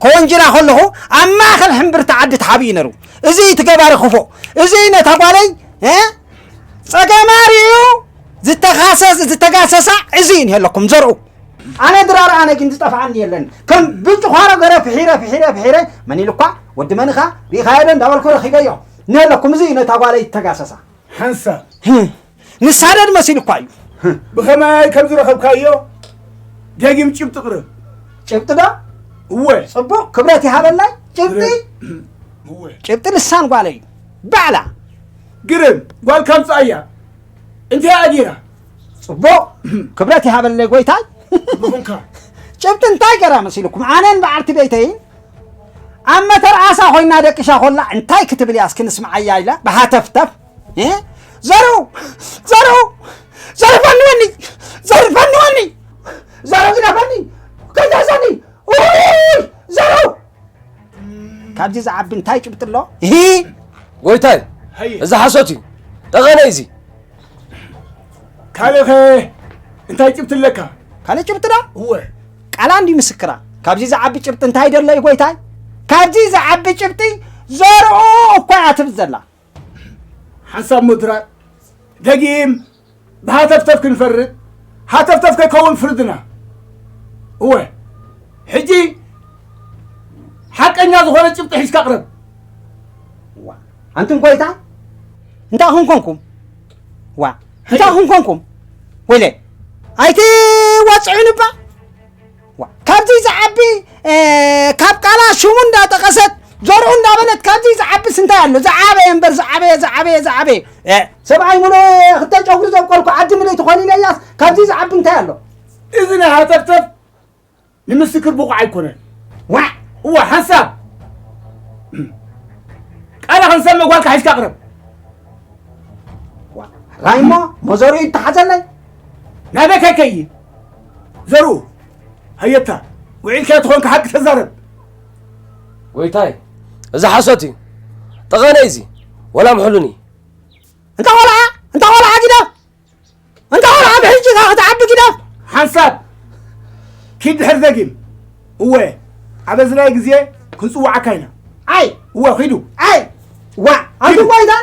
ከወንጅላ ከለኹ፣ ኣብ ማእከል ሕምብርቲ ዓዲ ተሓቢኡ ነይሩ። እዚ እቲ ገባሪ ክፉእ። እዚ ነታ ጓለይ፣ እ፣ ጸገማ ርእዩ ዝተኻሰስ-፣ ዝተጋሰሳ እዚ እዩ እንሄለኩም ዘርኡ። ኣነ ድራር ኣነ ግን ዝጠፍኣኒ የለን። ከም ብጭዃሮ ገረ ፍሒረ፣ ፍሒረ፣ ፍሒረ፣ መን ኢሉኳ? ወዲ መንኻ? ርኢኻዮ ዶ? እንዳበልኩ ረኺበዮ። እንሄለኩም እዚ እዩ ነታ ጓለይ ዝተጋሰሳ። ሓንሳብ። ህም። ንሳደድ መሲሉኳ እዩ። ብኸመይ ከም ዝረኸብካዮ ደጊም ጭብጢ ቅረብ። ጭብጢ ዶ? እወ። ጽቡቕ፣ ክብረት ይሃበላይ። ጭብጢ? እወ። ጭብጢ ልሳን ጓለይ እዩ። ባዕላ። ግርም፣ ጓል ካምጻእያ። እንታይ ኣዲራ? ጽቡቕ፣ ክብረት ይሃበለይ ጎይታይ። ጽቡቕ እንካ። ጭብጢ እንታይ ገራ መሲልኩም? ኣነን በዓልቲ ቤተይን ኣብ መተርኣሳ ኮይና ደቂሻ ኮላ እንታይ ክትብል እያ እስኪ ንስምዓያ ኢላ ብሃተፍተፍ። እ? ዘሩ! ዘሩ! ዘሩ ፈንወኒ! ዘሩ ፈንወኒ! ዘሩ ግደፈኒ! ኣይትሕዘኒ። ኡይ፣ ዘሩ። ካብዚ ዝዓቢ እንታይ ጭብጢ ኣሎ? እሂ። ጎይታይ፣ ሃየ። እዚ ሓሶት እዩ። ጠቐነ እዚ። ካልእኸ እንታይ ጭብጢ ኣለካ? ካልእ ጭብጢ ዶ? እወ። ቃላ እንዲ ምስክራ። ካብዚ ዝዓቢ ጭብጢ እንታይ ደሎ እዩ ጎይታይ? ካብዚ ዝዓቢ ጭብጢ ዘርኡ እኮ እያ ትብል ዘላ። ሓንሳብ ምድራር ደጊም ብሃተፍተፍ ክንፈርድ፣ ሃተፍተፍ ከይከውን ፍርድና። እወ፣ ሕጂ ሓቀኛ ዝኾነ ጭብጢ ሒዝካ ቅረብ። ዋ፣ ኣንቱም ጎይታ፣ እንታይ ኹም ኮንኩም? ዋ፣ እንታይ ኹም ኮንኩም? ወይለ፣ ኣይትዋጽዑን እባ። ዋ፣ ካብዚ ዝዓቢ፣ እ፣ ካብ ቃላ ሽሙ እንዳጠቐሰት፣ ዘርኡ እንዳበለት፣ ካብዚ ዝዓብስ እንታይ ኣሎ? ዝዓበየ እምበር፣ ዝዓበየ፣ ዝዓበየ፣ ዝዓበየ። እ፣ ሰብኣይ ሙሉእ ክልተ ጨጉሪ ዘብቆልኩ ዓዲ ምልእቲ ኮሊለያስ፣ ካብዚ ዝዓቢ እንታይ ኣሎ? እዚ ናይ ሃተፍተፍ ንምስክር ብቑዕ ኣይኮነን። ዋ! እዋ፣ ሓንሳብ ቃላ ክንሰምዕ ጓልካ ሒዝካ ቅረብ። ዋ፣ ራይ እሞ፣ መዘርኡ ይተሓዘለይ። ናበይ ከይከይድ? ዘርኡ፣ ሃየታ፣ ውዒልካ ተኾንካ ሓቂ ተዛረብ። ጎይታይ፣ እዚ ሓሶት እዩ። ጠቐነ እዚ፣ ወላ ምሕሉኒ። እንታ ቆልዓ፣ እንታ ቆልዓ ግደፍ። እንታ ቆልዓ ብሕጂ ኢኻ ክትዓቢ ግደፍ። ሓንሳብ፣ ኪድ ድሕር ደጊም። እወ፣ ኣብ ኣዝናይ ግዜ ክንጽውዓካ ኢና። ኣይ፣ እወ፣ ኺዱ። ኣይ፣ ዋ፣ ኣንቱ ኺዱ። ጎይታ፣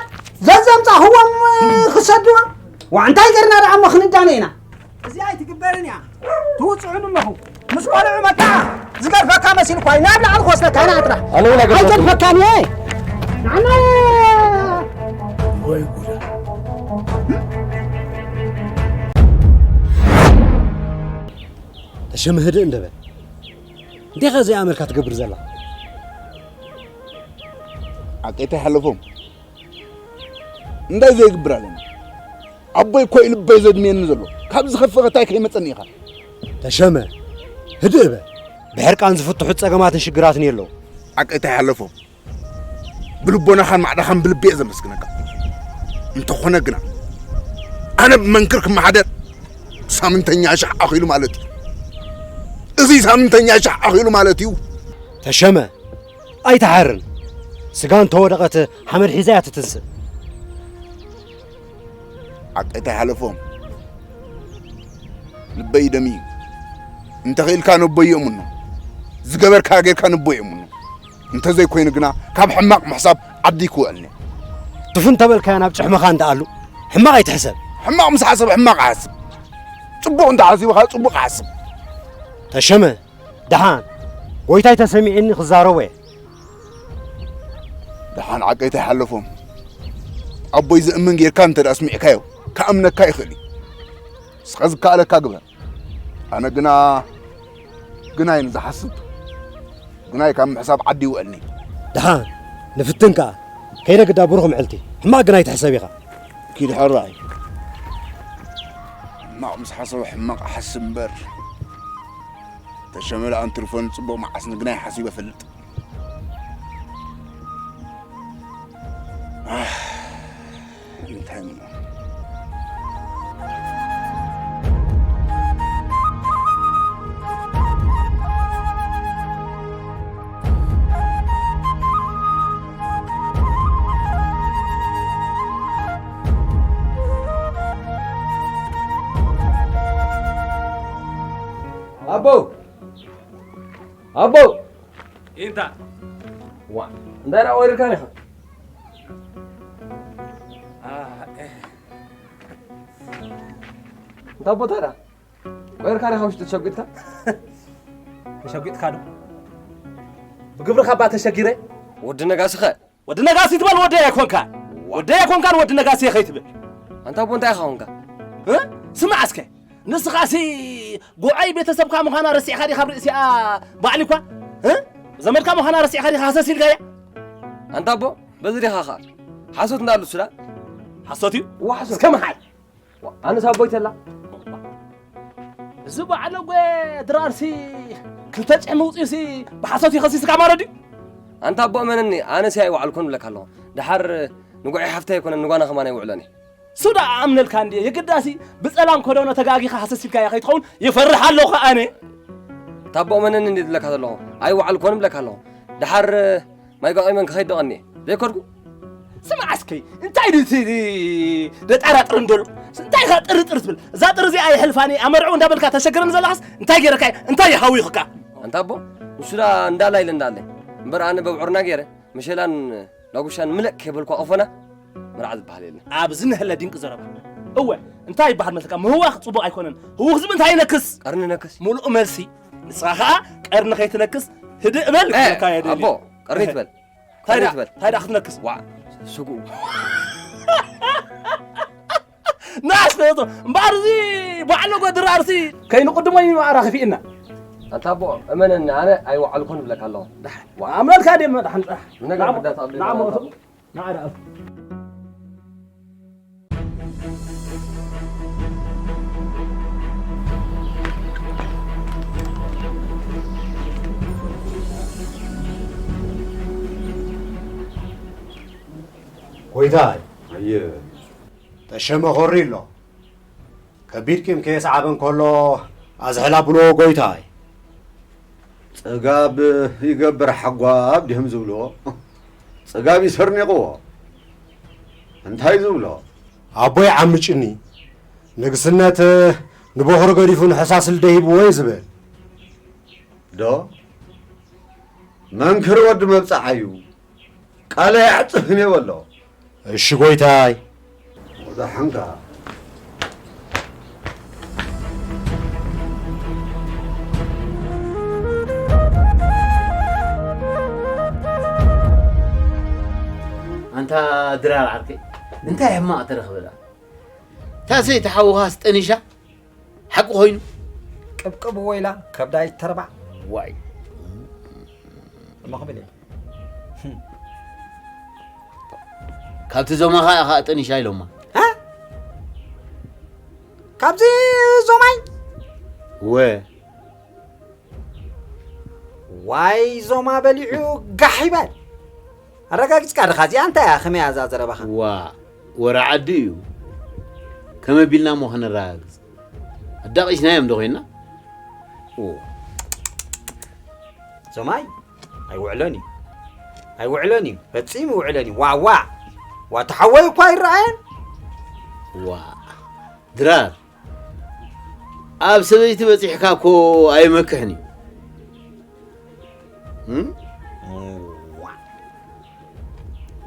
ዘዘምጻእኽዎም፣ እ፣ ክሰድዎም። ዋ፣ እንታይ ገርና ደኣ እሞ ክንዳነ ኢና? እዚ ኣይትግበርን እያ። ትውጽዑን ኣለኹ። ምስ ቆልዑ መታዓ ዝገድፈካ መሲልኳ እዩ። ናብ ላዕሊ ክወስደካ ኢና ጥራሕ። ኣነ እውን ኣይገድፈኩን። ኣይገድፈካን እየ። ንዓና ወይ ጉዳ። ተሸመ ህድእ እንደ በል። እንዴኻ ዘይኣመልካ ትገብር ዘላ? ኣቀይታ ይሓለፎም። እንታይ ዘይግብር ኣለና? ኣቦይ እኮ እዩ ልበይ ዘድምየኒ ዘሎ። ካብ ዝኸፍእ ኸታይ ከይመጸኒ ኢኻ። ተሸመ፣ ህድእ በል። ብሕርቃን ዝፍትሑ ጸገማትን ሽግራትን የለዉ። ኣቀይታ ይሓለፎም። ብልቦናኻን ማዕዳኻን ብልቢ እየ ዘመስግነካ። እንተኾነ ግና፣ ኣነ ብመንክር ክመሓደር ሳምንተኛ ሻሕ ኣኺሉ ማለት እዩ። እዚ ሳምንተኛ ሻሕ ኣኺሉ ማለት እዩ። ተሸመ፣ ኣይትሓርን። ስጋ እንተወደቐት ሓመድ ሒዛ እያ ትትንስእ። ሓቀይታ ይሓለፎም። ልበይ ደምዩ። እንተኽኢልካ ነቦይ የእምኖ። ዝገበርካ ጌርካ ነቦይ የእምኖ። እንተዘይኮይኑ ግና ካብ ሕማቕ ምሕሳብ ዓዲ ይክውዕልኒ። ትፉ እንተበልካዮ ናብ ጭሕምኻ እንተኣሉ ሕማቕ ኣይትሕሰብ። ሕማቕ ምስ ሓሰብ ሕማቕ ኣሓስብ። ጽቡቕ እንተሓሲቡ ኸኣ ጽቡቕ ኣሓስብ። ተሸመ፣ ደሓን፣ ጎይታይ ተሰሚዕኒ ክዛረቦ እየ። ደሓን ዓቀይታ ይሓለፎም። ኣቦይ ዘእምን ጌርካ እንተ ደኣ ኣስሚዕካዮ፣ ክኣምነካ ይኽእል እዩ። ንስኻ ዝከኣለካ ግበር። ኣነ ግና፣ ግናይ ንዝሓስብ፣ ግናይ ካብ ምሕሳብ ዓዲ ይውዕልኒ። ደሓን፣ ንፍትን ከኣ። ከይደ ግዳ ብሩኽ ምዕልቲ። ሕማቕ ግናይ ትሕሰብ ኢኻ። ኪድ ሕራይ። ሕማቕ ምስ ሓሰበ ሕማቕ ኣሓስብ እምበር። ተሸመ ደኣ እንትርፎ ንጽቡቕ መዓስ ንግናይ ሓሲበ እፈልጥ። ኣህ፣ እንታይ እሞ። ኣቦ! ኣቦ! ኢንታ። ዋ፣ እንታይ ደኣ ወሪድካኒ ኢኻ? አ፣ ኤ። እንታይ ቦታ ደኣ? ቆይርካ ዲኻ ውሽጢ ተሸጒጥካ? ተሸጒጥካ ዶ? ብግብርኻ እባ ተሸጊረ? ወዲ ነጋሲ ኸ? ወዲ ነጋሲ ትበል ወደይ ኣይኮንካን። ወደይ ኣይኮንካን ወዲ ነጋሲ ከይትብል። ኣንታ ኣቦ እንታይ ኢኻ ኾንካ? እ? ስማዕ እስከ። ንስኻሲ ጉዓይ ቤተሰብካ ምዃና ረሲዕካ ዲኻ ኣብ ርእሲኣ ባዕሊ እኳ? እ? ዘመድካ ምዃና ረሲዕካ ዲኻ ሃሰስ ኢልካያ? ኣንታ ኣቦ በዚ ዲኻ ኸኣ? ሓሶት እንዳኣሉ ሱዳ? ሓሶት እዩ? እዋ ሓሶት። እስከ መሓል። ኣነስ ኣቦይ ተላ። እዚ በዓል ኣጎ ድራርሲ ክልተ ጭሕሚ ውፅዩሲ ብሓሶት ይኸሲስካ ማለት ድዩ? ኣንታ ኣቦ እመነኒ፣ ኣነስ ኣይወዓልኩን እብለካ ኣለኹ። ደሓር ንጉዐይ ሓፍተይ ኣይኮነን፣ ንጓና ከማን ኣይውዕሎን እየ። ሱዳ ኣኣምነልካ እንድየ፣ የግዳሲ ብፀላም ኮደኖ ተጋጊኻ ሃሰሲልካያ ከይትኸውን ይፈርሕ ኣለኹ ኣነ። ታቦ መነን እንዲ ዝብለካ ዘለኹ ኣይወዓልኮን እብለካ ኣለኹ። ደሓር ማይ ጓቒመን ክኸይድ ደቐኒ ዘይከድኩ። ስማዕ እስከ እንታይ ድዩ እቲ ደጣራጥር እንደሎ እንታይ ኢኻ ጥርጥር ትብል? እዛ ጥር እዚኣ ይሕልፋኒ ኣመርዑ እንዳበልካ ተሸግረን ዘለኻስ እንታይ ገይረካ እንታይ ይሃዊኽካ? ኣንታ ኣቦ ንሱ ዳ እንዳላ ኢለ እንዳለ እምበር ኣነ በብዑርና ገይረ ምሸላን ዳጉሻን ምለእ ከይበልኳ ቆፎና መርዓ ዝበሃል የለን። ኣብዚ ንህለ ድንቂ ዘረባ። እወ እንታይ ይበሃል መስለካ? ምህዋኽ ጽቡቕ ኣይኮነን። ህውኽ ዝብል እንታይ ይነክስ? ቀርኒ ነክስ። ሙሉእ መልሲ። ንስኻ ኸኣ ቀርኒ ከይትነክስ ህድእ በል እ፣ ክብለካ እየ ደልየ። ኣቦ ቀርኒ ትበል። እንታይ ቀርኒ ደኣ ትበል። እንታይ ደኣ ክትነክስ? ዋዕ ስጉ። ናስ ነቶ እምበኣር እዚ ባዕሎ ጎድራርሲ ከይንቕድሞ እዩ ኣራ ከፊእና። ኣንታ ኣቦ እመነኒ ኣነ ኣይወዓልኩን እብለካ ኣለኹ። ኣምረልካ ደመ ደሓን ጥራሕ። ነገር ናሞ- መዳት ኣብ ናሞ- ናሞ- ናዕራ እፍ። ጎይታይ፣ ኣየ፣ ተሸመኾሪ ኣሎ። ከቢድ ቂም ከየስዓበ እንከሎ ኣዝሕል ኣብልዎ ጎይታይ። ጽጋብ ይገብር ሓጓብ ድዮም ዝብልዎ? ጽጋብ ይሰርኒቕዎ። እንታይ ዝብሎ? ኣቦይ ዓምጭኒ፣ ንግስነት ንቦኽሪ ገዲፉ ንሕሳስ ልደ ሂብዎ እዩ ዝብል። ዶ? መንክር ወዲ መብጽዓ እዩ። ቃለ ያዕጽፍን የበሎ። እሺ ጎይታይ። ወዛሕንካ። ኣንታ ድራር ዓርከይ እንታይ ሕማቕ ተረኽበላ? እታ ሰይቲ ሓውኻስ ጠኒሻ ሓቂ ኮይኑ? ቅብቅብ ወይላ ከብዳ ይተርባዕ። ዋይ እሞ ክብል እየ። ካብቲ ዞማኻ ኢኻ ጠኒሻ ኢሎማ። እ? ካብዚ ዞማይ ወ ዋይ ዞማ በሊዑ ጋሕ ይበል። ኣረጋጊፅካ ድኻ እዚኣ እንታይ እያ ከመይ እያ እዛ ዘረባኻ? ዋ ወረ ዓዲ እዩ። ከመይ ቢልና እሞ ከነረጋግፅ? ኣዳቒስናዮም ዶ ኮይና? ዞማይ ኣይውዕሎን እዩ ኣይውዕሎን እዩ ፈፂሙ ይውዕሎን እዩ ዋዋ ዋታ ሓወይ እኳ ኣይረኣየን ዋ ድራር ኣብ ሰበይቲ በፂሕካ እኮ ኣይመክሕን እዩ እም?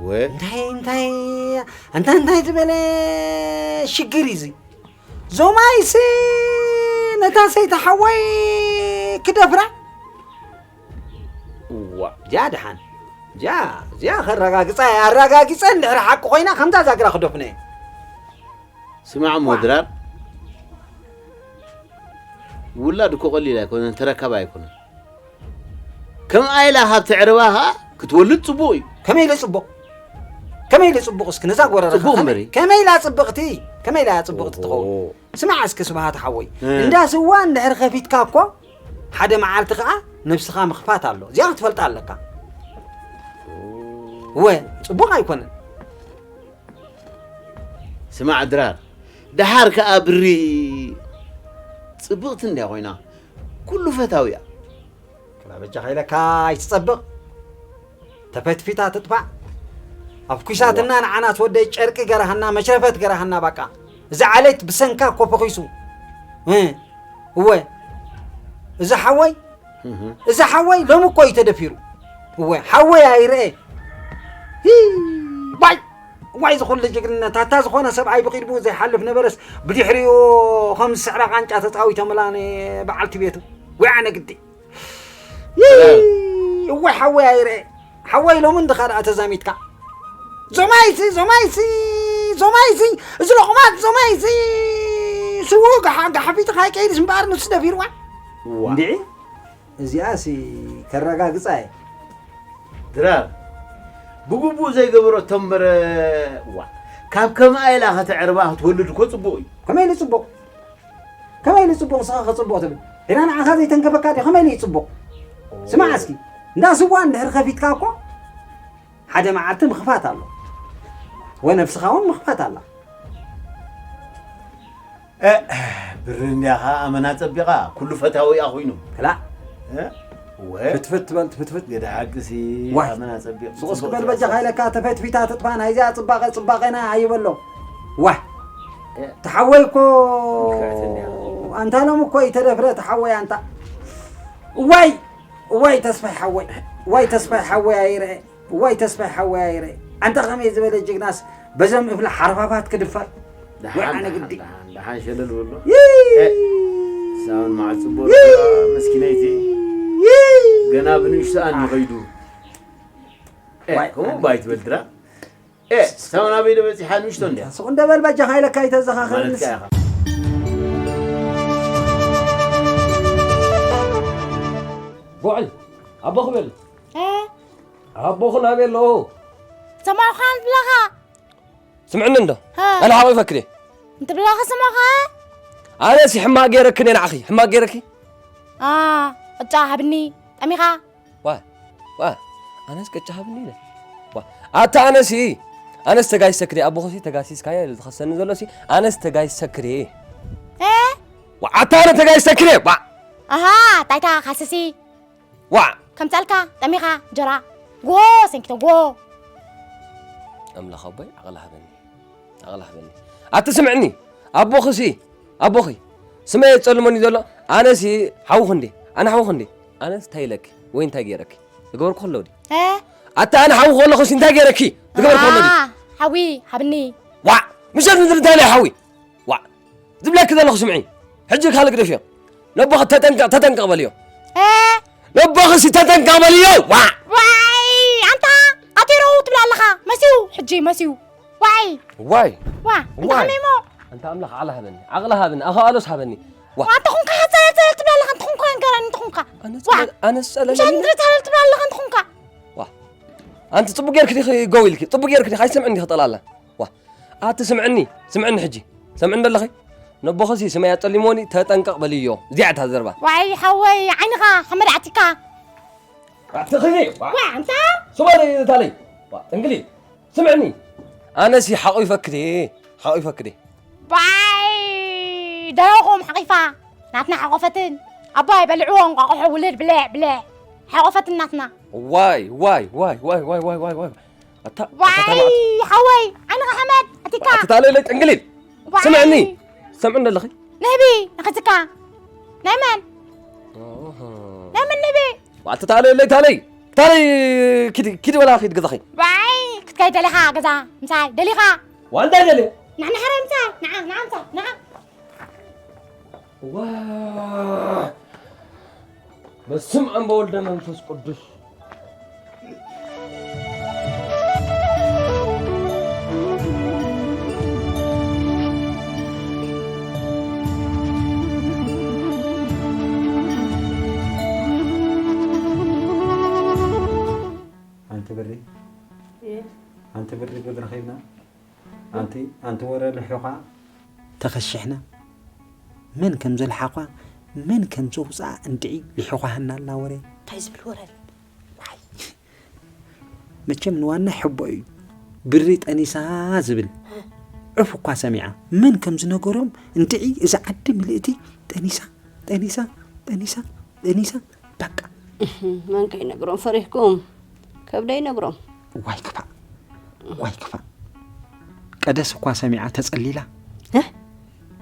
ወ እንታይ እንታይ እንታይ እንታይ ዝበለ ሽግር እዩ እዚ ዞማይሲ ነታ ሰይቲ ሓወይ ክደፍራ እዋ እዚኣ ደሓን እዚኣ እዚኣ ከረጋግፃ እየ ኣረጋጊፀ እንድሕር ሓቂ ኮይና ከምዛ ዛግራ ክደፍነ እየ ስማዕ እሞ ድራር ውላድ እኮ ቀሊል ኣይኮነን ተረካብ ኣይኮነን ከምኣ ኢላ ካብ ተዕርባ ኸዓ ክትወልድ ፅቡቕ እዩ ከመይ ኢለ ፅቡቕ ከመይ ኢለ ፅቡቕ እስኪ ነዛ ጎረረ ጽቡቕ እምበሪ። ከመይ ኢላ ፅብቕቲ ከመይ ኢላ እያ ፅብቕቲ ትኸውን ስማዕ እስኪ ስብሃት ሓወይ እንዳ ስዋ እንድሕር ከፊትካ እኮ ሓደ መዓልቲ ከዓ ነብስኻ ምኽፋት ኣሎ እዚኣ ክትፈልጣ ኣለካ እወ ፅቡቕ ኣይኮነን ስማዕ ድራር ደሓር ከዓ ብሪ ፅብቕቲ እንድያ ኮይና ኩሉ ፈታዊ እያ ክላ በጃኻ ኢለካ ኣይትጸብቕ ተፈትፊታ ትጥፋእ ኣብ ኩሳትና ንዓናት ወደይ ጨርቂ ገራሃና መሽረፈት ገራሃና ባቃ እዚ ዓሌት ብሰንካ እኮ ፈኺሱ እ፣ እወ እዚ ሓወይ እዚ ሓወይ ሎሚ እኮ እዩ ተደፊሩ እወ ሓወይ ኣይርአ ሂ፣ ባይ ዋይ ዝኹሉ ጅግንነት ኣታ ዝኾነ ሰብኣይ ብቂድሙ ዘይሓልፍ ነበረስ ብድሕሪኡ ከም ዝስዕራ ቃንጫ ተፃዊቶምላ በዓልቲ ቤቱ ወይ ኣነ ግዲ እወ ሓወይ ኣይርአ ሓወይ ሎሚ እንድኻ ደኣ ተዛሚትካ ዞማይሲ ዞማይሲ ዞማይሲ እዚ ሎቕማት ዞማይሲ ስዉ ጋሓፊጥኻ ይቀይድስ እምበኣር ንሱ ደፊርዋ እንድዒ እዚኣሲ ከረጋግጻ እየ ድራር ብግቡእ ዘይገበረቶ እምበር ዋ ካብ ከምኣ ኢላ ከተዕርባ ክትወልድ እኮ ጽቡቕ እዩ ከመይ ኢሉ ጽቡቕ ከመይ ኢሉ ጽቡቕ ንስኻ ከጽቡቕ ትብል ዒና ንዓኻ ዘይተንከፈካ ድዩ ከመይ ኢሉ እዩ ጽቡቕ ስማዕ እስኪ እንዳ ስዋ እንድሕር ከፊትካ እኮ ሓደ መዓልቲ ምኽፋት ኣሎ ወነብስኻ እውን ምኽፋት ኣላ ብሪ እንዲያ ኸዓ ኣመና ጸቢቓ ኩሉ ፈታዊ እያ ኮይኑ ክላእ እ? ወ- ፍትፍት ትበል ትፍትፍት። ገዳ ሓቅሲ ዋይ። ኣመና ጸቢቕ። ስቕ እስኪ በል በጃኻ ኢለካ፣ ተፈትፊታ ትጥፋ፣ ናይዚኣ ጽባቐ ጽባቐና ኣይበሎ። ዋይ። እ? ተሓወይ እኮ፣ ምክዕትንያ። ኣንታ ሎም እኮ ይተደፍረ ተሓወይ ኣንታ። ዋይ። እዋይ ተስፋይ ሓወይ፣ እዋይ ተስፋይ ሓወይ ኣይርአ፣ እዋይ ተስፋይ ሓወይ ኣይርአ። ኣንታ ከመይ ዝበለ ጅግናስ በዘም እፍላ ሓርፋፋት ክድፈር። ደሓን፣ ወዓነ ደሓን፣ ግዲ። ደሓን፣ ደሓን ሸለል በሎ። ይይ! እ፣ ሳውን መዓል ጽቡቕ ይይ! መስኪነይቲ። ይይ! ገና ብንእሽተኣን ይኸይዱ። እ፣ ዋይ፣ ከምኡ ኣነ ባይ ትበል ድራ። እ፣ ሳውን ኣበይ ዶ በጺሓ ንእሽቶ እንድያ? ስቕ እንደ በል በጃኻ ኢለካ ኣይተዘኻኸረኒ። ማለትካ ኢኻ። ቦዐል፣ ኣቦ ክብል። እ? ኣቦኹ ናበይ ኣለዉ? ሰማዕኻ ንብለኻ። ስምዕኒ እንዶ። እ። ኣነ ሓቒፈኪ ድየ? እንትብለኻ ሰማዕኻ። ኣነሲ ሕማቕ ገይረኪ ድየ ንዓኺ? ሕማቕ ገይረኪ? ኣ፣ ቅጫ ሃብኒ። ጠሚኻ። ዋ፣ ዋ፣ ኣነስ ቅጫ ሃብኒ ኢለ። ዋ፣ ኣታ ኣነሲ፣ ኣነስ ተጋይሰኪ ድየ? ኣቦኹሲ ተጋሲስካዮ ዝኸሰኒ ዘሎሲ፣ ኣነስ ተጋይሰኪ ድየ? እ? ዋ፣ ኣታ ኣነ ተጋይሰኪ ድየ? ዋ። ኣሃ፣ ታይታ ካስሲ። ዋዕ! ከምጻልካ ጠሚኻ እንጀራ። ጎ፣ ሰንኪቶ፣ ጎ። ኣምላኽ ኣቦይ፣ ዓቕሊ ሃበኒ። ዓቕሊ ሃበኒ። ኣቲ ስምዕኒ፣ ኣቦኺሲ፣ ኣቦኺ፣ ስመይ የጸልመኒ ዘሎ፣ ኣነሲ ሓውኺ እንዴ? ኣነ ሓውኺ እንዴ? ኣነስ እንታይ ኢለኪ? ወይ እንታይ ገይረኪ? ዝገበርኩ ከሎ ድዩ? እ? ኣቲ ኣነ ሓውኺ ከለኹሲ እንታይ ገይረኪ? ዝገበርኩ ከሎ ድዩ? ኣ፣ ሓዊ፣ ሃብኒ። ዋዕ! ምሸት ምድሪ እንታይ ኢለ ሓዊ? ዋዕ! ዝብለኪ ዘለኹ ስምዒ። ሕጂ ካልእ ግደፍዮ። ነቦኺ ተጠንቀቕ፣ ተጠንቀቕ በልዮ። እ? ነቦኺሲ ተጠንቀቕ በልዮ። ዋዕ! ዋይ! ኣንታ ኣቴሮ ትብል ኣለኻ። መስዩ፣ ሕጂ መስዩ። ዋይ! ዋይ! ዋ! እንተ ዋይ! ሓሚሞ! ኣንታ ኣምላኽ ዓቕሊ ሃበኒ። ዓቕሊ ሃበኒ። ኣኻኣሎስ ሃበኒ። ዋ! ዋ፣ እንተ ኹንካ ሓጸረ፣ ሓጸረ ትብል ኣለኻ። እንተ ኹንካ ንገረኒ፣ እንተ ኹንካ። ኣነ ዋ! ጸለ-፣ ኣነ ጸለለ ምሻን ኢለ? ዝረታለል ትብል ኣለኻ፣ እንተ ኹንካ። ዋ! ኣንቲ ጽቡቅ ጌርኪ ዲኺ ገው ኢልኪ? ጽቡቅ ጌርኪ ዲኺ? ኣይሰምዕን ዲኺ ጠላላ? ዋ! ኣቲ ስምዕኒ፣ ስምዕኒ ሕጂ። ሰምዕኒ ኣለኺ? ነቦኺሲ ስመይ ኣጸሊሞኒ፣ ተጠንቀቕ በልዮ። እዚኣ እታ ዘረባ። ዋይ ሓወይ፣ ዓይንኻ ሓመድ ዓቲካ። ኣትኽኒ፣ ዋ። ዋ፣ ኣንታ? ስባሪ ታለይ። ዋ፣ ጥንግሊ፣ ስምዕኒ። ኣነሲ ሓቑፈኪ ድየ፣ ሓቑፈኪ ድየ። ዋይ፣ ደረኹም ሓቒፋ። ናትና ሓቆፈትን። ኣባይ በልዕዎ እንቋቑሖ ውልድ ብልዕ፣ ብልዕ። ሓቆፈትን ናትና። ዋይ፣ ዋይ፣ ዋይ። ኣታ፣ ኣታ ዋይ፣ ተባዕት-፣ ሓወይ፣ ዓይንኻ ሓመድ ኣቲካ። ኣቲ ታለለይ ጥንግሊል። ዋይ። ስምዕኒ፣ ሰምዕኒ ኣለኺ? ንህቢ፣ ንኽዝካ። ናይ መን? ኦሆ። ናይ መን ንህቢ? ኣቲ ታለለይ፣ ታለይ፣ ታለይ፣ ኪዲ፣ ኪዲ ወላ ኺድ ገዛኺ። ዋይ፣ ክትከይድ ደሊኻ ገዛ፣ ምሳይ፣ ደሊኻ? ዋንታ ደሊ? ንዓ፣ ንዓ፣ ሕራይ ምሳይ፣ ንዓ፣ ንዓ፣ ምሳይ፣ ንዓ። ዋ! በስም ኣብ ወልደ መንፈስ ቅዱስ። ኣንቲ ብሪ፣ እየ። ኣንቲ ብሪ፣ ጉድ ረኺብና። ኣንቲ፣ ኣንቲ ወረ ልሑኻ። ተኸሺሕና። መን ከም ዘልሓኳ፣ መን ከም ዘውፅኣ እንድዒ ልሑኳ ሃና ኣላ ወረ። እንታይ ዝብል ወረ? ዋይ። መቸም ንዋና ሕቦ እዩ። ብሪ ጠኒሳ ዝብል ዑፍ እኳ ሰሚዓ። መን ከም ዝነገሮም እንድዒ እዛ ዓዲ ምልእቲ ጠኒሳ፣ ጠኒሳ፣ ጠኒሳ፣ ጠኒሳ። በቃ። እህ፣ መን ከይነግሮም ፈሪህኩም? ከብደይ ነግሮም። ዋይ ክፋእ፣ ዋይ ክፋእ። ቀደስ እኳ ሰሚዓ ተጸሊላ። እ?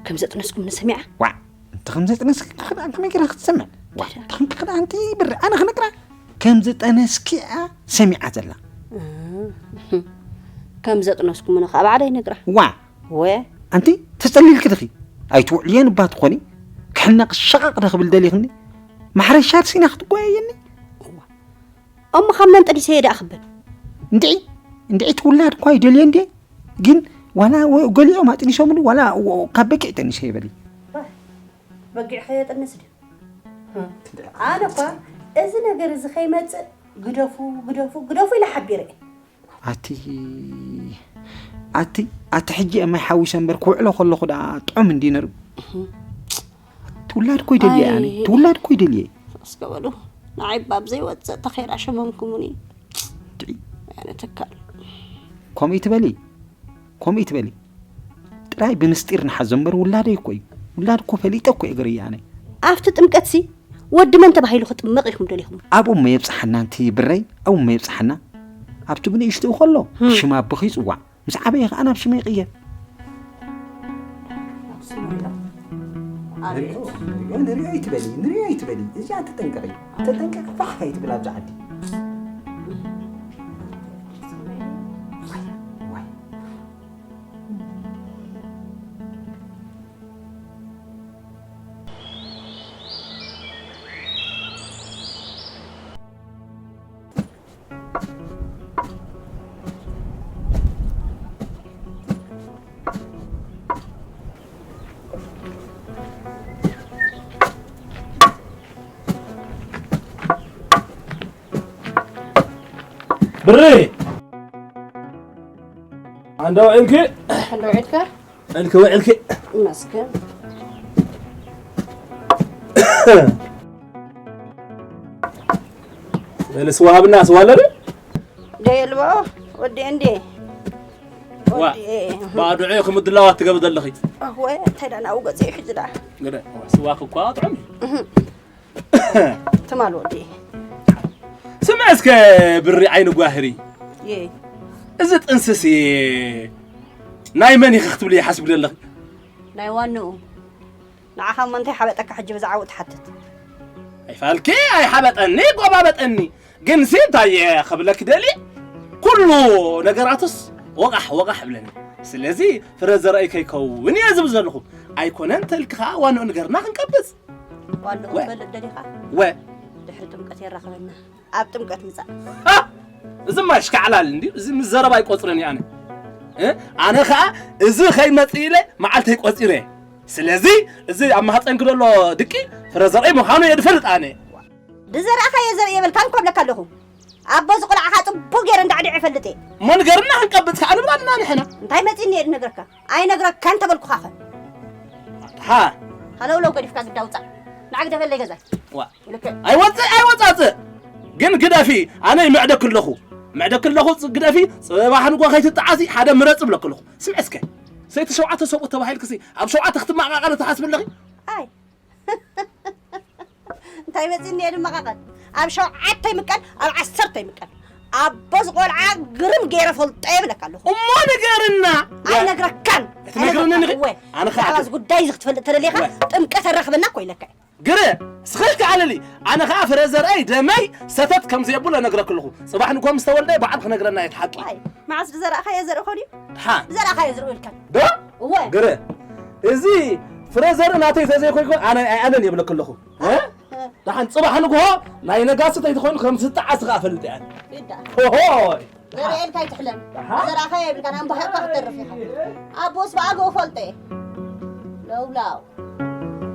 ከም ዘጥነስኩም ንሰሚዓ? ዋዕ፣ እንተ ከም ዘጥነስኪ ክኽዳ ከመይ ገይራ ክትሰምዕ? ዋዕ፣ እንተ ከም ክኽዳ ኣንቲ ብሪ ኣነ ክነግራ? ከም ዝጠነስኪ እያ ሰሚዓ ዘላ። እ፣ ከም ዘጥነስኩም ንኻ ባዕለይ ነግራ። ዋዕ። ወ? ኣንቲ ተጸሊልኪ ድኺ? ኣይትውዕልየን እባ ትኾኒ? ክሕነቕ ሸቐቕ ዶ ክብል ደሊኽኒ? ማሕረሻ ርሲና ክትጓየየኒ? እሞ ካብ መን ጠኒሰ እየ ደኣ ክብል? እንድዒ፣ እንድዒ እቲ ውላድ እኳ ይደልዮ እንድየ፣ ግን ዋላ ወ-፣ ገሊኦም ኣጥኒሶምሉ፣ ዋላ ወ-፣ ካብ በጊዕ ጠኒሰ እየ በሊ። ባህ፣ በጊዕ ከየጥንስ ድዩ? ኣነ እኳ እዚ ነገር እዚ ከይመጽእ ግደፉ፣ ግደፉ፣ ግደፉ ኢለ ሓቢረ እየ። ኣቲ፣ ኣቲ፣ ኣቲ ሕጂ እየ ማይ ሓዊሰ እምበር ክውዕሎ ከለኹ ደኣ ጥዑም እንድዩ ነይሩ። እቲ ውላድ እኮ ይደልየ ኣነ። ኣይ። እቲ ውላድ እኮ ይደልየ። እስከ በሉ። ንዓይ እባ ብዘይወጽእ ተኸይድ ኣሸመምኩሙኒ። ድዒ። ኣነ ትካል። ከምኡ ይትበሊ። ከምኡ ይትበሊ። ጥራይ ብምስጢር ንሓዞ እምበር ውላደይ እኮ እዩ። ውላድ እኮ ፈሊጠ እኮ እየ ገርየ ኣነ። ኣብቲ ጥምቀትሲ ወዲ መን ተባሂሉ ክጥመቕ ኢኹም ደሊኹም? ኣብኡ እሞ የብጽሓና፣ ኣንቲ ብረይ፣ ኣብኡ እሞ የብጽሓና። ኣብቲ ብንእሽትኡ ከሎ ህም። ሽም ኣቦኺ ይጽዋዕ፣ ምስ ዓበየ ከኣ ናብ ሽመይ ይቕየር። ንሪኦ፣ ንሪኦ፣ ንሪኦ ኣይትበሊ፣ ንሪኦ ኣይትበሊ። እዚኣ ተጠንቀቒ፣ ተጠንቀቒ፣ ፋሕ ኣይትብል ኣብዛ ዓዲ። ዋይ፣ ዋይ። ብሪ! ኣንዳ ውዒልኪ? ኣንዳ ውዒልካ? ዕልኪ ውዒልኪ? ይመስገን። በሊ ስዋ ሃብና፣ ስዋ ኣሎ ዶ? ደየልቦ፣ ወዲ እንዴ? ዋ፣ ወዲ፣ ባዶ ዕዮ ክምድላዋ ትገብር ዘለኺ። እወ፣ እንታይ ደኣ ናብኡ ገጽ እዩ ሕጂ ደኣ? ግደ፣ ስዋ ክኳ ጥዑም እዩ። እህ። ትማል ወዲ። ስምዒ እስከ ብሪ ዓይኒ ጓህሪ። የ። እዚ ጥንስስ ናይ መን ኢኺ ክትብሊ ሓሲብኪ ዘለኺ? ናይ ዋንኡ። ንዓኻ እሞ እንታይ ሓበጠካ ሕጂ ብዛዕባኡ ትሓትት? ኣይፋልኪ፣ ኣይሓበጠኒ፣ ጎባበጠኒ። ግንሲ እንታይ እየ ክብለኪ ደልየ? ኩሉ ነገራቱስ ወቓሕ ወቓሕ ይብለኒ። ስለዚ ፍረ ዘርእይ ከይከውን እየ ዝብል ዘለኹ። ኣይኮነን ተልኪ ኸዓ ዋንኡ ንገርና ክንቀብጽ። ዋንኡ ወ- ክትፈልጥ ደሊኻ? ወ- ድሕሪ ጥምቀት የራኽበና። ኣብ ጥምቀት ምጻእ። ሃ! እዚማ ይሽካዕላል እንድዩ። እዚ ምስ ዘረባ ኣይቆጽርን እየ ኣነ። እ? ኣነ ኸኣ እዚ ኸይመጽእ ኢለ መዓልተይ ቆጺረ እየ። ስለዚ እዚ ኣብ ማህጸንኪ ዘሎ ድቂ ፍረ ዘርእይ ምዃኑ እየ ዝፈልጥ ኣነ። ድዘራእኻዮ ዘርኢ የብልካን እኮ እብለካ ኣለኹ። ኣቦ እዚ ቆልዓ ኸኣ ጽቡቕ ገይረ እንዳዕዲዐ እፈልጥ እየ። እሞ ንገርና ክንቀብጽ ከኣ ንብል ኣለና ንሕና። እንታይ መጺእኒ እየ ዝነግረካ? ኣይነግረካን ተበልኩኻኸ። ሃ። ሃለውለው ገዲፍካ ግዳ ውጻእ። ንዓ ግደፈለይ ገዛይ። ዋ። ልክዕ። ኣይወጽእ፣ ኣይወጻጽእ። ግን ግደፊ፣ ኣነ ይምዕደክ ኣለኹ። ምዕደክ ኣለኹ፣ ጽ-፣ ግደፊ፣ ጽባሕ ንግሆ ከይትጠዓሲ፣ ሓደ ምረጽ እብለክ ኣለኹ። ስምዒ እስከ። ሰይቲ ሸውዓተ ሰብኡት ተባሂልክሲ፣ ኣብ ሸውዓተ ክትመቓቐሪ ትሓስቢ ኣለኺ? ኣይ። እንታይ መጺእኒ እየ ድመቓቐል? ኣብ ሸውዓተ ይምቀል፣ ኣብ ዓሰርተ ይምቀል። ኣቦ ዝቖልዓ ግርም ገይረ ፈልጦ እየ እብለካ ኣለኹ። እሞ ንገርና። ኣይነግረካን። ኣይትነግርኒ ንኺ? እወ። ኣነ ኸኣ ብዛዕባ እዚ ጉዳይ እዚ ክትፈልጥ ተደሊኻ፣ እወ። ጥምቀት ኣራኽበና እኮ ኢለካ እየ። ግረ፣ ስኽል ከኣለሊ። ኣነ ኸኣ ፍረ ዘርኣይ ደመይ ሰተት ከም ዘየብሎ እነግረክ ኣለኹ። ጽባሕ ንግሆ ምስ ተወልደ በዓል ክነግረና እየ እቲ ሓቂ። ዋይ፣ መዓስ ዝዘራእኻዮ ዘርኢ ኾን እዩ? ሓ። ዝዘራእኻዮ ዝርእዩ ኢልካ። ዶ? እወ። ግረ፣ እዚ ፍረ ዘርኢ ናተይ ተዘይኮይኮ ኣነ ኣይኣመን የብለክ ኣለኹ። እ? እ። ደሓን ጽባሕ ንግሆ ናይ ነጋሲ ተይትኾይኑ ከም ዝጠዓስ ኸኣ ፈልጥ እየ ኣነ። ይዳ። ሆሆይ። ዘርኤልካ ኣይትሕለም። ኣሃ። ዘራእኻ የብልካን፣ ኣምባሃቕካ ክትተርፍ ኢኻ። ኣቦስ ብኣግኡ ፈልጠ እየ። ለውላው።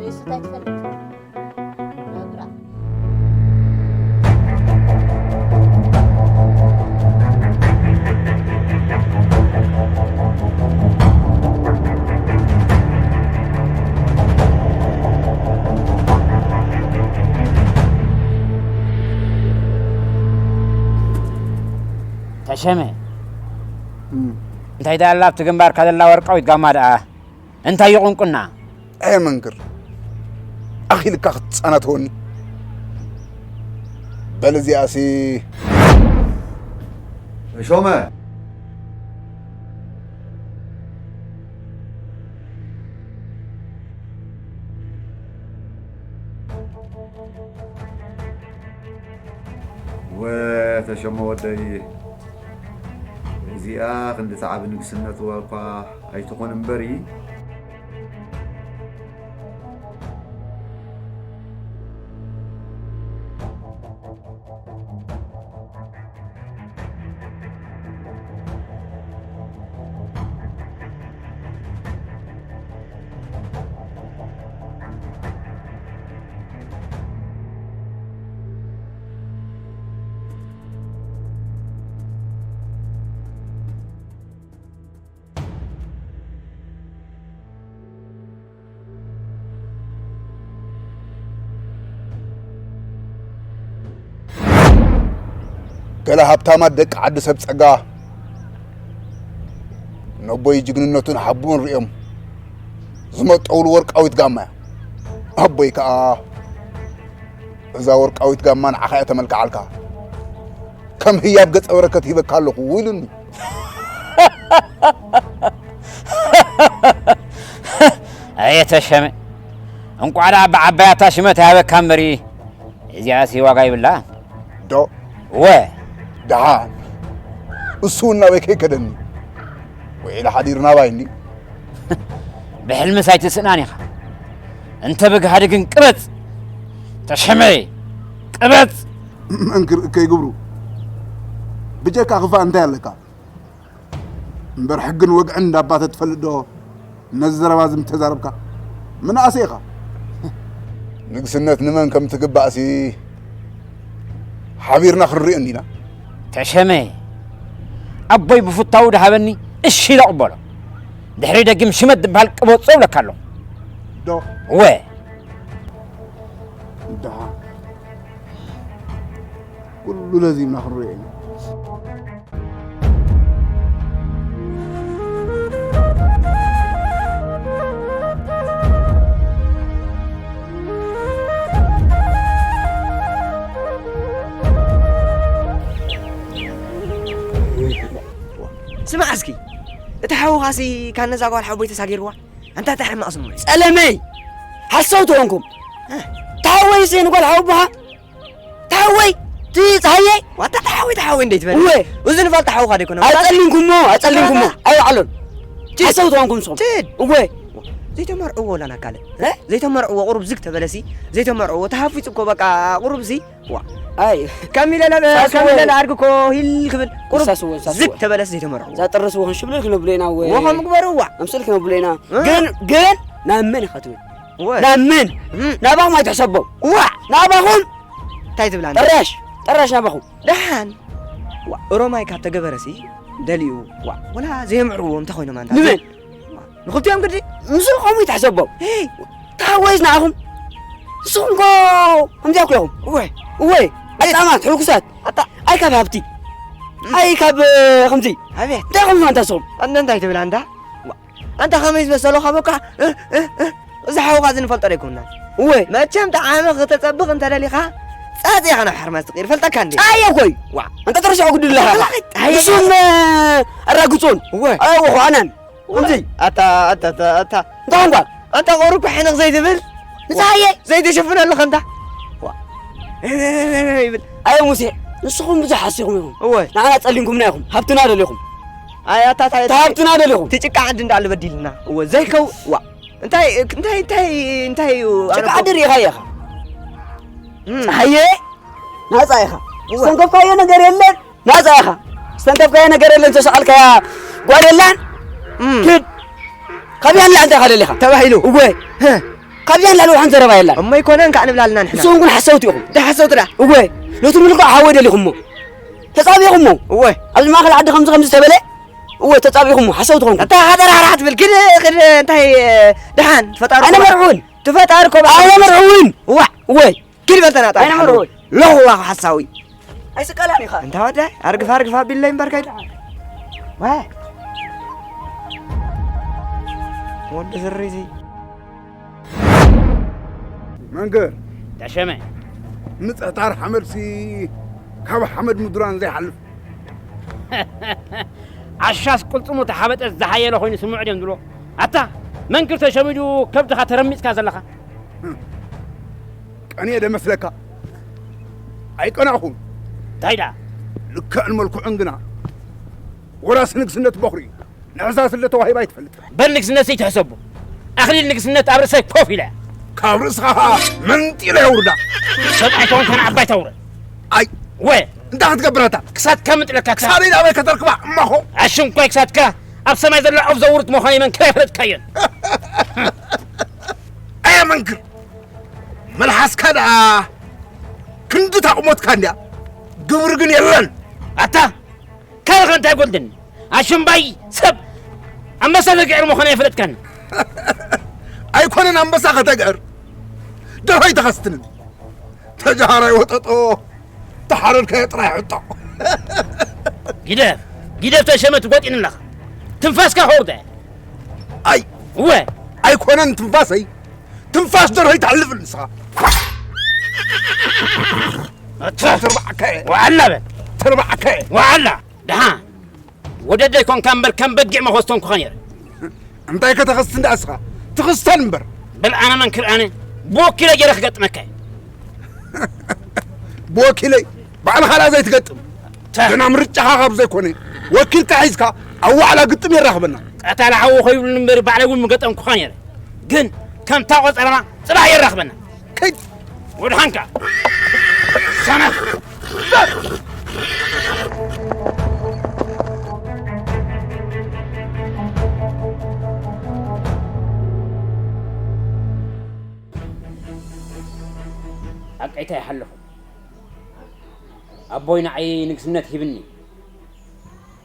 ርእሱ እንታይ ትፈልጥ? ነግራ። ተሸመ። እም። እንታይ ደኣ ኣላ ኣብቲ ግንባርካ ዘላ ወርቃዊት ጋማ ደኣ? እንታይ እዩ ቁንቁና? ኣየ መንክር፣ ኣኺልካ ክትጻናተወኒ። በል እዚኣሲ ተሾመ። ወ ተሸሞ ወደይ፣ እዚኣ ክንዲ ሰዓቢ ንግስነትዋ እኳ ኣይትኹን እምበሪ፣ ገለ ሃብታማት ደቂ ዓዲ ሰብ ጸጋ ነቦይ ጅግንነቱን ሓቦን ርእዮም ዝመጠውሉ ወርቃዊት ጋማ እያ። ኣቦይ ከኣ እዛ ወርቃዊት ጋማ ንዓኻ እያ ተመልክዓልካ። ከም ህያብ ገጸ በረከት ሂበካ ኣለኹ ኢሉኒ። ኣየ ተሸመ፣ እንቋዕ ደኣ ብዓባያታ ሽመት ሃበካ እምበሪ፣ እዚኣሲ ዋጋ ይብላ። ዶ? ወ ደሓን፣ እሱ እውን ናበይ ከይከደኒ፣ ውዒሉ ሓዲሩ ናባይ እንዲ። ብሕልምስ ኣይትስእናን ኢኻ። እንተ ብግሃዲ ግን ቅበጽ፣ ተሸመ፣ ቅበጽ። መንክር እከይ ግብሩ፣ ብጀካ ክፋእ እንታይ ኣለካ? እምበር ሕግን ወግዕን እንዳባ ተትፈልጥ ዶ ነዚ ዘረባ እዚ ምተዛረብካ? ምንኣሰ ኢኻ። ንግስነት ንመን ከም ትግባእሲ ሓቢርና ክንሪኦ እንዲና። ተሸመ፣ ኣቦይ ብፍታዉ ድሃበኒ እሺ ኢለ እቕበሎ። ድሕሪ ደጊም ሽመት ዝበሃል ቅበጾ እብለካ ኣለኹ። ዶ? እወ። ደሓን። ኩሉ ለዚምና ክንሪኦ ኢና። ስማዕ እስኪ፣ እቲ ሓውኻሲ ካብ ነዛ ጓል ሓቦይ ተሳጊርዋ? ኣንታ እንታይ ሕማቕ ስምዒት? ጸለመይ! ሓሰውቲ ኾንኩም። እ። ተሓወይሲ ንጓል ሓወቦኻ? ተሓወይ! እቲ ጸሃየ! ዋታ ተሓወይ፣ ተሓወይ እንዴት በል? እወ። እዚ ንፋል ተሓውኻ ዶ ይኮነ? ኣጸሊምኩሞ፣ ኣጸሊምኩሞ። ኣታ። ኣይባዕሎን። ችድ። ሓሰውቲ ኾንኩም ንስኹም። ችድ። እወ። ዘይተመርዕዎ ወላ ናካለ። እ? ዘይተመርዕዎ ቁሩብ ዝግ ተበለሲ፣ ዘይተመርዕዎ ተሃፊጹ እኮ በቃ ቁሩብሲ። ዋ። ኣይ። ከም ኢለ ለ-፣ ሳስወ። ከም ኢለ ለኣድግ እኮ ሂል ክብል ቁሩብ ሳስወ፣ ሳስወ። ዝግ ተበለሲ ዘይተመርዕዎ። እዛ ጥርስ ወ ክንሽብልል ክነብሎ ኢና ወ። ወኸም ግበርዋ። ኣምስል ክነብሎ ኢና። እ? ግን፣ ግን ናብ መን ኢኻ ትብል? ወ። ናብ መን? እም። ናባኹም ኣይትሕሰቦ። ዋ። ናባኹም። እንታይ ትብላ ኣንታ? ጥራሽ፣ ጥራሽ ናባኹም። ደሓን። ዋ፣ ኦሮማይ ካብ ተገበረሲ ደልዩ። ዋ፣ ወላ ዘየምዕርዎ እንታይ ኮይኖም ኣንታ? ንመን? ዋ፣ ንኽልቲኦም ግዲ። ንስኹም ከምኡ ይትሕሰቦ። ሄይ። ተሓወይስ ንዓኹም። ንስኹም ኮ ከምዚኣ እኮ ኢኹም። እወ። እወ። ኣጣማት፣ ሕልኩሳት። ኣታ። ኣይ ካብ ሃብቲ። እም። ኣይ ካብ፣ እ፣ ከምዚ። ኣቤት። እንታይ ኢኹም ኣንታ ንስኹም? ኣንታ እንታይ ትብል ኣንታ? ዋ፣ ኣንታ ከመይ ዝመሰሉ ካብ እኳ፣ እ፣ እ፣ እ፣ እዚ ሓውኻ እዚ ንፈልጦ ዶ ኣይኮንናን? እወ። መቸም ጠዓመ ክተጸብቕ እንተ ደሊኻ፣ ጻጽ ኢኻ ናብ ሓርማዝ ትቕይር፣ ፈልጠካ እንዴ? ጻየ እኮ እዩ። ዋ። ኣንታ ተረሲዑ ግዲ ኣለኻ ኢኻ። ጻየ። ንሱን፣ እ፣ ኣራግጹን። እወ። ኣዎ፣ ኳዕናን። ከምዚ። ኣታ፣ ኣታ፣ ኣታ፣ ኣታ። እንታይ ኾንኳ? ኣንታ ቁሩብ እኮ ሕንቕ ዘይትብል? ንጻየ። ዘይትሽፍን ኣለኻ ኣንታ። ዋ። ይብል። ኣየ ሙሴ፣ ንስኹም ብዙሕ ሓሲኹም ኢኹም። እወ። ንዓና ጸሊምኩምና ኢኹም። ሃብትና ደሊኹም። ኣይ፣ ኣታ፣ ኣታ፣ እታ ሃብትና ደሊኹም። እቲ ጭቃ ዓዲ እንዳኣሉ በዲልና። እወ፣ ዘይከው-፣ ዋ። እንታይ፣ እንታይ፣ እንታይ፣ እንታይ እዩ? ጭቃ ኣነ ዓዲ ሪኢኻ ኢኻ። እም። ጸሃየ፣ ናጻ ኢኻ። እወ። ዝተንከፍካዮ ነገር የለን፣ ናጻ ኢኻ። ዝተንከፍካዮ ነገር የለን፣ ዝተሰቐልካያ ጓል የላን። እም። ኪድ። ካብዚኣን ላዕሊ እንታይ ኢኻ ደሊኻ? ተባሂሉ። እወ። ህ። ካብዚኣን ላዕሊ ውሓን ዘረባ የላን። እሞ ኣይኮነን፣ ካዕ ንብላልና ንሕና። ንስኹም ግን ሓሰውቲ ኢኹም። እንታይ ሓሰውቲ ደኣ? እወ። ነቲ ምልኩዕ ሓወይ ደሊኹሞ። ተጻቢኹሞ። እወ። ኣብዚ ማእከል ዓዲ ከምዚ ከምዚ ዝተበለ፣ እወ፣ ተጻቢኹሞ። ሓሰውቲ ኾንኩም። ኣታ ሃደራ ሃራ ትብል። ግን፣ ግን እንታይ፣ ደሓን፣ ፈጣሪ ኣይነ እኮ መርዑን። ትፈጣሪ እኮ ኣነ መርዑን። እዋ። እወ። ኪድ በል ተናጣ። ኣይነ መርዑን። ለዋኽ ሓሳዊ። ኣይስቀላን ኢኻ። እንታ ወደ ኣርግፍ ኣርግፍ ኣቢለይ እምበር ከይድ። ዋ። ወዲ ዝርይዚ። መንገር። ተሸመ። ምጽዕጣር ሓመድሲ ካብ ሓመድ ምዱራን ዘይሓልፍ። ዓሻስ ቅልጽሙ ተሓበጠ ዝሓየለ ኮይኑ ስምዑ ድዮም ዝብሎ። ኣታ መንክር ተሸሚዱ ከብድኻ ተረሚጽካ ዘለኻ። ቀንየ ደ መስለካ? ኣይቀናእኹን። እንታይ ደኣ? ልክዕን መልክዑን ግና ወራሲ ንግስነት በኹሪ እዩ። ንዕዛ ስለ ተዋሂባ ኣይትፈልጥን። በል ንግስነተይ ትሕሰቦ። ኣኽሊል ንግስነት ኣብ ርእሰይ ኮፍ ኢላ። ካብ ርእስኻ ኸኣ መንጢለ የውርዳ። ሰብኣይ ተኾንካ ንዓባይ ተውርድ። ኣይ፣ ወ። እንታይ ክትገብር ኣታ? ክሳድካ ምጥለካ ክሳድ። ክሳደይ ናበይ ከተርክባ እማኾ? ኣሽንኳይ ክሳድካ ኣብ ሰማይ ዘሎ ዑፍ ዘውርድ ምዃነይ መንክር ኣይፈለጥካዮን። ኣየ መንክር፣ መልሓስካ ደኣ ክንዲ ታቑሞትካ እንድያ፣ ግብሪ ግን የለን። ኣታ ካልኻ እንታይ ጎድለኒ? ኣሽምባይ ሰብ ኣንበሳ ዘግዕር ምዃኑ ኣይፈለጥካን። ኣይኮነን ኣንበሳ ከተግዕር፣ ደርሆ ኣይተኸስትንን። ተጃሃራይ ወጠጦ፣ ተሓረድካዮ ጥራይ ሕጦ። ጊደፍ፣ ጊደፍ ተሸመ ትጎጢን ኣለኻ። ትንፋስካ ከውርደ። ኣይ፣ እወ። ኣይኮነን ትንፋሰይ፣ ትንፋስ ደርሆ ይትሓልፍ ንስኻ። ትርባዕከ። ዋዕላ በል። ትርባዕከ። ዋዕላ። ደሓን ወደደይ ኮንካ እምበር ከም በጊዕ መኸስቶን ክኾን ነይረ። እንታይ ከተኸስት እንዳ እስኻ? ትኽስተን እምበር። በል ኣነ መንክር ኣነ ብወኪለ ገይረ ክገጥመካ እየ። ብወኪለይ ባዕልኻ ላ ዘይትገጥም። ተ- ግና ምርጫኻ ካብ ዘይኮነ ወኪልካ ሒዝካ ኣብ ዋዕላ ግጥም የራኽበና። ቀታሊ ሓዊ ኮይብሉ እምበር ባዕለይ እውን ምገጠምኩኻ ነይረ። ግን ከምታ ቆጸረና ጽባሕ የራኽበና። ከይድ። ወድሓንካ። ሰነፍ። ኣቀይታ ይሓለኹ። ኣቦይ ንዓይ ንግስነት ሂብኒ።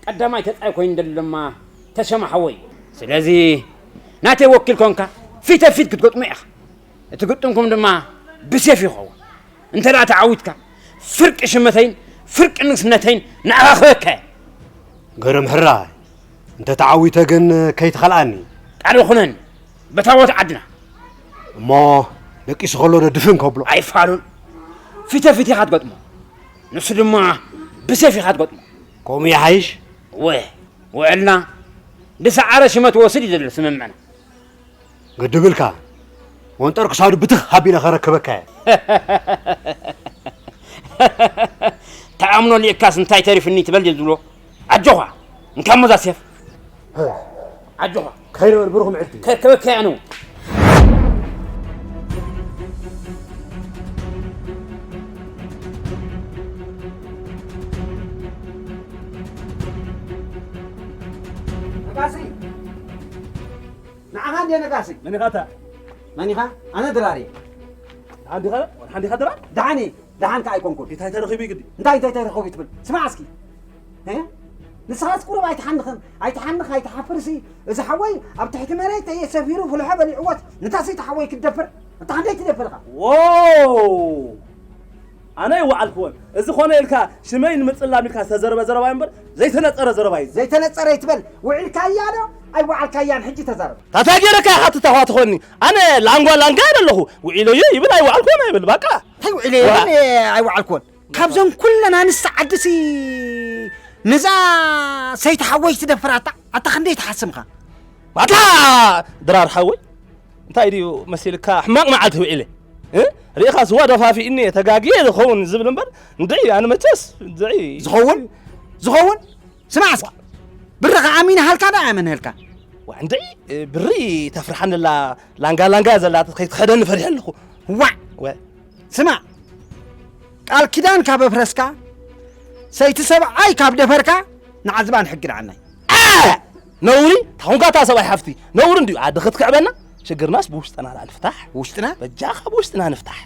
ቀዳማይ ተጻይ ኮይኑ ዘሎ ድማ ተሸማ ሓወይ እዩ። ስለዚ ናተይ ወኪል ኮንካ ፊተ ፊት ክትገጥሙ ኢኻ። እቲ ግጥምኩም ድማ ብሴፍ ይኸውን። እንተ ደኣ ተዓዊትካ ፍርቂ ሽመተይን ፍርቂ ንግስነተይን ንዓኻ ክህበካ እየ። ገረም ሕራይ፣ እንተ ተዓዊተ ግን ከይትኸልኣኒ። ቃል ይኹነኒ። በታ ቦታ ዓድና። እሞ ደቂሱ ከሎ ዶ ድፍን ከብሎ? ኣይፋሉን። ፊተ ፊት ኢኻ ትገጥሞ። ንሱ ድማ ብሴፍ ኢኻ ትገጥሞ። ከምኡ ይሓይሽ? እወ፣ ውዕልና ዝሰዓረ ሽመት ወስድ እዩ ዘሎ ስምምዕና። ግድብልካ፣ ወንጠር ክሳዱ ብትኽ ኣቢለ ከረክበካ እየ። ተኣምኖ ሊእካስ እንታይ ተሪፍኒ ትበል ድዩ ዝብሎ? ኣጆኻ፣ እንካ ሞዛ ሴፍ። ኣጆኻ። ከይረ በል ብሩኽ ምዕልቲ። ከርከበካ እያ ነው። ነጋሲ፣ ንዓኻ እንድየ ነጋሲ። መን ኢኻ እታ? መን ኢኻ? ኣነ ድራር እየ። ንዓኻ እንዲኻ? ንዓኻ እንዲኻ ድራር? ደሓን እየ። ደሓን ከኣ ኣይኮንኩን። እንታይ ተረኺቡ እዩ ግዲ? እንታይ፣ እንታይ ተረኺቡ እዩ ትብል? ስማዕ እስኪ። እ? ንስኻስ ቁሩብ ኣይትሓንኽን። ኣይትሓንኽ፣ ኣይትሓፍርሲ። እዚ ሓወይ ኣብ ትሕቲ መሬት ተየ ሰፊሩ ፍልሖ በሊዕዎስ ንታ ሰይቲ ሓወይ ክትደፍር? ኣታ ክንደይ ትደፍር ኢኻ? ዎው! ኣነ ኣይወዓልክዎን። እዚ ኾነ ኢልካ ሽመይ ንምጽላም ኢልካ ዝተዘረበ ዘረባ እዩ እምበር ዘይተነጸረ ዘረባ እዩ። ዘይተነጸረ ይትበል። ውዒልካያ ዶ ኣይወዓልካያን? ሕጂ ተዛረብ። ታታ ገይረካ ኢኻ ትታዋ ትኾኒ። ኣነ ላንጓ ላንጋ እየ ዘለኹ። ውዒለዮ ይብል ኣይወዓልክዎን ኣይብል። በቃ። እንታይ ውዒለዮ ዋ። ይብል ኣይወዓልክዎን? ካብዘን ኩለን ኣንስቲ ዓድሲ ነዛ ሰይቲ ሓወይ ትደፍራታ ኣታ ክንደይ ትሓስምኻ? ኣታ ድራር ሓወይ እንታይ ድዩ መሲልካ ሕማቕ መዓልቲ ውዒለ? እ? ርኢኻ ስዋ ደፋፊእኒ እየ ተጋግየ ዝኸውን ዝብል እምበር እንድዒ ኣነ መቸስ እንድዒ ዝኸውን? ዝኸውን? ስማዕ እስኪ። ብርኻ ኣሚንሃልካ ዶ ኣያመንሃልካ? ዋ እንድዒ ብሪ ተፍርሓኒ ኣላ ላንጋ ላንጋ እያ ዘላ ከይትኸደኒ ፈሪሐ ኣለኹ። ዋዕ! ወ- ስማዕ፣ ቃል ኪዳን ካብ ኣፍረስካ፣ ሰይቲ ሰብኣይ ካብ ደፈርካ፣ ንዓዝባን ሕጊ ንዓናይ። ኣ! ነውሪ? ታኹንካ እታ ሰብኣይ ሓፍቲ፣ ነውሪ እንድዩ። ኣደ ክትክዕበና? ሽግርናስ ብውሽጥና ደኣ ንፍታሕ። ውሽጥና? በጃኻ ብውሽጥና ንፍታሕ።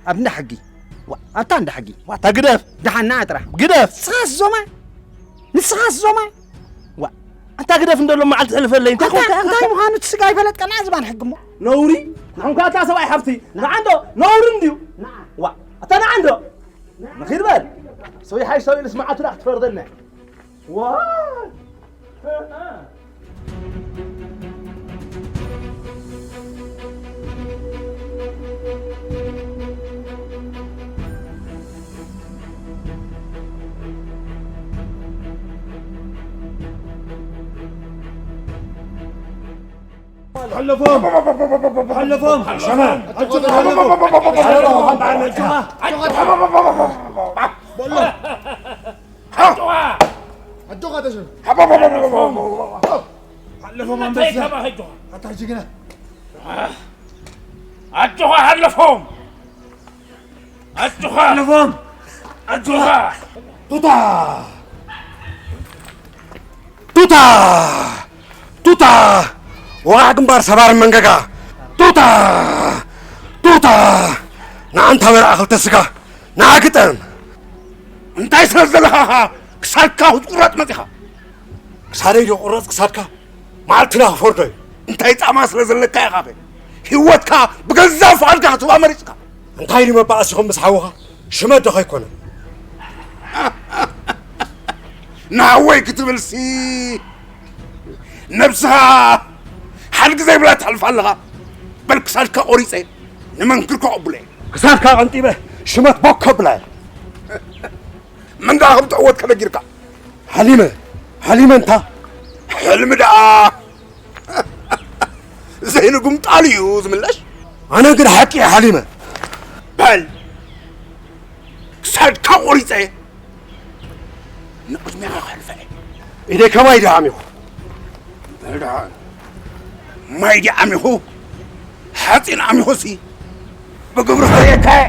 ኣብ እንዳ ሕጊ። ዋ። ኣብታ እንዳ ሕጊ። ዋታ ግደፍ። ደሓና ጥራሕ። ግደፍ። ንስኻስ ዞማ? ንስኻስ ዞማ? ዋ። ኣንታ ግደፍ እንደሎ መዓልቲ ሕልፈለይ። እንታይ ኣንታ ኮንካ? እንታይ ምዃኑ እቲ ስጋ ኣይፈለጥካን፣ ኣዝባን ሕጊ እሞ። ነውሪ? ንዓንኳ እታ ሰብኣይ ሓፍቲ። ንዓ እንዶ ነውሪ እንድዩ። ንዓ። ዋ። ኣታ ንዓ እንዶ። ንኺድ በል። ሰው ይሓይ ሰው ኢልስ መዓልቲ ደኣ ክትፈርደና። ዋ። ሓለፎም! ሓለፎም! ሸማ! ሓለፎም! ሓለፎም! በሎ! ኣጆኻ! ኣጆኻ ተሸም! ሓለፎም ኣንበሳ! እንታይ ተባሂልካ? ኣታ ጅግና! ኣጆኻ ሓለፎም! ኣጆኻ! ሓለፎም! ኣጆኻ! ቱታ! ቱታ! ቱታ! ወቓዕ ግንባር ሰባር መንገጋ! ቱታ! ቱታ! ንዓንታ በርዓ ክልተ ስጋ! ንዓ ግጠም! እንታይ ስለ ዘለኻ ኢኻ ክሳድካ ክትቁረጽ መጺኻ? ክሳደይ ድዩ ክቁረጽ ክሳድካ? መዓልትና ክፈርዶ እዩ። እንታይ ጻማ ስለ ዘለካ ኢኻ በ? ህይወትካ ብገዛእ ፍቓድካ ክትህባ መሪጽካ። እንታይ ድዩ መባእሲኹም ምስ ሓውኻ? ሽመት ዶ ከይኮነ? ንሃወይ ክትብልሲ ነብስኻ ሓድጊ ዘይብላ ተሕልፋ ኣለኻ። በል ክሳድካ ቆሪጸ ንመንክር ከቐብሎ እየ። ክሳድካ ቀንጢበ ሽመት ቦኮ ብላየ። መንጋ ከም ትዕወት ከበጊርካ። ሓሊመ፣ ሓሊመ እንታ። ሕልሚ ደኣ ዘይንጉምጣሉ እዩ ዝምለሽ። ኣነ ግን ሓቂ እየ ሓሊመ። በል፣ ክሳድካ ቆሪጸ ንቕድሜኻ ከሕልፈ እየ። ኢደይ ከማይ ድያ ኣሚኹ? በል ደሓን። ማይ ድያ ኣሚኹ? ሓጺን ኣሚኹሲ ብግብሪ ክርእየካ እየ።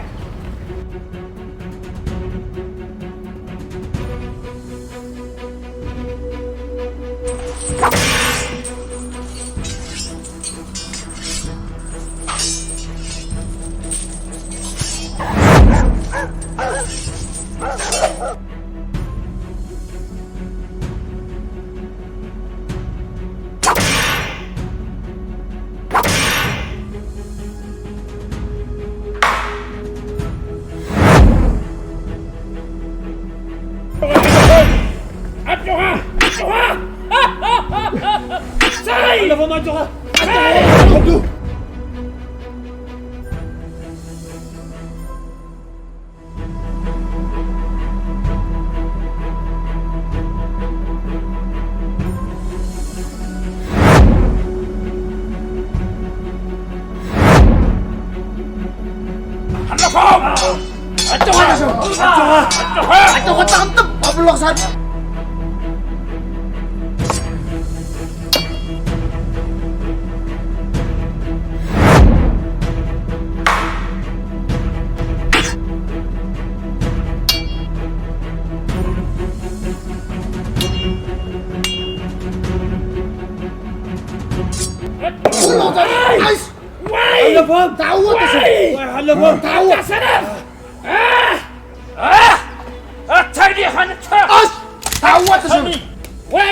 ተዓወት ተስምዕ።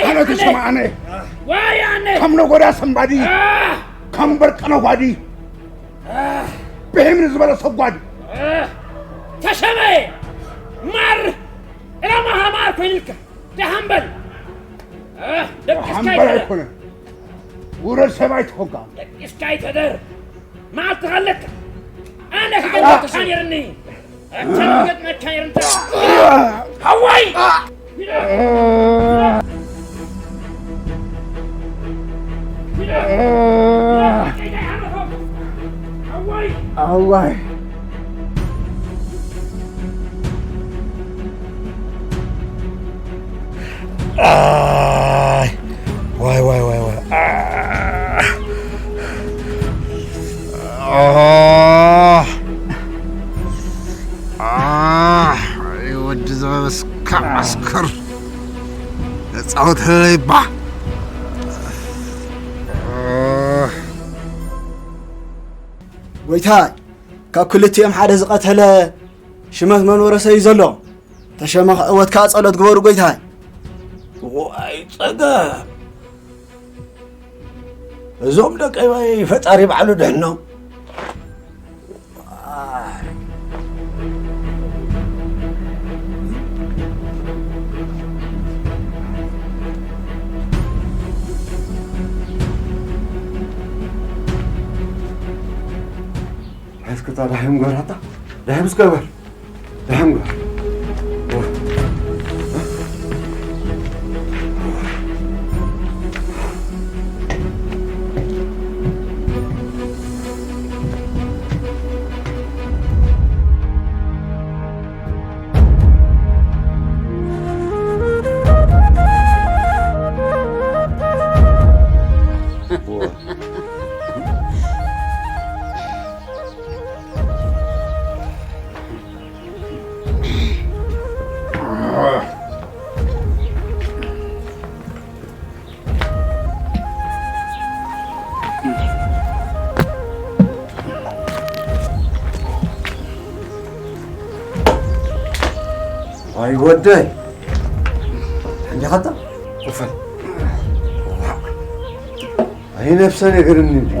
ኣነ ተስምዕ ኣነ። ከም ነጎዳ ሰንባዲ፣ ከም በርቀ ነጓዲ፣ ብሄም ንዝበለ ሰጓዲ። ተሸመ ማር ዕላማኻ ማር ኮይኑልካ ደሓን በል። ደቂስካ ደሓን በል ኣይኮነን። ውረድ ሰብ ኣይትኾንካ። ደቂስካ ኣይተደር። መዓልትኻ ኣለካ። ኣነ ክገጥመካ ነይርኒ። ኣታ ክገጥመካ ነይርኒ። ሃዋይ! ኣዋይ። ኣይ። ዋይ፣ ዋይ፣ ዋይ፣ ዋይ። ኣህ። ኣህ። ኣህ። ኣይ፣ ወዲ ዘበበስካ ዓስከር። ተጻወተለይ ባ። ኣህ። ጎይታይ፣ ካብ ክልቲኦም ሓደ ዝቐተለ ሽመት መን ወረሰ እዩ ዘሎ? ተሸመ ክዕወት ከኣ ጸሎት ግበሩ ጎይታይ። ዋይ ጸገም። እዞም ደቀይ ፈጣሪ ባዕሉ ድሕኖም። እስክታ ዳሕም ገራታ፣ ዳሕም እስከ በል። ዳሕም ገር። ኣይ ወደይ፣ እንዲኻታ? ክፈል። ኣይ ነብሰ ነገርኒ እንዲ።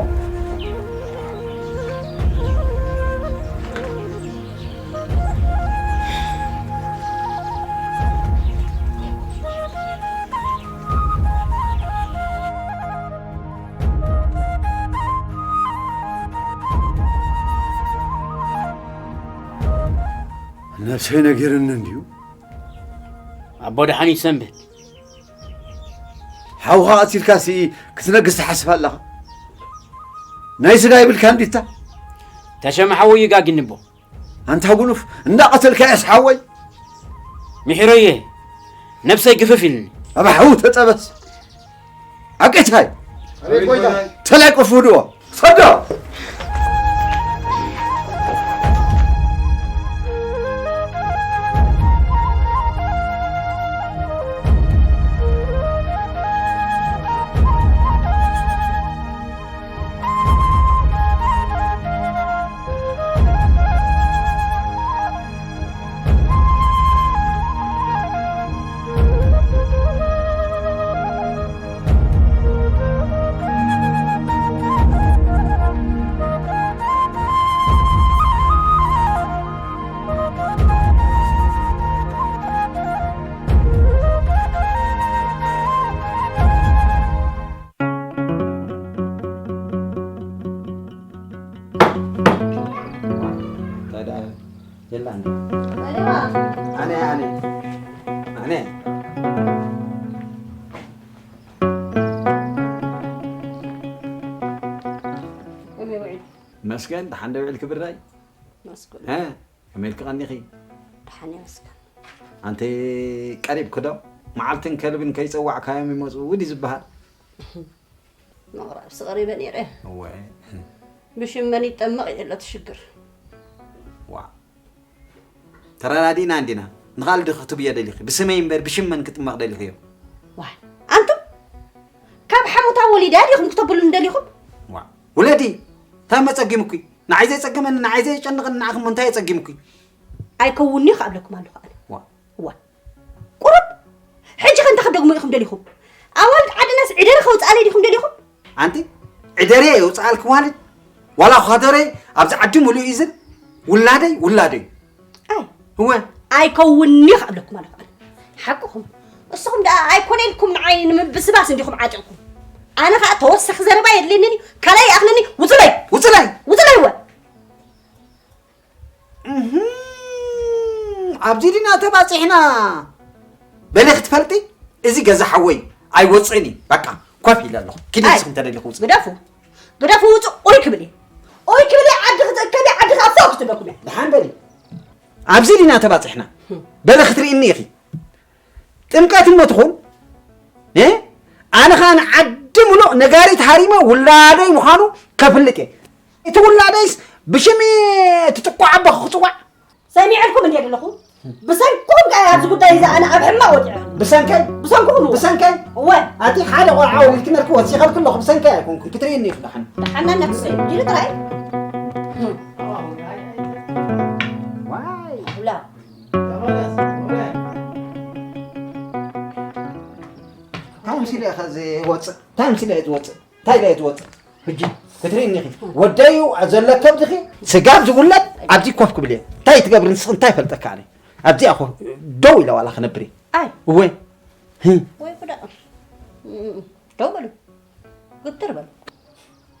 ሰይ ነጊርኒ እንድዩ። ኣቦ ደሓን ይሰንብት። ሓውኻ ቀቲልካሲ ክትነግስ ትሓስብ ኣለኻ? ናይ ስጋ ይብልካ እንዲታ? ተሸመ ሓወይ ይጋግኒ ኣቦ። ኣንታ ጉኑፍ፣ እንዳቐተልካያስ ሓወይ? ምሒረየ፣ ነብሰይ ግፍፍ ኢልኒ። ኣብ ሓዊ ተጠበስ። ኣቀታይ? ኣቤት ጎይታ። ተላይ ቆፍ ውድኦ። ሰዶ! እንታይ ደኣ የላ እንዴ? ኣነ፣ ኣነ፣ ኣነ። ከመይ ውዒልኪ? መስገን፣ ደሓን ዶ ውዒልኪ ብራይ? መስገን። እ? ከመይ ኢልኪ ቀኒኺ? ደሓን እየ መስገን። ኣንቲ ቀሪብኪ ዶ? መዓልትን ከልብን ከይጸዋዕካዮም ይመጹ ድዩ ዝበሃል? መቕረብሲ ቀሪበ ነይረ። እወ። ብሽም መን ይጠመቕ እዩ ዘሎ እቲ ሽግር። ዋእ። ተረዳዲእና እንዲና። ንኻልእ ዶ ክትብዮ ደሊኺ? ብስመይ እምበር ብሽም መን ክጥመቕ ደሊኽዮ? ዋይ፣ ኣንቱም ካብ ሓሙታ ወሊዳ ዲኹም ክተብሉኒ ደሊኹም? ዋእ። ውለዲ፣ እንታይ መጸጊምኩ? ንዓይ ዘይጸግመኒ፣ ንዓይ ዘየጨንቐኒ ንዓኹም እንታይ የጸጊምኩ? ኣይከውንን'ዩ ከኣብለኩም ኣለኹ ኣነ። ዋእ። እዋ። ቁሩብ! ሕጂ ከ እንታይ ክትደግሙ ኢኹም ደሊኹም? ኣዋልድ ዓድናስ ዕደረ ከውፅኣለይ ዲኹም ደሊኹም? ኣንቲ ዕደረ የውፅኣልኪ ዋልድ? ዋላ ኳደረይ ኣብዚ ዓዲ ሙሉእ እዩ ዝል? ውላደይ ውላደይ። ኣይ። እወ። ኣይከውንን'ዩ ከኣብለኩም ኣለኹ ኣነ። ሓቅኹም። እስኹም ደኣ ኣይኮነ ኢልኩም ንዓይ ንምብስባስ እንዲኹም ዓጢቕኩም። ኣነ ኸኣ ተወሳኺ ዘረባ የድልየንን እዩ። ካልኣይ ይኣኽለኒ። ውፅለይ! ውፅለይ! ውፅለይ እወ! እህም፣ ኣብዚ ዲና ተባጺሕና። በሊ ክትፈልጢ፣ እዚ ገዛ ሓወይ ኣይወጽእን እዩ። በቃ፣ ኮፍ ኢለ ኣለኹ። ኪዲ ኣይ፣ ንስኹም ተደሊኹ ውጽእ። ግደፉ፣ ግደፉ፣ ውጹእ። ኦይ ክብል እየ። ኦይ ክብል እየ። ዓዲ ክትእከቢ፣ ዓዲ ክኣፍቶ ክትብለኩም እየ። ደሓን በሊ። ኣብዚ ዲና ተባጺሕና። በሊ ክትርእይኒ ኢኺ። ጥምቀት እሞ ትኹን፣ እ? ኣነ ኸኣ ንዓዲ ምሉእ ነጋሪት ሃሪመ ውላደይ ምዃኑ ከፍልጥ እየ። እቲ ውላደይስ ብሽም እቲ ጥቋዕ ኣቦ ክጽዋዕ? ሰሚዐልኩም እንድየ ዘለኹ። ብሰንኩም ከኣ ኣብዚ ጉዳይ እዚ ኣነ ኣብ ሕማቕ ወዲቐ። ብሰንከይ? ብሰንኩም እወ። ብሰንከይ? እወ። ኣቲ ሓደ ቆልዓ ወሊድኪ ነርኪ ወሲኸልኪ ኣለኹ። ብሰንከይ ኣይኮንኩን። ክትርእይኒ ኢኺ ደሓን። ደሓና ነፍሲ ኢሉ ጥራይ። ዋይ። ኣሁላ። እንታይ መሲለ ኢኻ ዝወፅእ? እንታይ መሲለ እየ ዝወፅእ? እንታይ ኢለ እየ ዝወፅእ? ሕጂ ክትርእይኒ ኢኺ። ወደይ እዩ ዘሎ ከብድኺ፣ ስጋብ ዝውለድ ኣብዚ ኮፍ ክብል እየ። እንታይ ትገብሪ ንስኺ? እንታይ ይፈልጠካ ኣነ? ኣብዚኣ ኮፍ ደው ኢለ ዋላ ክነብር እየ። ኣይ። እወ። ህም። ወይ ጉዳ። እም፣ ደው በሉ። ግትር በሉ።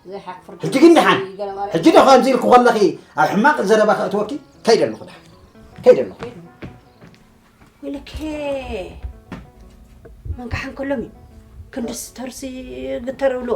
ዘይሓፍር ሕጂ ግን ደሓን። ገለ ማለት ሕጂ ዶ ከምዚ ኢልኩ ከለኺ ኣብ ሕማቕ ዘረባ ከእትወኪ? ከይደ ኣለኹ ደሓን። ከይደ ኣለኹ። ወይለከ። መን ክሓን ከሎም እዩ። ክንድስ ተርሲ ግተር እብሎ።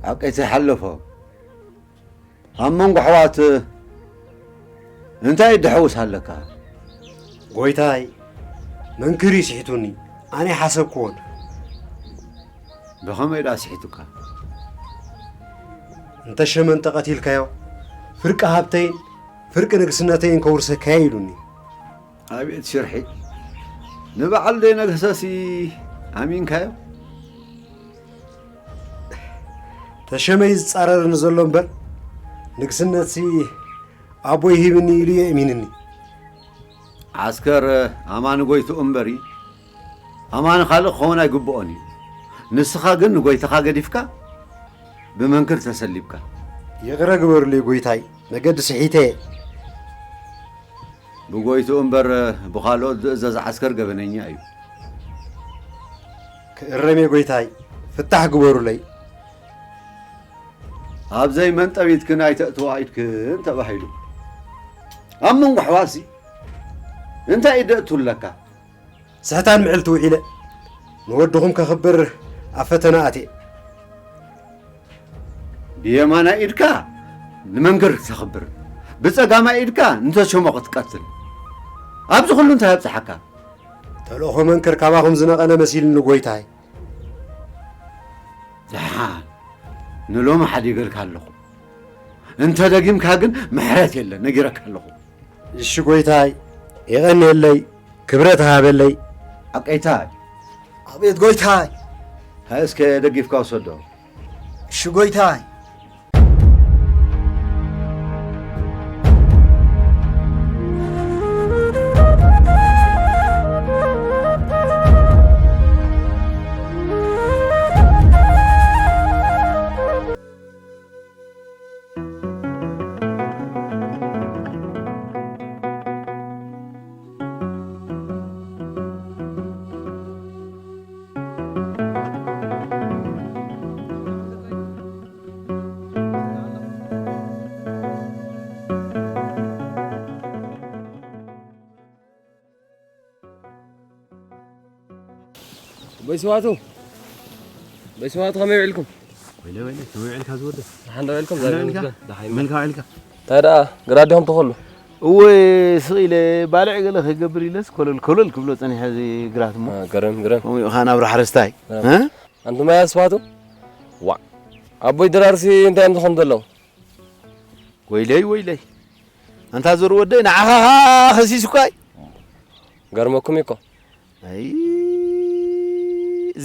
ሓቀይ ዘይሓለፎ ኣብ መንጎ ኣሕዋት እንታይ ድሕውስ ኣለካ? ጎይታይ፣ መንክር ይስሒቱኒ፣ ኣነ ሓሰብክዎን። ብኸመይ ደኣ ስሒቱካ? እንተ ሸመንተ ቀቲልካዮ፣ ፍርቂ ሃብተይን ፍርቂ ንግስነተይን ከውርሰካዮ ኢሉኒ። ኣቤት ሽርሒ! ንበዓል ዘይነግሰሲ ኣሚንካዮ? ተሸመይ ዝጻረር ንዘሎ እምበር፣ ንግስነትሲ ኣቦይ ሂብኒ ኢሉ የእሚንኒ። ዓስከር ኣማኒ ጎይትኡ እምበሪ፣ ኣማኒ ካልእ ክኸውን ኣይግብኦን እዩ። ንስኻ ግን ንጎይታኻ ገዲፍካ ብመንክር ተሰሊብካ። ይቕረ ግበሩለይ ጎይታይ፣ መገዲ ስሒተ። ብጎይትኡ እምበር ብኻልኦት ዝእዘዝ ዓስከር ገበነኛ እዩ። ክእረም እየ ጎይታይ፣ ፍታሕ ግበሩለይ። ኣብ ዘይመንጠቢትክን ኣይተእትዋ ኢድክን ተባሂሉ። ኣብ መንጎ ኣሕዋትሲ እንታይ ኢድ ደእቱ ኣለካ? ስሕታን ምዕልቲ ውዒለ ንወድኹም ከኽብር ኣብ ፈተና ኣትየ። ብየማናይ ኢድካ ንመንክር ክተኽብር፣ ብጸጋማይ ኢድካ ንተሾሞ ክትቀትል፣ ኣብዚ ኩሉ እንታይ ኣብጽሓካ? ተልእኾ መንክር ካባኹም ዝነቐለ መሲልኒ ጎይታይ። ደሓን፣ ንሎሚ ሓዲገልካ ኣለኹ። እንተ ደጊምካ ግን ምሕረት የለን፣ ነጊረካ ኣለኹ። እሺ ጎይታይ፣ የቐንየለይ፣ ክብረት ሃበለይ። ኣቀይታይ። ኣቤት ጎይታይ። ሃይ እስከ ደጊፍካ ውሰዶ። እሺ ጎይታይ። በይ ስዋቱ፣ በይ ስዋቱ፣ ከመይ ውዒልኩም? ወይለ፣ ወይለ፣ ከመይ ውዒልካ ዝወደ? ደሓን ዶ ውዒልኩም? ደሓን ዶ ውዒልካ? ደሓን። ከመይ ውዒልካ? እንታይ ደኣ፣ ግራት ዲኹም ትኸሉ? እወ፣ ስቕ ኢለ ባልዕ ገለ ክገብር ኢለስ ኮለል ኮለል ክብሎ ጸኒሐ እዚ ግራት እሞ። አ፣ ግርም፣ ግርም። ከምኡ ኢኻ ናብራ ሓረስታይ። ግርም። እ? ኣንቱም ኣያ ስዋቱ? ዋዕ። ኣቦይ ድራርሲ እንታይ እዮም ዝኾኑ ዘለዉ? ወይለይ፣ ወይለይ። ኣንታ ዞር ወደይ፣ ንዓኻ ኸሲስኳ እዩ። ገርመኩም እዩ እኮ። ኣይ፣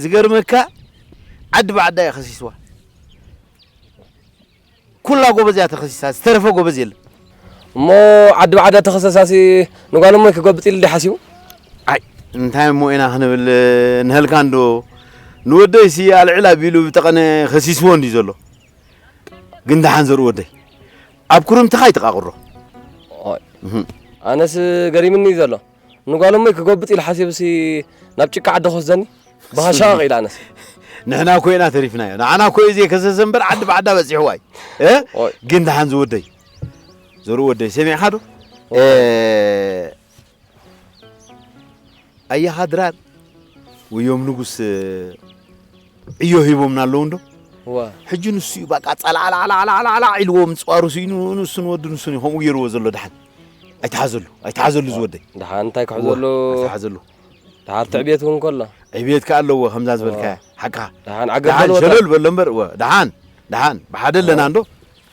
ዝገርመካ፣ ዓዲ ብዓዳ እየ ኸሲስዋ። ኩላ ጎበዝ እያ ተኸሲሳ፣ ዝተረፈ ጎበዝ የለን። እሞ ዓዲ ብዓዳ ተኸሰሳሲ ንጓል እሞይ ክጎብጥ ኢሉ እንዲ ሓሲቡ? ኣይ፣ እንታይ እሞ ኢና ክንብል፣ ንሀልካ እንዶ ንወደይሲ ኣልዕል ኣቢሉ ብጠቐነ ኸሲስዎ እንዲ ዘሎ። ግን ደሓን ዘርኡ ወደይ፣ ኣብ ኩርምትኻ ኣይትቓቕሮ። ኦይ። እህ። ኣነስ ገሪምኒ እዩ ዘሎ። ንጓል እሞይ ክጎብጥ ኢሉ ሓሲቡሲ ናብ ጭቃ ዓዲ ክወስደኒ? ብኻ ሸቓቕ ኢለ ኣነስ። ንሕና እኮ ኢና ተሪፍናዮ። ንዓና እኮ እዩ ዘይከሰሰ እምበር ዓዲ ብዓዳ በጺሕዋ እዩ። እ? ኦይ። ግን ደሓን ዝወደይ። ዘርኡ ወደይ፣ ሰሚዕኻ ዶ? ኦይ። እ፣ ኣያኻ ድራር ወዮም ንጉስ ዕዮ ሂቦምና ኣለዉ እንዶ? እዋ። ሕጂ ንሱ እዩ በቃ ጸላዕላዕላዕላዕላዕ ኢልዎ ምጽዋሩ ስኢኑ ንሱ ንወዱ ንሱ እዩ ከምኡ ገይርዎ ዘሎ ደሓን። ኣይትሓዘሉ፣ ኣይትሓዘሉ ዝወደይ። ደሓን እንታይ ክሕዘሉ? እዋ፣ ኣይትሓዘሉ። ደሓር ትዕብየት እውን ከሎ። ዕብየት ከኣ ኣለዎ ከምዛ ዝበልካያ። እዋ። ሓቅኻ። ደሓን ዓገብ ደሓን በልዎ ሸለል በሎ እምበር፣ እዋ፣ ደሓን፣ ደሓን፣ ብሓደ ኣለና እንዶ?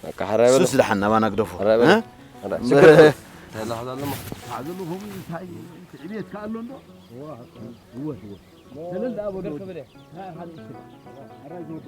በቃ ሕራይ በሎ። ሱስ ደሓን ናባና ግደፎ። ሕራይ በሎ። እ? ሕራይ። እምበር ሽግር የለን። ተላሕዛ ኣለማ። ተላሕዛ ኣለማ። እንታይ? ዕብየት ከኣ ኣሎ እንዶ? እወ፣ እወ። ገለል ደኣ በሉ። ክብል እየ። ናይ ሓደ እሽኮ። ኣራይ ዝወዱ።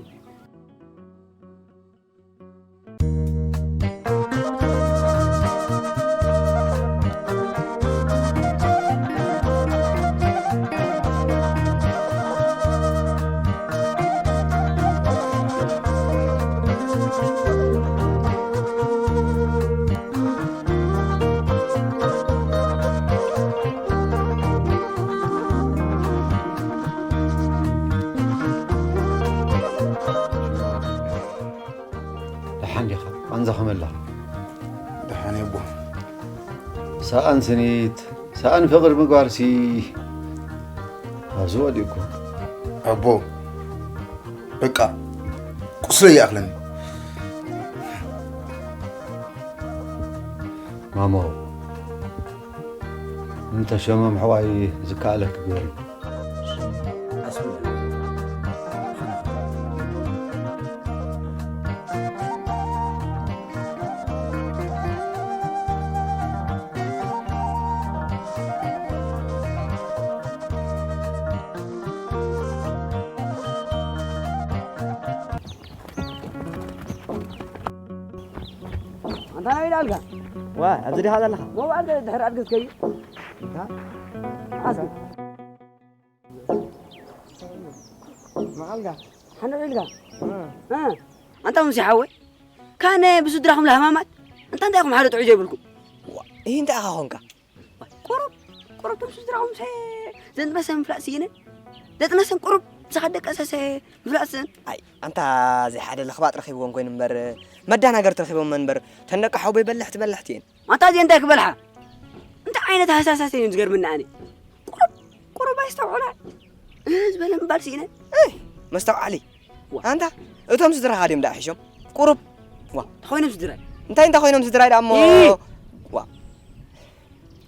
ደሓን ዲኻ? ቃንዛ ከመይ ኣለኻ? ደሓን እየ ኣቦ። ሰኣን ስኒት፣ ሰኣን ፍቕሪ ምግባርሲ ኣብዚ ወዲእኩ። ኣቦ፣ በቃ ቁስለይ ይኣኽለኒ። ማሞ፣ እንተ ሸሞም ሕዋይ ዝከኣለኪ ግበሪ። እንታይ ኢላ ኣልጋ? ዋ፣ ኣብዚ ዲኻ ዘለኻ? ዋ፣ ዋ፣ ኣልጋ ድሕሪ ኣድገዝከዩ? ታ? ኣስኪ። መዓልጋ? ሓንደ ኢልጋ? እ። እ። ኣንታ ሙሴ ሓወይ፣ ካነ ብስድራኹም ለሃማማት፣ እንታ እንታይ ኢኹም ሓደ ጥዑይ ዘይብልኩም? ዋ፣ ይህ እንታይ ኢኻ ኾንካ? ቁሩብ፣ ቁሩብ ቶም ስድራኹምሰ ዘጥነሰ ምፍላጥ ስኢነን። ዘጥነሰን ቁሩብ፣ ዝኸደቀሰሰ ምፍላጥ ስእን። ኣይ፣ ኣንታ እዚ ሓደ ለኽባጥ ረኺብዎም ኮይኑ እምበር፣ መዳናገርቲ ረኺቦም እምበር፣ ተን ደቂ ሓውቦይ በላሕቲ በላሕቲ እየን። ኣንታ እዚአን እንታይ ክበልሓ? እንታይ ዓይነት ሃሳሳት እየን ዝገርምኒ ኣነ? ቁሩብ፣ ቁሩብ ኣይስተውዕላ። እህ ዝበለ ምባል ስኢነን። እህ፣ መስተውዓሊ። ዋ። ኣንታ፣ እቶም ስድራኻ ድዮም ደኣ ሒሾም? ቁሩብ። ዋ። እንታይ ኮይኖም ስድራይ? እንታይ እንታይ ኮይኖም ስድራይ ደኣ እሞ? እ። ዋ።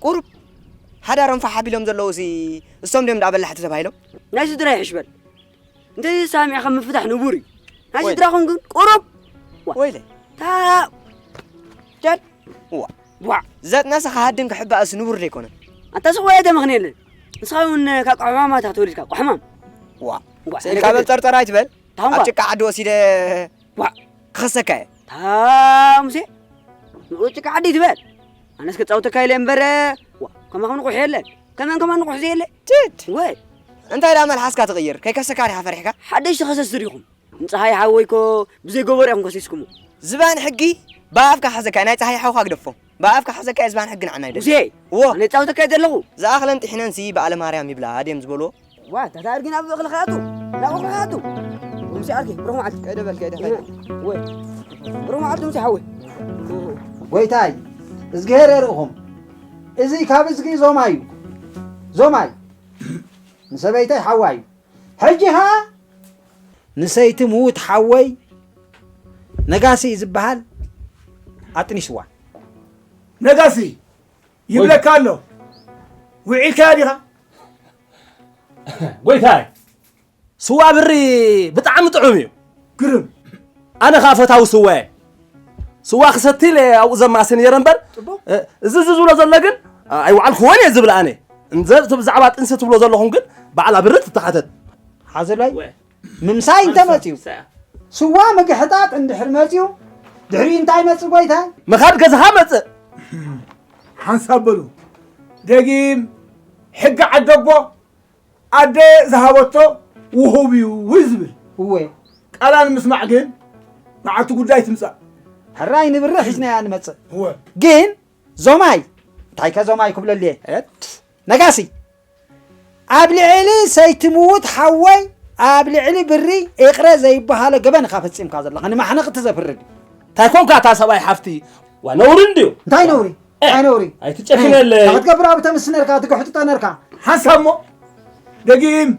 ቁሩብ። ሓዳሮም ፋሕ ኣቢሎም ዘለዉ ሲ፣ እሶም ድዮም ደኣ በላሕቲ ተባሂሎም? ናይ ስድራይ ሕሽ በል። እንተ ሰሚዕኻ ምፍታሕ ንቡር እዩ። ናይ ወይ። ስድራኹም ግን ቁሩብ። ዋ። ወይለይ። ታ-፣ ጨል። ዋ። ዋ። ዘጥነሰ ክሃድን ክሕባእስ ንቡር ዶ ኣይኮነን? ኣንታ ስቕ በል ኣይተመኽንየለን። ንስኻ እውን ካብ ቆሕማማት ኢኻ ተወሊድካ፣ ቆሕማም። ዋ። ዋ፣ ስኢልካ በል ጠርጠር ኣይትበል። ታንኳ። ኣብ ጭቃ ዓዲ ወሲደ ዋ። ክኸሰካ እየ። ታ ሙሴ፣ ንኡ ጭቃ ዓዲ ትበል። ኣነስ ከጻውተካ ኢለ እምበር፣ ዋ፣ ከማኹም ንቑሕ የለን። ከመን ከማን ንቑሕ ዘየለ? ትት። ወይ። እንታይ ደኣ መልሓስካ ትቕይር? ከይከሰካ ዲኻ ፈሪሕካ? ሓደሽቲ ከሰስቲ ዲኹም? ንጸሃይ ሓወይኮ ብዘይገበሮ ኢኹም ከሲስኩሞ። ዝባን ሕጊ ብኣፍካ ሓዘካ፣ ናይ ጸሃይ ሓውካ ግደፎ። ብኣፍካ ሓዘካ እየ ዝባን ሕጊ ንዓና ኣይደልን። ሙሴ፣ እዎ። ኣነ ጻውተካ እየ ዘለኹ። ዝኣኽለን ጥሒነንሲ በዓለ ማርያም ይብላ ድዮም ዝበልዎ? ዋ፣ ታታ ኣድጊ ናብ እኽሊ ክኣቱ፣ ናብ እኽሊ ክኣቱ። ሙሴ ዓርከይ፣ ብሩኽ መዓልቲ። ከይደ በል፣ ከይደ፣ ከይደ። ወይ፣ ብሩኽ መዓልቲ ሙሴ ሓወይ። ጎይታይ፣ እዝግሄር የርእኹም። እዚ ካብ እዝጊ ዞማ እዩ። ዞማይ፣ ንሰበይተይ ሓዋ እዩ። ሕጂ ኸኣ ንሰይቲ ምዉት ሓወይ ነጋሲ ዝበሃል ኣጥኒስዋ። ነጋሲ ይብለካ ኣሎ። ውዒልካያ ዲኻ? ጎይታይ፣ ስዋ ብሪ ብጣዕሚ ጥዑም እዩ። ግርም። ኣነ ኸኣ ፈታዊ ስዋ እየ። ስዋ ክሰቲ ኢለ ኣብኡ ዘማሲ ነይረ እምበር፣ ጽቡቕ። እ፣ እዚ፣ እዚ ዝብሎ ዘሎ ግን፣ እ፣ ኣይወዓልክዎን እየ ዝብል ኣነ። እንዘ፣ እቲ ብዛዕባ ጥንሲ ትብሎ ዘለኹም ግን፣ ባዕላ ብሪ ትተሓተት። ሓዘላይ፣ ወይ። ምምሳይ እንተ ሓንሳብ መጽዩ፣ ምሳያ። ስዋ ምግሕጣጥ እንድሕር መጽዩ፣ ድሕሪኡ እንታይ መጽእ ጎይታይ? ምኻድ ገዛኻ መጽእ። ሓንሳብ በሉ። ደጊም ሕጊ ዓደቦ ኣደ ዝሃበቶ ውሁብ እዩ ዝብል። እወ። ቃላ ንምስማዕ ግን መዓልቲ ጉዳይ ትምጻእ። ሕራይ ንብሪ ሒዝናያ ንመጽእ። እወ። ግን ዞማይ፣ እንታይ ከ ዞማይ ክብለሉ እየ? እት። ነጋሲ፣ ኣብ ልዕሊ ሰይቲ ምዉት ሓወይ፣ ኣብ ልዕሊ ብሪ ይቕረ ዘይበሃሎ ገበን ኢኻ ፈጺምካ ዘለኻ፣ ንማሕነቕቲ ዘፍርድ። እንታይ ኮንካ እታ ሰብኣይ ሓፍቲ? ዋ፣ ነውሪ እንድዩ። እንታይ ነውሪ? እ፣ እንታይ ነውሪ? ኣይትጨክነለይ። እ፣ ክትገብር ኣብ ተምስ ነርካ፣ ትግሕጥጦ ነርካ። ሓንሳብ እሞ ደጊም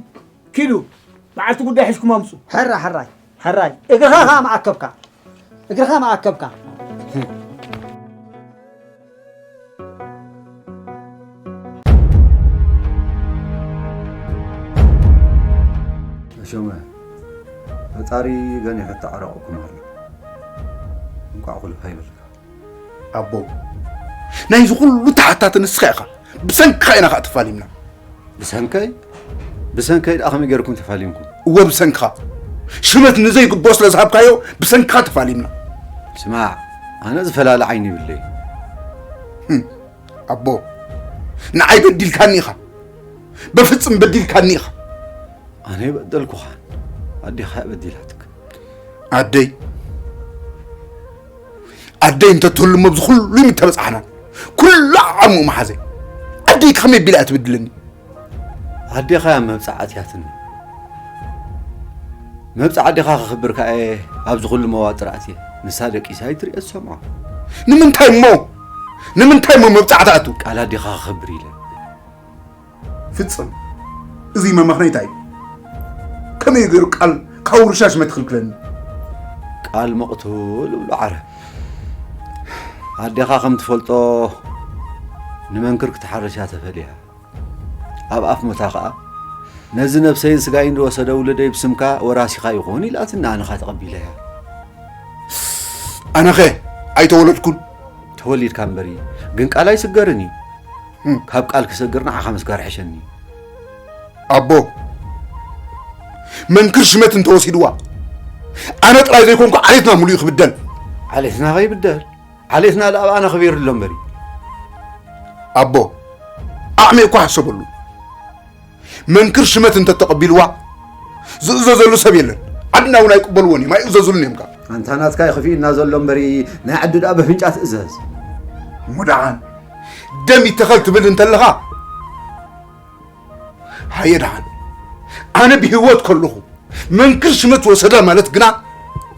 ኪዱ፣ መዓልቲ ጉዳይ ሒዝኩም ኣምጹ። ሕራ፣ ሕራይ፣ ሕራይ። እግርኻ ኸኣ መኣከብካ። እግርኻ መኣከብካ። ተሾመ፣ ፈጣሪ ገኒሑ ተዓረቑኩም ኣሎ። እንቋዕ ኩሉ ሃይበልካ። ኣቦ፣ ናይዚ ኩሉ ተሓታቲ ንስኻ ኢኻ። ብሰንክኻ ኢና ኸኣ ተፋሊምና። ብሰንከይ? ብሰንከይ ደኣ ከመይ ጌርኩም ተፋሊምኩም? እወ፣ ብሰንክኻ። ሽመት ንዘይግብኦ ስለ ዝሃብካዮ፣ ብሰንክኻ ተፋሊምና። ስማዕ፣ ኣነ ዝፈላለ ዓይኒ ይብለይ። ህም፣ ኣቦ፣ ንዓይ በዲልካኒ ኢኻ። በፍጽም በዲልካኒ ኢኻ። ኣነ ኣይበደልኩኻን፣ ኣዴኻ እያ በዲላትክ። ኣደይ፣ ኣደይ እንተትህሉ እሞ ኣብዚ ኩሉ ኣይምተበጻሕናን። ኩሉ ዓቕሙ ምሓዘ። ኣደይ ከመይ ኣቢላ እያ ትብድለኒ? ኣዴኻ እያ መብጽዓ ኣትያትኒ። መብጽዓ ኣዴኻ ከኽብር ከኣ እየ ኣብዚ ኩሉ መዋጥር ኣትየ። ንሳ ደቂሳ ኣይትርእዮ ትሰምዖ። ንምንታይ እሞ? ንምንታይ እሞ መብጽዓ ትኣቱ? ቃል ኣዴኻ ከኽብር ኢለ። ፍጽም። እዚ መመኽነይታ እዩ። ከመይ ገይሩ ቃል ካብ ውርሻ ሽመት ይኽልክለኒ? ቃል መቕቱል እብሎ ዓረብ። ኣዴኻ ከም ትፈልጦ ንመንክር ክትሓርስ እያ ተፈልያ። ኣብ ኣፍ ሞታ ኸኣ፣ ነዚ ነብሰይን ስጋይን ዝወሰደ ውሉደይ ብስምካ ወራሲኻ ይኹን ኢላትኒ፣ ኣነ ኸኣ ተቐቢለያ። ኣነኸ ኣይተወለድኩን? ተወሊድካ እምበሪ፣ ግን ቃል ኣይስገርን እዩ። እም። ካብ ቃል ክሰግር ንዓኻ ምስጋር ይሕሸኒ። ኣቦ፣ መንክር ሽመት እንተወሲድዋ፣ ኣነ ጥራይ ዘይኮንኩ ዓሌትና ሙሉእ እዩ ክብደል። ዓሌትና ኸይብደል? ዓሌትና ደኣ ብኣና ክቢር ኣሎ እምበሪ። ኣቦ፣ ዓቕሚ እኳ ሕሰበሉ። መንክር ሽመት እንተተቐቢልዋ ዝእዘዘሉ ሰብ የለን። ዓድና እውን ኣይቅበልዎን እዮም፣ ኣይእዘዙሉን እዮም ከኣ። ኣንታ ናትካ እዩ ክፍእና ዘሎ እምበሪ፣ ናይ ዓዲ ደኣ በፍንጫ ትእዘዝ። እሞ ደሓን ደም ይተኸል ትብል እንተለኻ፣ ሃየ ደሓን ኣነ ብህይወት ከለኹ መንክር ሽመት ወሰደ ማለት ግና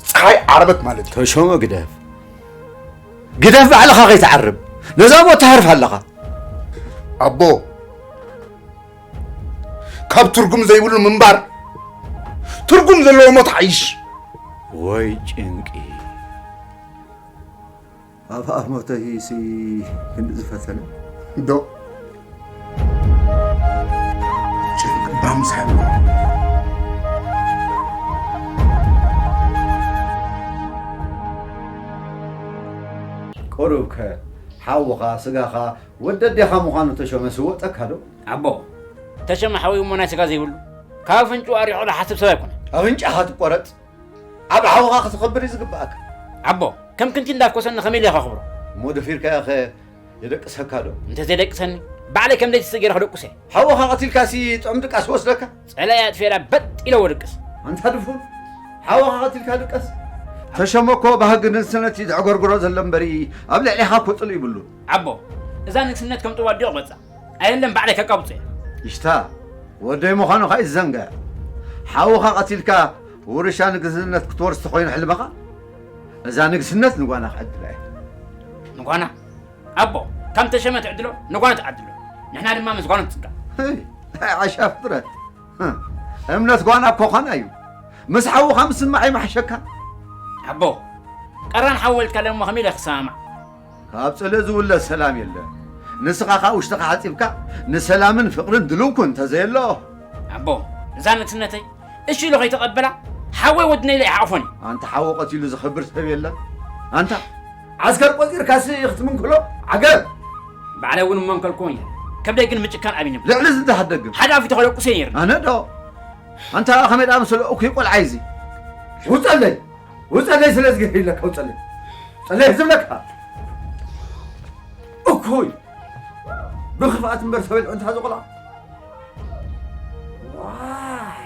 ጸሓይ ዓረበት ማለት እዩ። ተሾመ ግደፍ፣ ግደፍ ባዕልኻ ከይትዓርብ ነዛ ሞት ተሃርፍ ኣለኻ። ኣቦ፣ ካብ ትርጉም ዘይብሉ ምንባር ትርጉም ዘለዎ ሞት ሓይሽ። ወይ ጭንቂ። ኣፍ ኣፍ ሞተይሲ ክንዲ ዝፈተነ ዶ ጭንቂ ባምሳሎ። ቁሩብከ ሓውኻ ስጋኻ ወዲ ኣዴኻ ምዃኑ ተሾመ ስወጠካ ዶ? ኣቦ፣ ተሸመ ሓወይ እሞ ናይ ስጋ ዘይብሉ፣ ካብ ኣፍንጭኡ ኣሪቑ ዝሓስብ ሰብ ኣይኮነን። ኣፍንጫኻ ትቆረጽ፣ ኣብ ሓውኻ ክትኸብር እዩ ዝግብኣካ። ኣቦ፣ ከም ክንዲ እንዳፍኮሰኒ ከመይ ኢለ ከኽብሮ? እሞ ደፊርካዮኸ የደቅሰካ ዶ? እንተ ዘይደቅሰኒ፣ ባዕለይ ከም ለይቲ ስቕ ገይረ ክደቁስ እየ። ሓውኻ ቀቲልካሲ ጥዑም ድቃስ ወስደካ? ጸላኢ ኣጥፊኤላ በጥ ኢለ ወድቅስ። ኣንታ ድፉን፣ ሓውኻ ቀቲልካ ድቀስ። ተሸመ እኮ ባህጊ ንግስነት እዩ ዘዕገርግሮ ዘሎ እምበሪ፣ ኣብ ልዕሌኻ እኮ ጽልኢ ይብሉን። ኣቦ፣ እዛ ንግስነት ከም ጥዋድ ድዮ ክበጻ? ኣየለን ባዕለይ ከቃብጾ እየ። ይሽታ፣ ወደይ ምዃኑ ከኣ ይዘንግዕ። ሓውኻ ቀቲልካ ውርሻ ንግስነት ክትወርስ ተኾይኑ ሕልምኻ፣ እዛ ንግስነት ንጓና ክዕድላ እየ። ንጓና? ኣቦ፣ ከም ተሸመ ትዕድሎ፣ ንጓና ትዓድሎ። ንሕና ድማ ምስ ጓና ንጽጋዕ። ህይ፣ እንታይ ዓሻ ፍጥረት። ህም፣ እምነት ጓና እኮ ኾና እዩ። ምስ ሓውኻ ምስማዕ ይመሓሸካ። ኣቦ፣ ቀራን ሓው ወልድካ ለሞ ከመይ ኢለ ክሰማማዕ? ካብ ጽልኢ ዝውለድ ሰላም የለን። ንስኻ ከኣ ውሽጥኻ ሓጺብካ ንሰላምን ፍቕርን ድልው ኩን እንተዘየሎ። ኣቦ፣ እዛ ንግስነተይ እሺ ኢሉ ከይተቐበላ፣ ሓወይ ወድነይ ኢለ ይሓቑፎን እዩ። ኣንታ ሓው ቀቲሉ ዝኸብር ሰብ የለን። ኣንታ ዓስከር ቆጺርካሲ ክትምንክሎ ዓገብ። ባዕለይ እውን እመንከልኩዎን እየ። ከብደይ ግን ምጭካን ኣብይኒ። ልዕሊ እዚ እንታይ ሃደግም? ሓደ ኣፊቱ ከደቁሰ ነይርኒ። ኣነ ዶ? ኣንታ ከመይ ደኣ መሰለ እኩይ ቆልዓ እዩ እዚ። ውጸለይ፣ ውጸለይ ስለ ዝግህር ኢለካ ውጸለይ። ውጸለይ ዝብለካ። እኩይ። ብኽፍኣት እምበር ተበሊዑ እንታ ዝቆልዓ። ዋይ።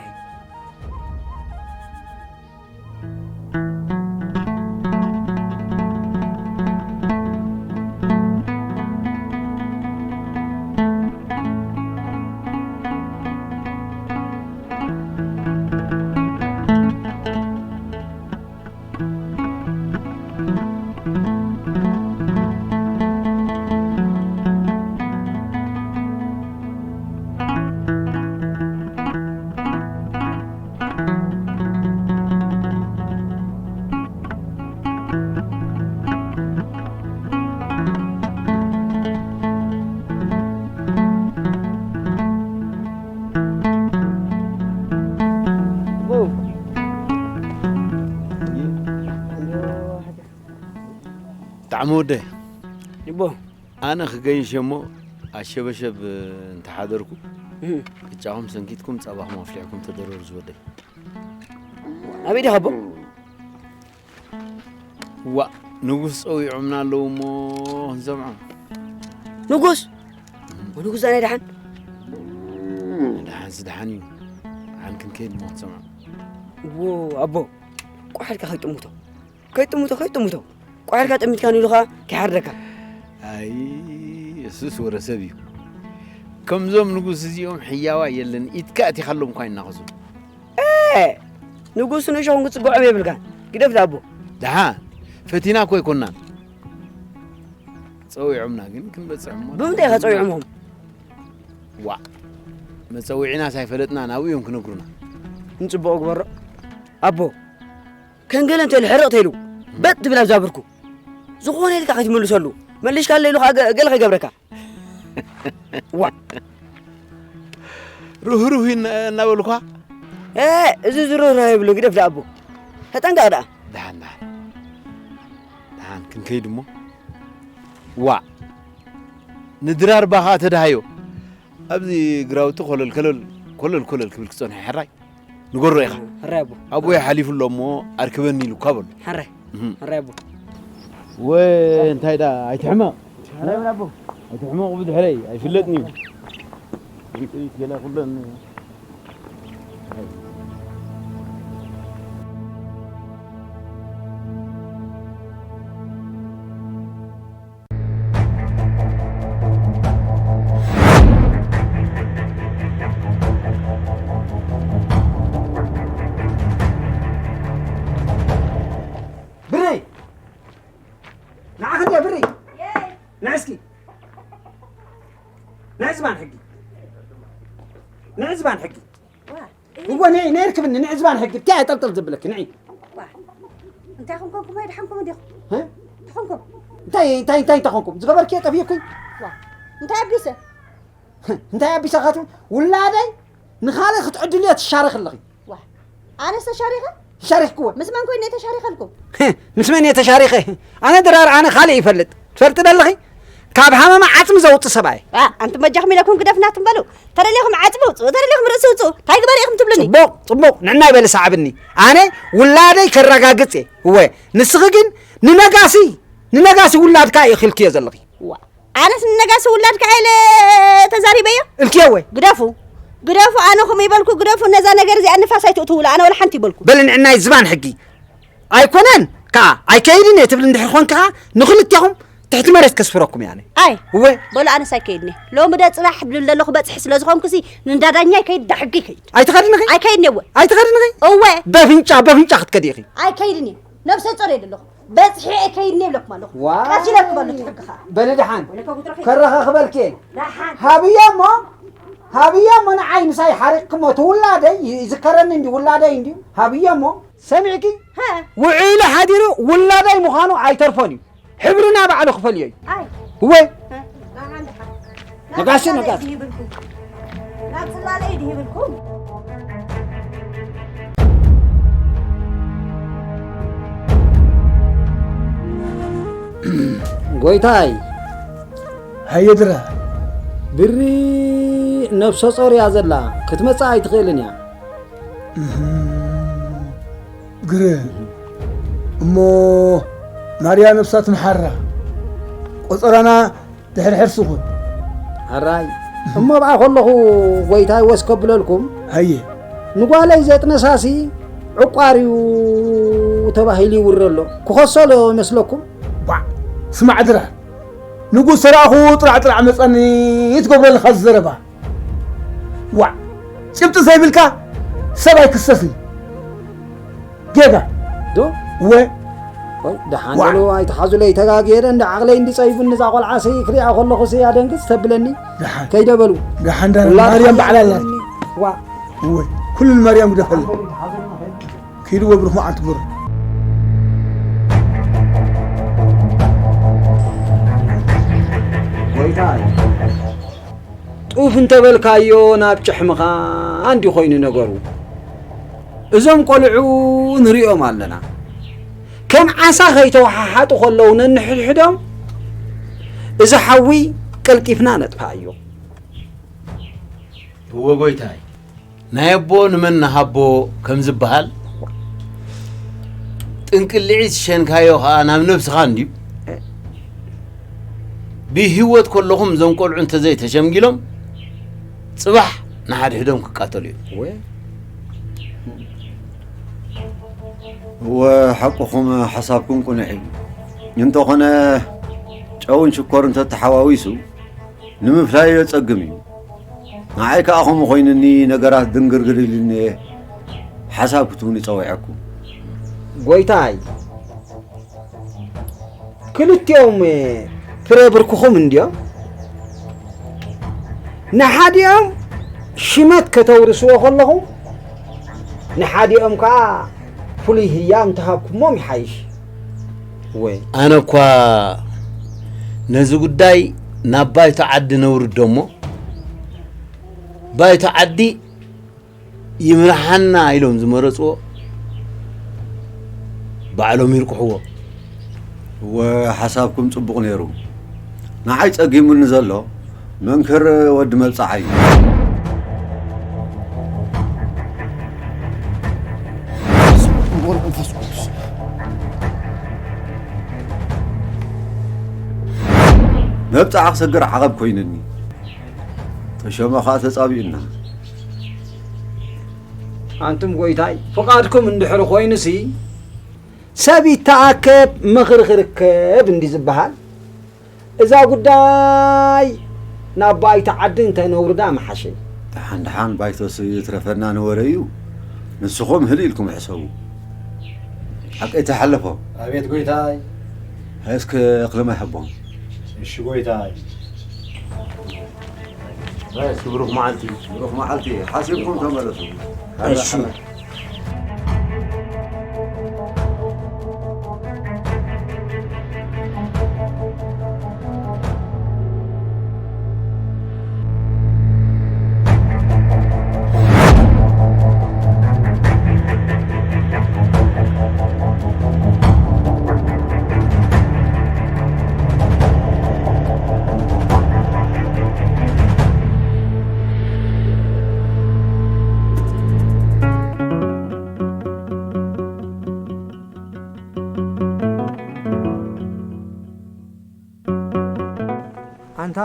ጣዕሚ ወደ ይቦ። ኣነ ክገይሽ እሞ ኣሸበሸብ እንተሓደርኩ፣ እህ። ቅጫኹም ሰንኪትኩም ጸባኹም ኣፍሊሕኩም ተደረሩ ዝወደይ። ኣበይ ዲኻ ኣቦ? ዋእ፣ ንጉስ ጸዊዖምና ኣለዉ እሞ ክንሰምዖም። ንጉስ? ንጉስ ዛናይ ደሓን? ደሓንስ ደሓን እዩ። ደሓን ክንከይድ እሞ ክንሰምዖም። ዎ፣ ኣቦ፣ ቋሕ ኢልካ ከይጥምቶ። ከይጥምቶ፣ ከይጥምቶ። ቋሕ ኢልካ ጠሚትካ ንኢሉ ኸኣ ከይሓርደካ። ኣይ፣ እሱስ ወረ ሰብ እዩ። ከምዞም ንጉስ እዚኦም ሕያዋ የለን፣ ኢድካ ኣቲኻሎም እኳ ይናኸሱ። ኤ፣ ንጉስ ንእሾኹም ክትጽግዖም የብልካን። ግደፍ ደኣ ኣቦ። ደሓን፣ ፈቲና እኮ ኣይኮናን። ጸዊዖምና ግን ክንበጽሕ እሞ። ብምንታይ ኢኻ ጸዊዖምኹም? ዋእ፣ መጸውዒናስ ኣይፈለጥናን፣ ኣብኡ እዮም ክነግሩና። ንጽቡቕ ግበሮ። ኣቦ፣ ከንገለ እንተ ኢሉ ሕርቕ ተይሉ፣ በጥ ትብል ኣብዛ ብርኩ። ዝኾነ ኢልካ ከይትምልሰሉ። መሊሽካለ ኢሉ ኸኣ ገ-፣ ገለ ከይገብረካ። ዋ። ርህሩህ ኢና-፣ እናበልኳ። ኤ፣ እዚ ዝርህራህ የብሉን፣ ግደፍ ደኣ ኣቦ። ተጠንቀቕ ደኣ። ደሓን፣ ደሓን። ደሓን ክንከይድ እሞ። ዋእ። ንድራር ባኻ ተዳሃዮ። ኣብዚ ግራውቲ ኮለል ከለል፣ ኮለል ኮለል ክብል ክጸንሖ ሕራይ። ንገሮ ኢኻ። ሕራይ ኣቦ። ኣቦይ ሓሊፉ ኣሎ እሞ ኣርክበኒ ኢሉ እኳ በሎ። ሕራይ። እህ። ሕራይ ኣቦ። ወ እንታይ ዳ ኣይትሕመቕ። ኣይትሕመቕ ብድሕረይ ኣይፍለጥን እዩ። ጥይት ገለ ኩለን ብረይ! ንዓኺ እንድየ ብረይ! ንዒ እስኪ! ንዒ ዝባን ሕጊ! ንዒ ዝባን ሕጊ! እወ ነይ ነይ ርክብኒ ንዒ ዝባን ሕጊ! እንታይ ጠልጠል ዘብለኪ ንዒ! እንታይ ኮንኩም ወይ ድሓንኩም እንዲኹም? እ? ድሓንኩም? እንታይ እንታይ እንታይ እንታይ ኮንኩም? ዝገበርክዮ ጠፊእኩኝ? እንታይ ኣቢሰ? እንታይ ኣቢሰኻ ትብል? ውላደይ ንኻልእ ክትዕድልዮ ትሻረኺ ኣለኺ። ዋእ፣ ኣነስ ተሻሪኸ? ተሻሪኽክዎ። ምስ መን ኮይነ እየ ተሻሪኸልኩም? ምስ መን እየ ተሻሪኸ? ኣነ ድራር ኣነ ካልእ ይፈልጥ። ትፈልጢ ዶ ኣለኺ? ካብ ሃመማ ዓፅሚ ዘውፅእ ሰብኣይ። ኣንቱም በጃኹም ኢለኩም ግደፍና ትም በሉ። ተደሊኹም ዓፅሚ ውፅኡ፣ ተደሊኹም ርእሲ ውፅኡ። እንታይ ግበር ኢኹም ትብሉኒ? ፅቡቕ ፅቡቕ፣ ንዕናይ በሊ ሰዓብኒ። ኣነ ውላደይ ከረጋግፅ እየ። እወ፣ ንስኺ ግን ንነጋሲ ንነጋሲ ውላድካ ኢኺ ኢልክዮ ዘለኺ። ዋእ። ኣነስ ንነጋሲ ውላድካ ኢለ ተዛሪበዮ። እልክዮ ወይ? ግደፉ ግደፉ ኣነ ከምኡ ይበልኩ ግደፉ ነዛ ነገር እዚኣ ንፋስ ኣይትእትውላ ኣነ ወላ ሓንቲ ይበልኩ። በሊ ንዕናይ ዝባን ሕጊ ኣይኮነን ከኣ ኣይከይድን እየ ትብል እንድሕር ኮንኪ ከኣ ንኽልቴኹም ትሕቲ መሬት ከስፍረኩም እየ ኣነ። ኣይ እወ በሉ ኣነስ ኣይከይድን እየ ሎሚ ደ ጽባሕ ድብል ዘለኹ በጽሒ ስለ ዝኾንኩሲ ንዳዳኛ ይከይድ ዳሕጊ ይከይድ። ኣይትኸድንኺ? ኣይከይድን እየ እወ። ኣይትኸድንኺ? እወ በፍንጫ በፍንጫ ክትከዲ ኢኺ። ኣይከይድን እየ ነብሰ ጾር እየ ዘለኹ። በጽሒ እየ ከይድኒ ይብለኩም ኣለኹ። ዋይ። ቀስ ኢለ ክበሉ ትሕግኻ። በሊ ደሓን። ወለካ ጉትረኺ። ከራኻኽበልኪ እየ። ደሓን። ሃብዮ እሞ ሃብዮ እሞ ንዓይ ምሳይ ሓሪቕክሞ እቲ ውላደይ ይዝከረኒ እንዲ ውላደይ እንዲ ሃብዮ እሞ ሰሚዕኪ? ሃ። ውዒሉ ሓዲሩ ውላደይ ምዃኑ ኣይተርፎን እዩ። ሕብርና ባዕሉ ክፈልዮ እዩ። ኣይ። እወ። ደሓን ደሓን። ነጋሲ ነጋሲ። ይብልኩም። ናብ ጽላለይ ድሂብልኩም። ጎይታይ ሃየድራ ብሪ ነብሰ ጾር እያ ዘላ ክትመጽእ ኣይትኽእልን እያ። ግረ እሞ ማርያ ነብሳ ትምሓራ ቆጸራና ድሕሪ ሕርሲ ኩን። ሕራይ እሞ ብኣ ከለኹ ጐይታይ ወስ ከብለልኩም፣ ሃየ ንጓለይ ዘጥነሳሲ ዕቋር እዩ ተባሂሉ ይውረ ኣሎ። ክኸሶ ዶ ይመስለኩም? ባዕ ስማዕ ድራር ንጉስ ተራእኹ ጥራዕ ጥራዕ መጸኒ ትገብረልኻ ዘረባ። ዋዕ ጭብጢ ዘይብልካ ሰብ ኣይክሰስን። ጌጋ ዶ ወ ወይ ደሓን በሉ ኣይትሓዙለይ ተጋግየ ደ እንዳ ዓቕለይ እንዲ ጸይቡኒ እዛ ቆልዓሲ ክሪኣ ከለኹሲ ኣደንግጽ ተብለኒ ደሓን ከይደ በሉ ደሓን ዳ ኩላ ማርያም ደሓን ባዕላ ኣላ። ይብለኒ። ዋ ወይ ኩሉ ንማርያም ግደፈላ። ኪድዎ ብሩኽ መዓልቲ ግበሩ። ጎይታይ ጡፍ እንተበልካዮ ናብ ጭሕምኻ እንዲ ኮይኑ ነገሩ። እዞም ቆልዑ ንሪኦም ኣለና ከም ዓሳ ከይተወሓሓጡ ከለዉ ነንሕድሕዶም እዚ ሓዊ ቀልጢፍና ነጥፍኣዮ። እወ ጎይታይ። ናይ ኣቦ ንመን ንሃቦ ከም ዝበሃል፣ ጥንቅልዒት ዝሸንካዮ ኸኣ ናብ ነብስኻ እንድዩ። ብህይወት ከለኹም እዞም ቆልዑ እንተዘይተሸምጊሎም፣ ጽባሕ ንሓድሕዶም ክቃተሉ እዮም። እወ፣ እወ፣ ሓቅኹም፣ ሓሳብኩም ቅኑዕ እዩ። እንተኾነ፣ ጨውን ሽኮርን ተተሓዋዊሱ፣ ንምፍላዩ የጸግም እዩ። ንዓይ ከኣ ከምኡ ኮይኑኒ ነገራት ድንግርግር ኢሉኒ እየ ሓሳብ ክትህቡኒ ጸዊዐኩም። ጎይታይ ክልቲኦም ፍረ ብርክኹም እንድዮም። ንሓዲኦም ሽመት ከተውርስዎ ከለኹም ንሓዲኦም ከኣ ፍሉይ ህያብ እንተሃብኩሞም ይሓይሽ። ወይ ኣነ እኳ ነዚ ጉዳይ ናብ ባይቶ ዓዲ ነውርዶ እሞ ባይቶ ዓዲ ይምርሓና ኢሎም ዝመረፅዎ ባዕሎም ይርቅሕዎ። እወ ሓሳብኩም ፅቡቕ ነይሩ። ንዓይ ፀጊሙኒ ዘሎ መንክር ወዲ መብፅዓ እዩ። ስም ወወልድ ወመንፈስ ቅዱስ። መብጽዓ ክሰግር ዓቐብ ኮይኑኒ። ተሾመ ኸኣ ተጻቢኡና። ኣንቱም ጐይታይ፣ ፍቓድኩም እንድሕር ኮይኑሲ፣ ሰብ ይተኣከብ ምኽሪ ክርከብ እንዲ ዝበሃል፣ እዛ ጉዳይ ናብ ባይቶ ዓዲ እንተነውርዳ ምሓሸ። ደሓን ደሓን ባይቶስ ይትረፈና ንወረ እዩ። ንስኹም ህድእ ኢልኩም ሕሰቡ። ሓቀይ ተሓለፎ። ኣቤት ጐይታይ። እስከ እኽሊ ማይ ሃቦም። እሺ ጐይታይ። እስኪ ብሩኽ መዓልቲ። ብሩኽ መዓልቲ። ሓሲብኩም ተመለሱ። እሺ። ኣንታ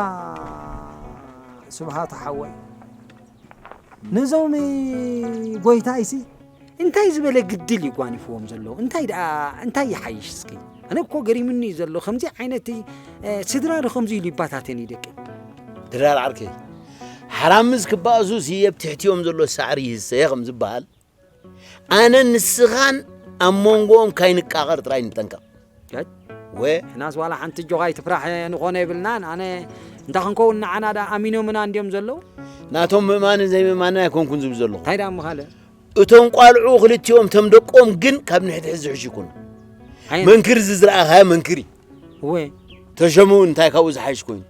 ስብሃቱ ሓወይ፣ ነዞም ጐይታይሲ እንታይ ዝበለ ግድል እዩ ጓኒፍዎም ዘሎ? እንታይ ደኣ፣ እንታይ ይሓይሽ እስኪ? ኣነ እኮ ገሪሙኒ እዩ ዘሎ። ከምዚ ዓይነት፣ እ፣ ስድራ ዶ ከምዚ ኢሉ ይባታተን እዩ ደቂ? ድራር ዓርከይ፣ ሓራምዝ ክባእሱሲ ኣብ ትሕቲኦም ዘሎ ሳዕሪ ይህሰ ከም ዝበሃል፣ ኣነን ንስኻን ኣብ መንጎኦም ካይንቃቐር ጥራይ ንጠንቀቕ። ኣይ፣ ወ- ንሕናስ ዋላ ሓንቲ እጆኻ ኣይትፍራሕ ንኾነ የብልናን። ኣነ እንታ ክንከውን ንዓና ደኣ ኣሚኖምና እንድዮም ዘለዉ። ናቶም ምእማንን ዘይምእማንን ኣይኮንኩን ዝብል ዘለኹ። እንታይ ደኣ እሞ ካልእ? እቶም ቋልዑ ክልቲኦም ተም ደቆም ግን ካብ ንሕድሕድ ዝሕሹ ይኩኑ። ኣይ- መንክር እዚ ዝረኣኻዮ መንክር እዩ። እወ። ተሸሙ እንታይ ካብኡ ዝሓይሽ ኮይኑ?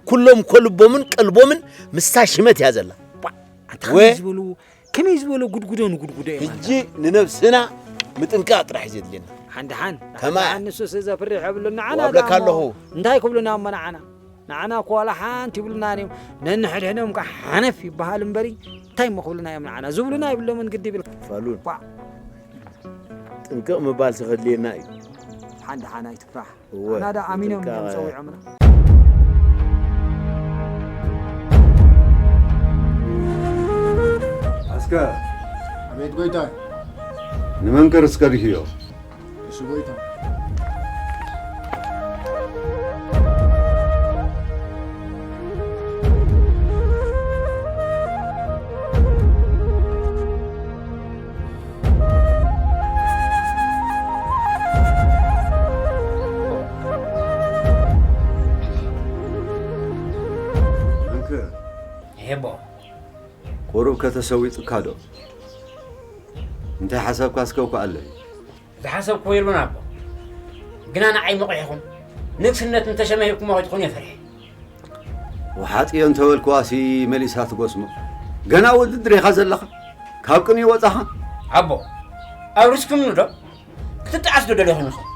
ኩሎም እኮ ልቦምን ቀልቦምን ምስታ ሽመት እያ ዘላ። ቧ፣ ኣንታ ወ- ከመይ ዝበሉ፣ ከመይ ዝበሉ ጉድጉዶ ንጉድጉዶ እዮም ሕጂ ኣንታ? ንነብስና ምጥንቃቕ ጥራሕ እዩ ዘድልየና። ሓን ደሓን፣ ከማይ። ሓን ደሓን ንሱስ ዘፍርሕ የብሉን። ንዓና ወኣብለካ ደኣ እሞ ኣለኹ። እንታይ ክብሉና እሞ ንዓና? ንዓና እኮ ዋላ ሓንቲ ይብሉናን እዮም። ነንሕድሕዶም ከ ሓነፍ ይበሃል እምበሪ፣ እንታይ እሞ ክብሉና እዮም ንዓና? ዝብሉና የብሎምን ግዲ ይብል። ፋሉን። ቧ። ጥንቅቕ ምባል ስኸድልየና እዩ። ሓን ደሓን ኣይትፍራሕ። እወ፣ ኣና ዳ ኣሚኖም ጥንቃቐ። እዮም ጸዊዖምና። ኣስከ። ኣቤት ጎይታይ። ንመንክር እስከ ርህዮ። እሺ ጎይታ። መንክር። ሄቦ። ቁሩብ ከተሰዊጥካ ዶ? እንታይ ሓሳብካ እስከ እኳ ኣለኒ። ዝሓሰብክዎ የልቦን ኣቦ። ግና ንዓይ መቑሒኹም፣ ንግስነት እንተሸመ ሂብኩሞ ከይትኾኑ እየ ፈሪሐ። ወሓጥዮ እንተበልክዋሲ መሊሳ ትጎስሞ። ገና ውድድር ኢኻ ዘለኻ። ካብ ቅንኢ ወጻኻ። ኣቦ፣ ኣብ ርስክምኑ ዶ? ክትጠዓስ ዶ ደሊኹም ኢኹም?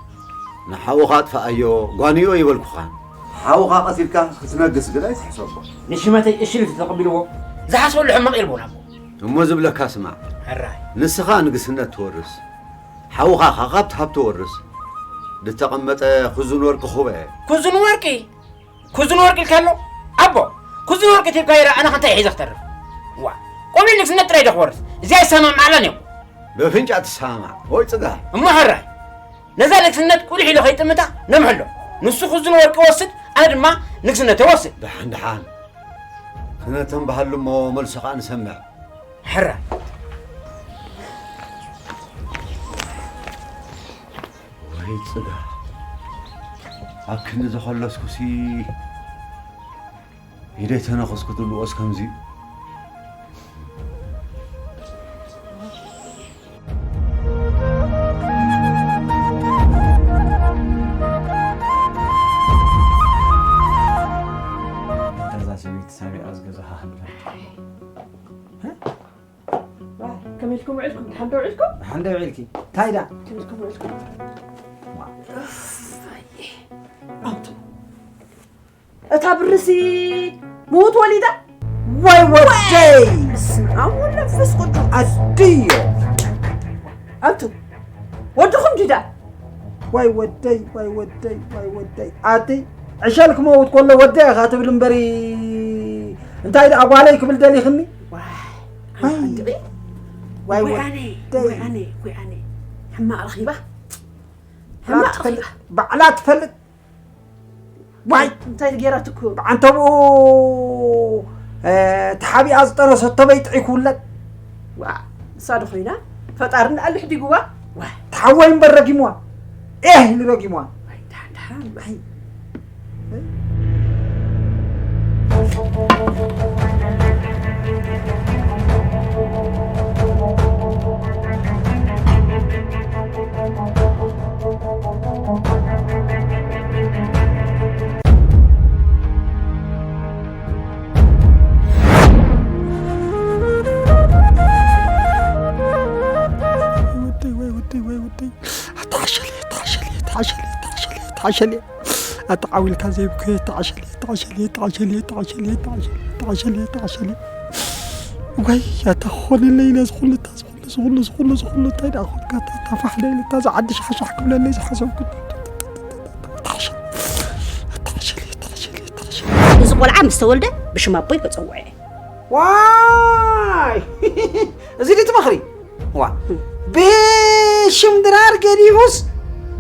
ንሓውኻ ኣጥፍኣዮ፣ ጓንዮ ይበልኩኻ። ሓውኻ ቀቲልካ ክትነግስ ግን ኣይትሕሰቦ። ንሽመተይ እሺ ኢሉ ተቐቢልዎ፣ ዝሓስበሉ ሕማቕ የልቦን ኣቦ። እሞ ዝብለካ ስማዕ። ሕራይ። ንስኻ ንግስነት ትወርስ። ሓውኻ ካብ ትሃብ ትወርስ። ዝተቐመጠ ክዙን ወርቂ ክበ። ክዙን ወርቂ? ክዙን ወርቂ ኢልካ ኣሎ? ኣቦ፣ ክዙን ወርቂ ሂብካዮ ደኣ ኣነ ከ እንታይ ሒዘ ክተርፍ? ዋ፣ ቆቢዕ ንግስነት ጥራይ ዶ ክወርስ? እዚኣ ይሰማማዓላን እዮም። በፍንጫ ትሰማማዕ። ወይ ጽጋ። እሞ ሕራይ። ነዛ ንግስነት ቁሊሕ ኢሉ ከይጥምታ ነምሕሎ። ንሱ ክዙን ወርቂ ይወስድ፣ ኣነ ድማ ንግስነት ይወስድ። ደሓን ደሓን። ክነተን በሃሉ እሞ መልሱ ኸኣ ንሰምዕ። ሕራይ። ወይ ጽጋ። ኣብ ክንዲ ዘኸለስኩሲ ኢደይ ተነኸስኩ ትብልዎስ ከምዚ። እዛ ሰበይቲ ሳሚኣ ዝገዛኻ ክንብል። ዋ፣ ከመይ ኢልኩም ውዒልኩም? ደሓን ዶ ውዒልኩም? ደሓን ዶ ውዒልኪ? እንታይ ዳ? ከመይ ኢልኩም ውዒልኩም? ዋ። ኣንቱ። እታ ብርሲ ምውት ወሊዳ? ወይ ወደይ! በስመ ኣብ ወወልድ ወመንፈስ ቅዱስ። ኣድዮ። ኣንቱ። ወድኹም ዲዳ? ወይ ወደይ፣ ወይ ወደይ፣ ወይ ወደይ። ኣደይ። ዕሸል ክመውት ከሎ ወደ ኢኻ ትብል እምበሪ፣ እንታይ ደኣ ጓለይ ክብል ደሊኽኒ? ዋይ፣ ዋይ። ኣነ እንድዒ። ዋይ ወይ ኣነ፣ ወደይ። ወይ ኣነ፣ ወይ ኣነ። ሕማቕ ረኺባ። ባዕላ ሕማቕ ትፈልጥ፣ ረኺባ። ባዕላ ትፈልጥ። ዋይ። እንታይ ገይራትኩ? ብዓንተብኡ፣ እ፣ ተሓቢኣ ዝጠነሰቶ በይጥዒ ክውለድ። ዋ፣ ንሳ ዶ ኮይና? ፈጣሪ እንዳኣሉ ሕዲግዋ። ዋ። ተሓወይ እምበር ረጊምዋ። ኤህ ኢሉ ረጊምዋ። ዋይ፣ ደሓን፣ ደሓን። ዋይ። ወደይ፣ ወይ ወደይ፣ ወይ ወደይ። ኣታ ዓሸሌ፣ ኣታ ዓሸሌ፣ ኣታ ዓሸሌ፣ ኣታ ዓሸሌ፣ ኣታ ዓሸሌ። ኣታ ዓው ኢልካ ዘይብከዮ፣ ኣታ ዓሸሌ፣ ኣታ ዓሸሌ፣ ኣታ ዓሸሌ፣ ኣታ ዓሸሌ፣ ኣታ ዓሸሌ፣ ኣታ ዓሸሌ፣ ኣታ ዓሸሌ። ወይ ኣታ ክኾነለይ ኢለ ዝኹሉ፣ እታ ዝኹሉ፣ ዝኹሉ፣ ዝኹሉ፣ ዝኹሉ እንታይ ደኣ ኮንካ፣ ኣታ፣ ኣታ ፋሕለ ኢለ፣ እታ ዝዓዲ ሻሕሻሕ ክብለለይ ዝሓሰብኩ። ኣታ ዓሸሌ፣ ኣታ ዓሸሌ፣ ኣታ ዓሸሌ፣ ኣታ ዓሸሌ። እዚ ቆልዓ ምስ ተወልደ ብሽም ኣቦይ ከጸውዖ እየ። ዋይ! እዚ ድዩ ትመኽሪ? ዋ፣ ብሽም ድራር ገዲፉስ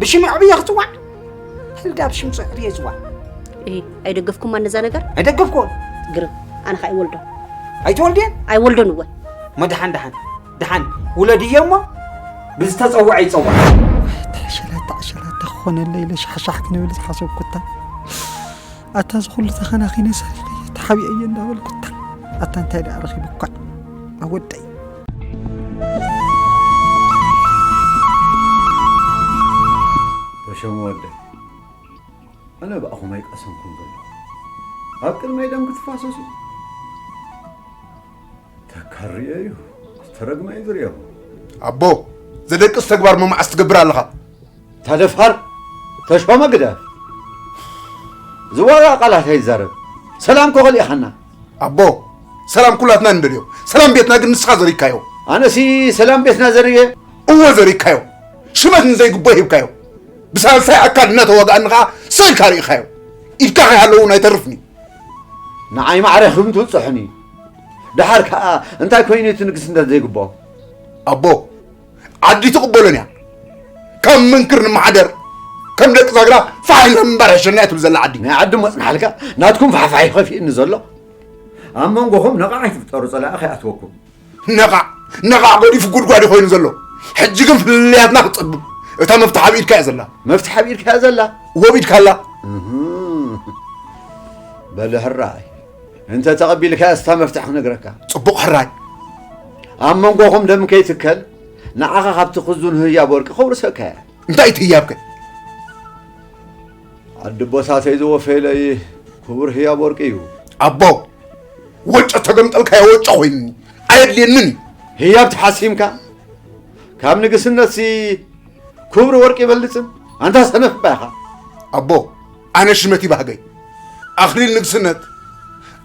ብሽም ኣዕብየ ክጽዋዕ? ህልዳ ብሽም ጽዕሪ እየ ዝዋዕ። እሂ፣ ኣይደገፍኩማን ነዛ ነገር? ኣይደገፍኩዎን። ግርም፣ ኣነ ኸኣ ኣይወልዶን። ኣይትወልድየን? ኣይወልዶን እወ። መድሓን፣ ደሓን፣ ደሓን፣ ውለድዮ እሞ ብዝተጸውዐ ይጸዋዕ። ተዕሸለ፣ ተዕሸለ፣ ተኾነለ ኢለ ሻሕሻሕ ክንብል ዝሓሰብኩ እታ። ኣታ እዚ ኩሉ ተኸናኺነ ሰሪቐ ተሓቢኤ እየ እንዳበልኩ እታ። ኣታ እንታይ ደኣ ረኺቡካ? ኣወደይ። ተሾመ ወደይ፣ ኣነ ብኣኹም ኣይቀሰንኩን ዘለኹ። ኣብ ቅድመይ ደም ክትፋሰሱ? ተካርዮ እዩ። ዝተረግመ እዩ ዝርእዮ። ኣቦ፣ ዘደቅስ ተግባር መማዓስ ትገብር ኣለኻ? ታደፋር፣ ተሾመ ግደፍ። ዝዋጋ ቃላት ኣይዛረብ። ሰላም እኮ ከሊእኻና። ኣቦ፣ ሰላም ኩላትና ንደልዮ። ሰላም ቤትና ግን ንስኻ ዘሪካዮ። ኣነሲ ሰላም ቤትና ዘርየ? እወ ዘሪካዮ። ሽመት ንዘይግቦ ሂብካዮ። ብሳልሳይ ኣካል እናተዋግኣኒ ኸዓ ስቕ ኢልካ ርኢኻዮ። ኢድካ ከይሃለዉ እውን ኣይተርፍን እዩ። ንዓይ ማዕረ ክም ትብጽሑኒ። ደሓር ከኣ እንታይ ኮይኑ እቲ ንግስነት ዘይግብኦ? ኣቦ፣ ዓዲ ትቕበሎን እያ። ከም መንክር ንመሓደር፣ ከም ደቂ ዛግራ ፋሕ ኢልና ምንባር ይሕሸና እያ ትብል ዘላ ዓዲ። ናይ ዓዲ መጽናሕልካ ናትኩም ፋሕፋሕ እዩ ከፊእኒ ዘሎ። ኣብ መንጎኹም ነቓዕ ኣይትፍጠሩ፣ ጸላኢ ከይኣትወኩም። ነቓዕ፣ ነቓዕ ገዲፉ ጉድጓድ እዩ ኮይኑ ዘሎ። ሕጂ ግን ፍልልያትና ክትጸብብ። እታ መፍትሕ ኣብ ኢድካ እያ ዘላ። መፍትሕ ኣብ ኢድካ እያ ዘላ? እወ፣ ኣብ ኢድካ ኣላ። እህ። በል ሕራይ። እንተ ተቐቢልካያስ እታ መፍትሕ ክነግረካ። ጽቡቕ ሕራይ። ኣብ መንጎኹም ደም ከይትከል፣ ንዓኻ ካብቲ ክዙን ህያብ ወርቂ ከውርሰካ እየ። እንታይ እቲ ህያብከ? ዓዲ ኣቦታተይ ዝወፈየለይ ክቡር ህያብ ወርቂ እዩ። ኣቦ፣ ወጮ ተገምጠልካዮ ወጮ ኮይኑኒ። ኣየድልየንን እዩ። ህያብ ተሓሲምካ? ካብ ንግስነትሲ ክብሪ ወርቂ ይበልጽን? ኣንታ ሰነፍ እባ ኢኻ። ኣቦ፣ ኣነ ሽመት ይባህገይ። ኣኽሊል ንግስነት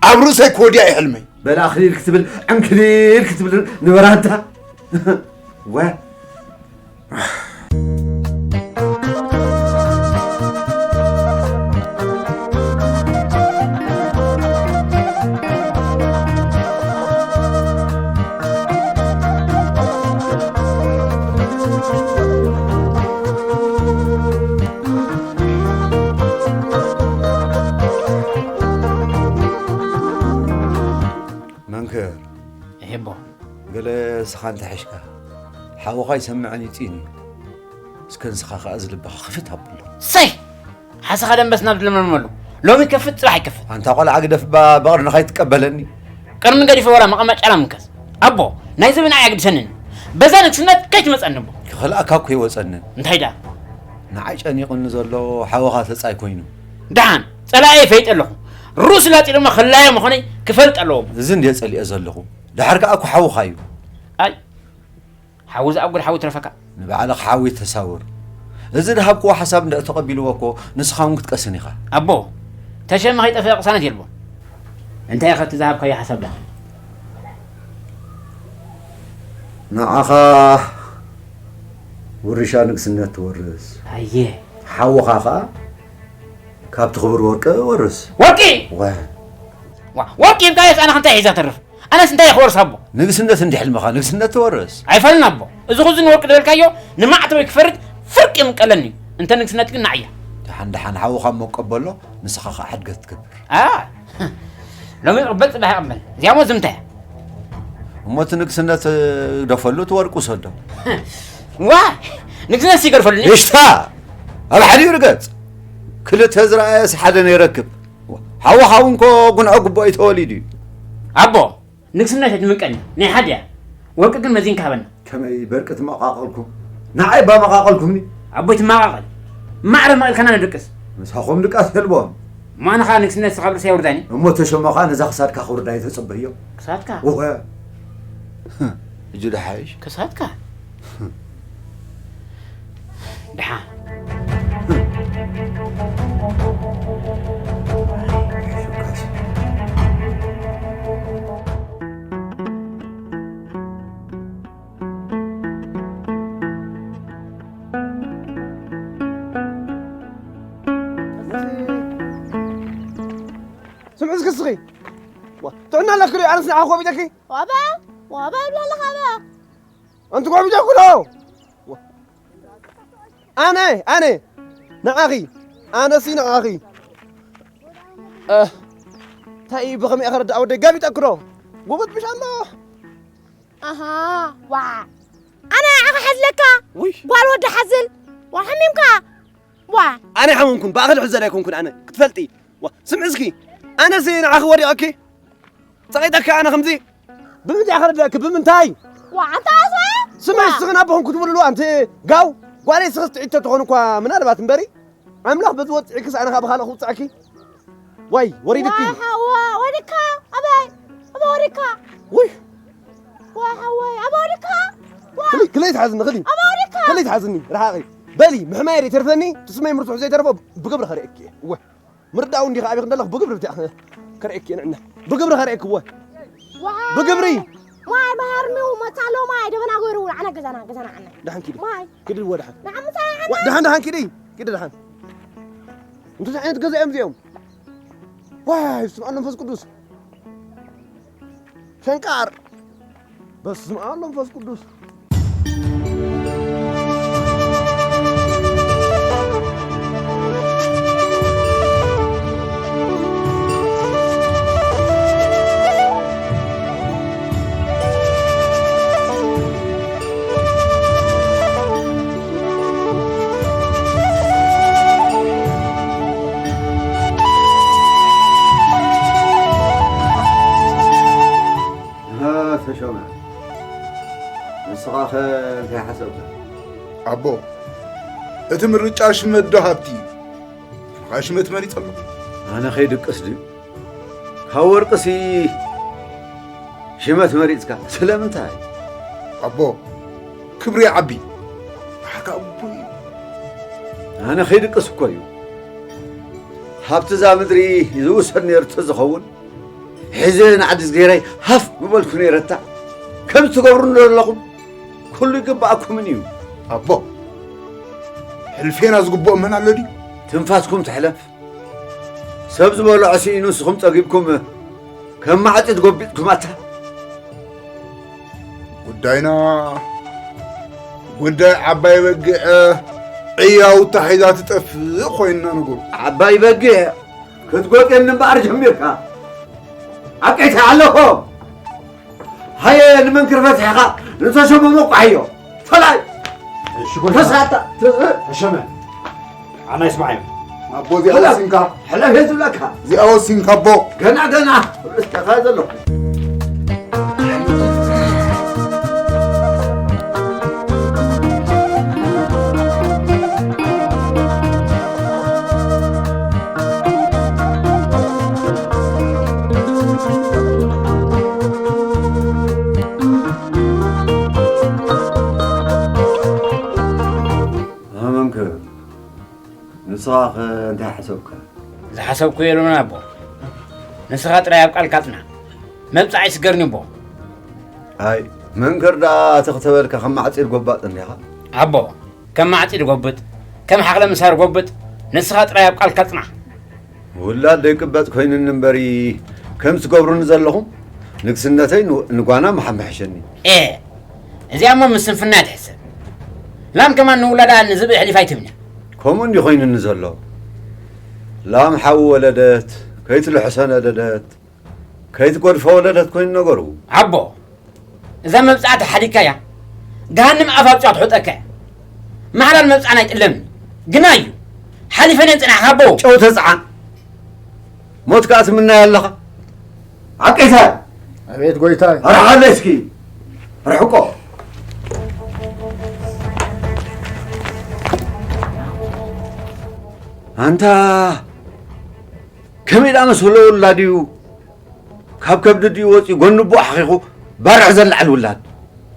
ኣብ ርእሰይ ክወድያ እዩ ሕልመይ። በል ኣኽሊል ክትብል ዕንክሊል ክትብል ንበር ኣንታ። ወ- መንክር። እሄቦ። ገለ ንስኻ እንተሒሽካ፣ ሓውኻ ይሰምዕን ይጽእን እዩ። እስከ ንስኻ ኸኣ እዚ ልብኻ ክፍት ኣብሎ። ሰይ! ሓሰኻ ደንበስ ናብ ዝለመልመሉ። ሎሚ ይከፍት፣ ጽባሕ ይከፍት። ኣንታ ቆልዓ ግደፍ እባ፣ ብቕርንኻ ኣይትቀበለኒ። ቅርኒ ገዲፈ ወላ መቐመጫ ላምከስ። ኣቦ፣ ናይዚ ብንዓይ ኣግድሰንን። በዛ ንግስነት ከይትመጸኒ ኣቦ። ክኸልኣካ እኮ ይወጸንን። እንታይ ደኣ? ንዓይ ጨኒቕኒ ዘሎ ሓውኻ ተጻይ ኮይኑ። ደሓን፣ ጸላኤ ይፈይጥ ኣለኹ። ርእሱ ላጺ ድማ ክላየ ምኾነይ ክፈልጥ ኣለዎ ኣቦ። እዚ እንድየ ጸሊኦ ዘለኹ። ደሓር ከኣ እኮ ሓውኻ እዩ። ኣይ፣ ሓዊ ዝኣጉል ሓዊ ትረፈካ። ንባዕልኻ ሓዊ ተሳውር። እዚ ዝሃብክዎ ሓሳብ እንድሕር ተቐቢልዎ እኮ ንስኻ እውን ክትቀስን ኢኻ። ኣቦ፣ ተሸመ ከይጠፍአ ቅሳነት የልቦን። እንታይ ኢኻ እቲ ዝሃብካዮ ሓሳብ ደኣ? ንዓኻ ውርሻ ንግስነት ትወርስ። ኣየ። ሓውኻ ኸኣ ካብቲ ክቡር ወርቂ ወርስ። ወርቂ! ወ- ዋ፣ ወርቂ ይብቃ፣ የስ ኣነ ክንታይ ሒዛ ተርፍ? ኣነስ እንታይ ክወርስ ኣቦ? ንግስነት እንዲ ሕልምኻ ንግስነት ትወርስ። ኣይፈልን ኣቦ። እዚ ኹዚ ንወርቂ ዝበልካዮ ንማዕተበይ ክፈርድ ፍርቂ ምቀለኒ። እንተ ንግስነት ግን ንዓያ። ደሓን ደሓን ሓውኻ እሞ ቀበሎ፣ ንስኻ ኸዓ ሕድገት ትገብር። ኣ፣ ሎሚ ይቕበል፣ ጽባሕ ይቕበል። እዚኣ እሞ ዝምታ እያ። እሞ እቲ ንግስነት ግደፈሉ፣ እቲ ወርቂ ውሰዶ። ዋ፣ ንግስነት ይገድፈሉኒ። እሽታ፣ ኣብ ሓደ ይርገጽ። ክልተ ዝረኣየስ ሓደ ነይረክብ። ሓዊ ሓዊ እንኮ ጉንዖ ግቡእ እዩ ተወሊዱ እዩ። ኣቦ፣ ንግስነት የድምቀኒ፣ ናይ ሓደ እያ። ወርቂ ግን መዚንካ ሃበና። ከመይ በርቂ ትመቓቐልኩም? ንዓይ እባ መቓቐልኩምኒ። ኣቦይ ትመቓቐል። ማዕረ መቒልካና ንድቅስ። ምሳኹም ድቃስ የልቦም። እሞ ኣነ ኸኣ ንግስነት ስኻብ ርእሰይ የውርዳኒ። እሞ ተሾመ ኸኣ ነዛ ክሳድካ ክውርዳ ኣይተጸበዮ። ክሳድካ? እወ። እጁ ደሓይሽ? ክሳድካ? ደሓን። ስምዒ እስኪ እስኺ። ዋ፣ ጥዕና ኣለኪ ዶ? ኣነስ ንዓኺ ጎቢጠኪ? ዋባ፣ ዋባ ይብላ ኣለኻ ባ። ኣንቲ ጎቢጠኩ ዶ? ዋ። ኣነ፣ ኣነ፣ ንዓኺ፣ ኣነሲ ንዓኺ። እ፣ እንታይ እዩ ብኸመይ ከረድኣ ወደይ? ገቢጠኪ ዶ? ጎበጥ ምሽ ኣሎ። ኣሃ፣ ዋ። ኣነ ንዓኻ ሓዝለካ? ውይ። ጓል ወዲ ሓዝል? ዋ፣ ሓሚምካ? ዋ። ኣነ ሓመምኩን፣ ብኣኺ ዝሕዘል ኣይኮንኩን ኣነ፣ ክትፈልጢ። ዋ፣ ስምዒ እስኪ፣ ኣነሲ ንዓኺ ወዲቐኪ? ጸቒጠካ ኣነ ከምዚ? ብምንታይ ከረድኣኪ፣ ብምንታይ? ዋ፣ ኣንታ ኣስራ? ስምዒ ዋ። እስኺ ናባኹም ክትብልሉ፣ ኣንቲ ጋው፣ ጓለይ እስኺ ትዕቶ ትኾኑ እኳ ምናልባት እምበሪ፣ ኣምላኽ በዚ ወጽዒክስ ኣነ ኻብ ኻልእ ክውጽዓኪ? ዋይ፣ ወሪድኪ። ዋ፣ ሓዋ፣ ወዲካ፣ ኣበይ? ኣበይ ወዲካ? ውይ። ዋ፣ ሓወይ፣ ኣበይ ወዲካ? ዋ። ክሊ-፣ ክለይ ትሓዝኒ፣ ክሊ። ኣበይ ወዲካ? ክለይ ትሓዝኒ፣ ርሓቒ። በሊ፣ ምሕማይ ዘይተርፈኒ፣ ትስመይ ምርቱሕ ዘይተርፎ፣ ብግብሪ ኸርእየኪ እየ። እወ። ምርዳው እንዲኻ ኣበይ ክንደለኽ ብግብሪ ብትያ-፣ ከርእየኪ እየ ንዕና። ብግብሪ ኸርእየኪ፣ እወ። ዋ። ብግብሪ። ማይ፣ ማይ፣ ሃርሚው፣ መጻሎ፣ ማይ፣ ደበና ጎይሩ፣ ዓና ገዛና፣ ገዛና፣ ዓና። ደሓን ኪዲ። ማይ። ኪዲ፣ እወ፣ ደሓን። ንዓም፣ ምሳይ፣ ዓና። ዋ፣ ደሓን፣ ደሓን ኪዲ። ኪዲ፣ ደሓን። እንታይ ዓይነት ገዛ እዮም እዚኦም? ዋይ፣ በስመ ኣብ መንፈስ ቅዱስ። ሸንቃር። በስመ ኣብ መንፈስ ቅዱስ። ኣሃ፣ ተሾመ፣ ንስኻኸ እንታይ ሓሰብካ? ኣቦ፣ እቲ ምርጫ ሽመት ዶ ሃብቲ እዩ? ኣነ ኸኣ ሽመት መሪጸ ኣለኹ። ኣነ ኸይድቅስ ድዩ? ካብ ወርቅሲ ሽመት መሪጽካ ስለምንታይ? ኣቦ፣ ክብሪ ይዓቢ። ኣሓካ ኣቦ እዩ። ኣነ ኸይድቅስ እኮ እዩ። ሃብቲ እዛ ምድሪ ዝውሰድ ነይሩ ተዝኸውን፣ ሕዚ ንዓዲ ዝገይረ ሃፍ ምበልኩ ነይረታ። ከም ትገብሩ ዘለኹም ኩሉ ይግባኣኩምን እዩ። ኣቦ፣ ሕልፌና ዝግብኦ መን ኣሎ ድዩ? ትንፋስኩም ትሕለፍ። ሰብ ዝበልዖ ስኢኑ ንስኹም ጸጊብኩም ከም ማዕጺድ ጎቢጥኩም ኣታ። ጉዳይና ጉዳይ ዓባይ በጊዕ ዕያውታ ሒዛ ትጠፍእ ኮይና ነገሩ። ዓባይ በጊዕ ክትጎጥየኒ እምበኣር ጀሚርካ። ኣቀይታ ኣለኹ። ሃየ ንመንክር ፈትሕኻ ንተሸመሞ ቋሕዮ። ፈላይ። እሺ፣ ጎይታ። ተሳታ። ተሸመ። ኣና ይስማዓዮ። ኣቦ፣ እዚኣ ወሲንካ። ሕለፍ እየ ዝብለካ። እዚኣ ወሲንካ ኣቦ። ገና፣ ገና። ርእስካ ዘለኹ። ኣመንከ ንስኻ ኸ እንታይ ሓሰብካ? ዝሓሰብኩ የሎን ኣቦ። ንስኻ ጥራይ ኣብ ቃልካ ጽና። መብጻዕ ይስገርኒ ኣቦ። ኣይ፣ መንከር ደኣ ተኽተበልካ ከም ማዕጺድ ጎባጥ እንዲኻ? ኣቦ፣ ከም ማዕጺድ ጎብጥ፣ ከም ሓኽለ ምሳር ጎብጥ፣ ንስኻ ጥራይ ኣብ ቃልካ ጽና። ውላድ ደይቅበጽ ኮይኑኒ እምበሪ፣ ከም ትገብሩኒ ዘለኹም ንግስነተይ ን-፣ ንጓና ምሓምሕሸኒ። ኤ፣ እዚኣ እሞ ምስ ስንፍና ትሕሰብ። ላም ከማን ንውላዳ ንዝብኢ ኣሕሊፋ ኣይትህብን እያ። ከምኡ እንዲ ኮይኑኒ ዘሎ። ላም ሓዊ ወለደት፣ ከይትልሕሶ ነደደት፣ ከይትገድፎ ወለደት ኮይኑ ነገሩ። ኣቦ፣ እዛ መብጽዓ ተሓዲግካያ፣ ገሃንም ኣፍ ኣውጺኣ ትሑጠካ እያ። ማሕላል መብጽዓ ናይ ጥለም ግና እዩ። ሓሊፈን እየን ጽናሕካ ኣቦ። ጨው ተጽዓን። ሞት ከኣ ትምነያ ኣለኻ። ዓቂተ። ኣቤት ጎይታይ። ኣርሓለይ እስኪ። ርሕቆ። ኣንታ ከመይ ደኣ መሰሎ ውላድ እዩ። ካብ ከብዲ ድዩ ወፂኡ ጎኒ ኣቦ ኣሕኺኹ ባርዕ ዘላዕል ውላድ።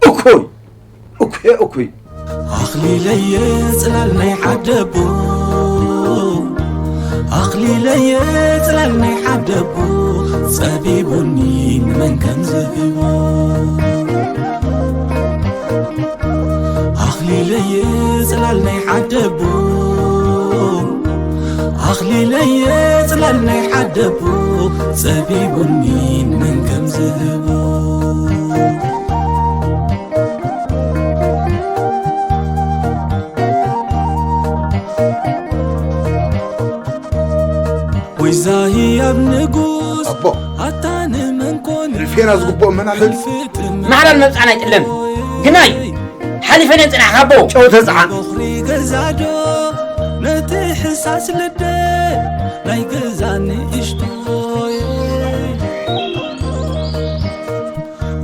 እኩይ፣ እኩይ፣ እኩይ። ኣኽሊለየ ጽላል ናይ ዓደቦ፣ ኣኽሊለየ ጽላል ናይ ዓደቦ፣ ጸቢቡኒ ንመን ከም ዝህቦ። ኣኽሊለየ ጽላል ናይ ዓደቦ፣ ኣኽሊለየ ጽላል ናይ ዓደቦ፣ ጸቢቡኒ ንመን ከም ዝህቦ። ወይዛ ህያብ ንጉስ ኣቦ፣ ኣታ ንመን ኮን ሪፌና ዝግብኦ መን ኣለኒ? ማሕላል መብጻዕና ኣይጥለም ግና እዩ። ሓሊፈን እየን ጽናሕካ ኣቦ። ጨው ተጽዓን። በኹሪ ገዛ ዶ ነቲ ሕሳስ ልደ ናይ ገዛ ንእሽቶይ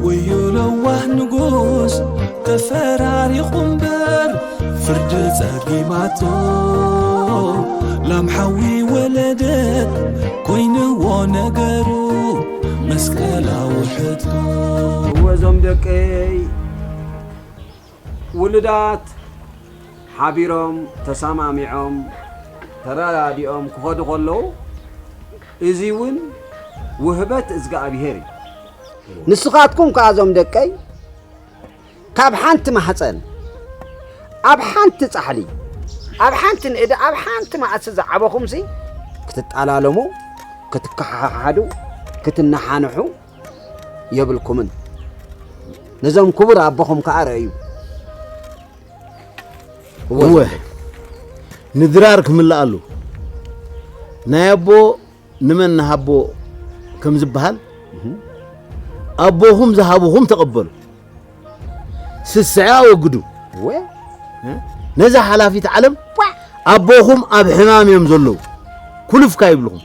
ወዮ ለዋህ ንጉስ ተፈራሪቑ እምበር ፍርዲ ጸጊማቶ ላም ሓዊ ወለደት ኮይንዎ ነገሩ መስቀል ኣውሕጥዎ። እወ እዞም ደቀይ ውሉዳት ሓቢሮም ተሰማሚዖም ተረዳዲኦም ክኸዱ ከለዉ እዚ እውን ውህበት እዝግኣብሄር እዩ። ንስኻትኩም ከኣ እዞም ደቀይ ካብ ሓንቲ ማህፀን ኣብ ሓንቲ ፃሕሊ ኣብ ሓንቲ ንእዲ ኣብ ሓንቲ መዓሲ ዝዓበኹምሲ ክትጣላለሙ ክትከሓሓዱ ክትነሓንሑ የብልኩምን። ነዞም ክቡር ኣቦኹም ከኣ ረእዩ። እወ፣ ንድራር ክምልኣሉ ናይ ኣቦ ንመን ንሃቦ ከም ዝበሃል ኣቦኹም ዝሃብኹም ተቐበሉ። ስስዐ ኣወግዱ። እወ። ነዛ ሓላፊት ዓለም ኣቦኹም ኣብ ሕማም እዮም ዘለዉ። ኩልፍካ ይብልኹም።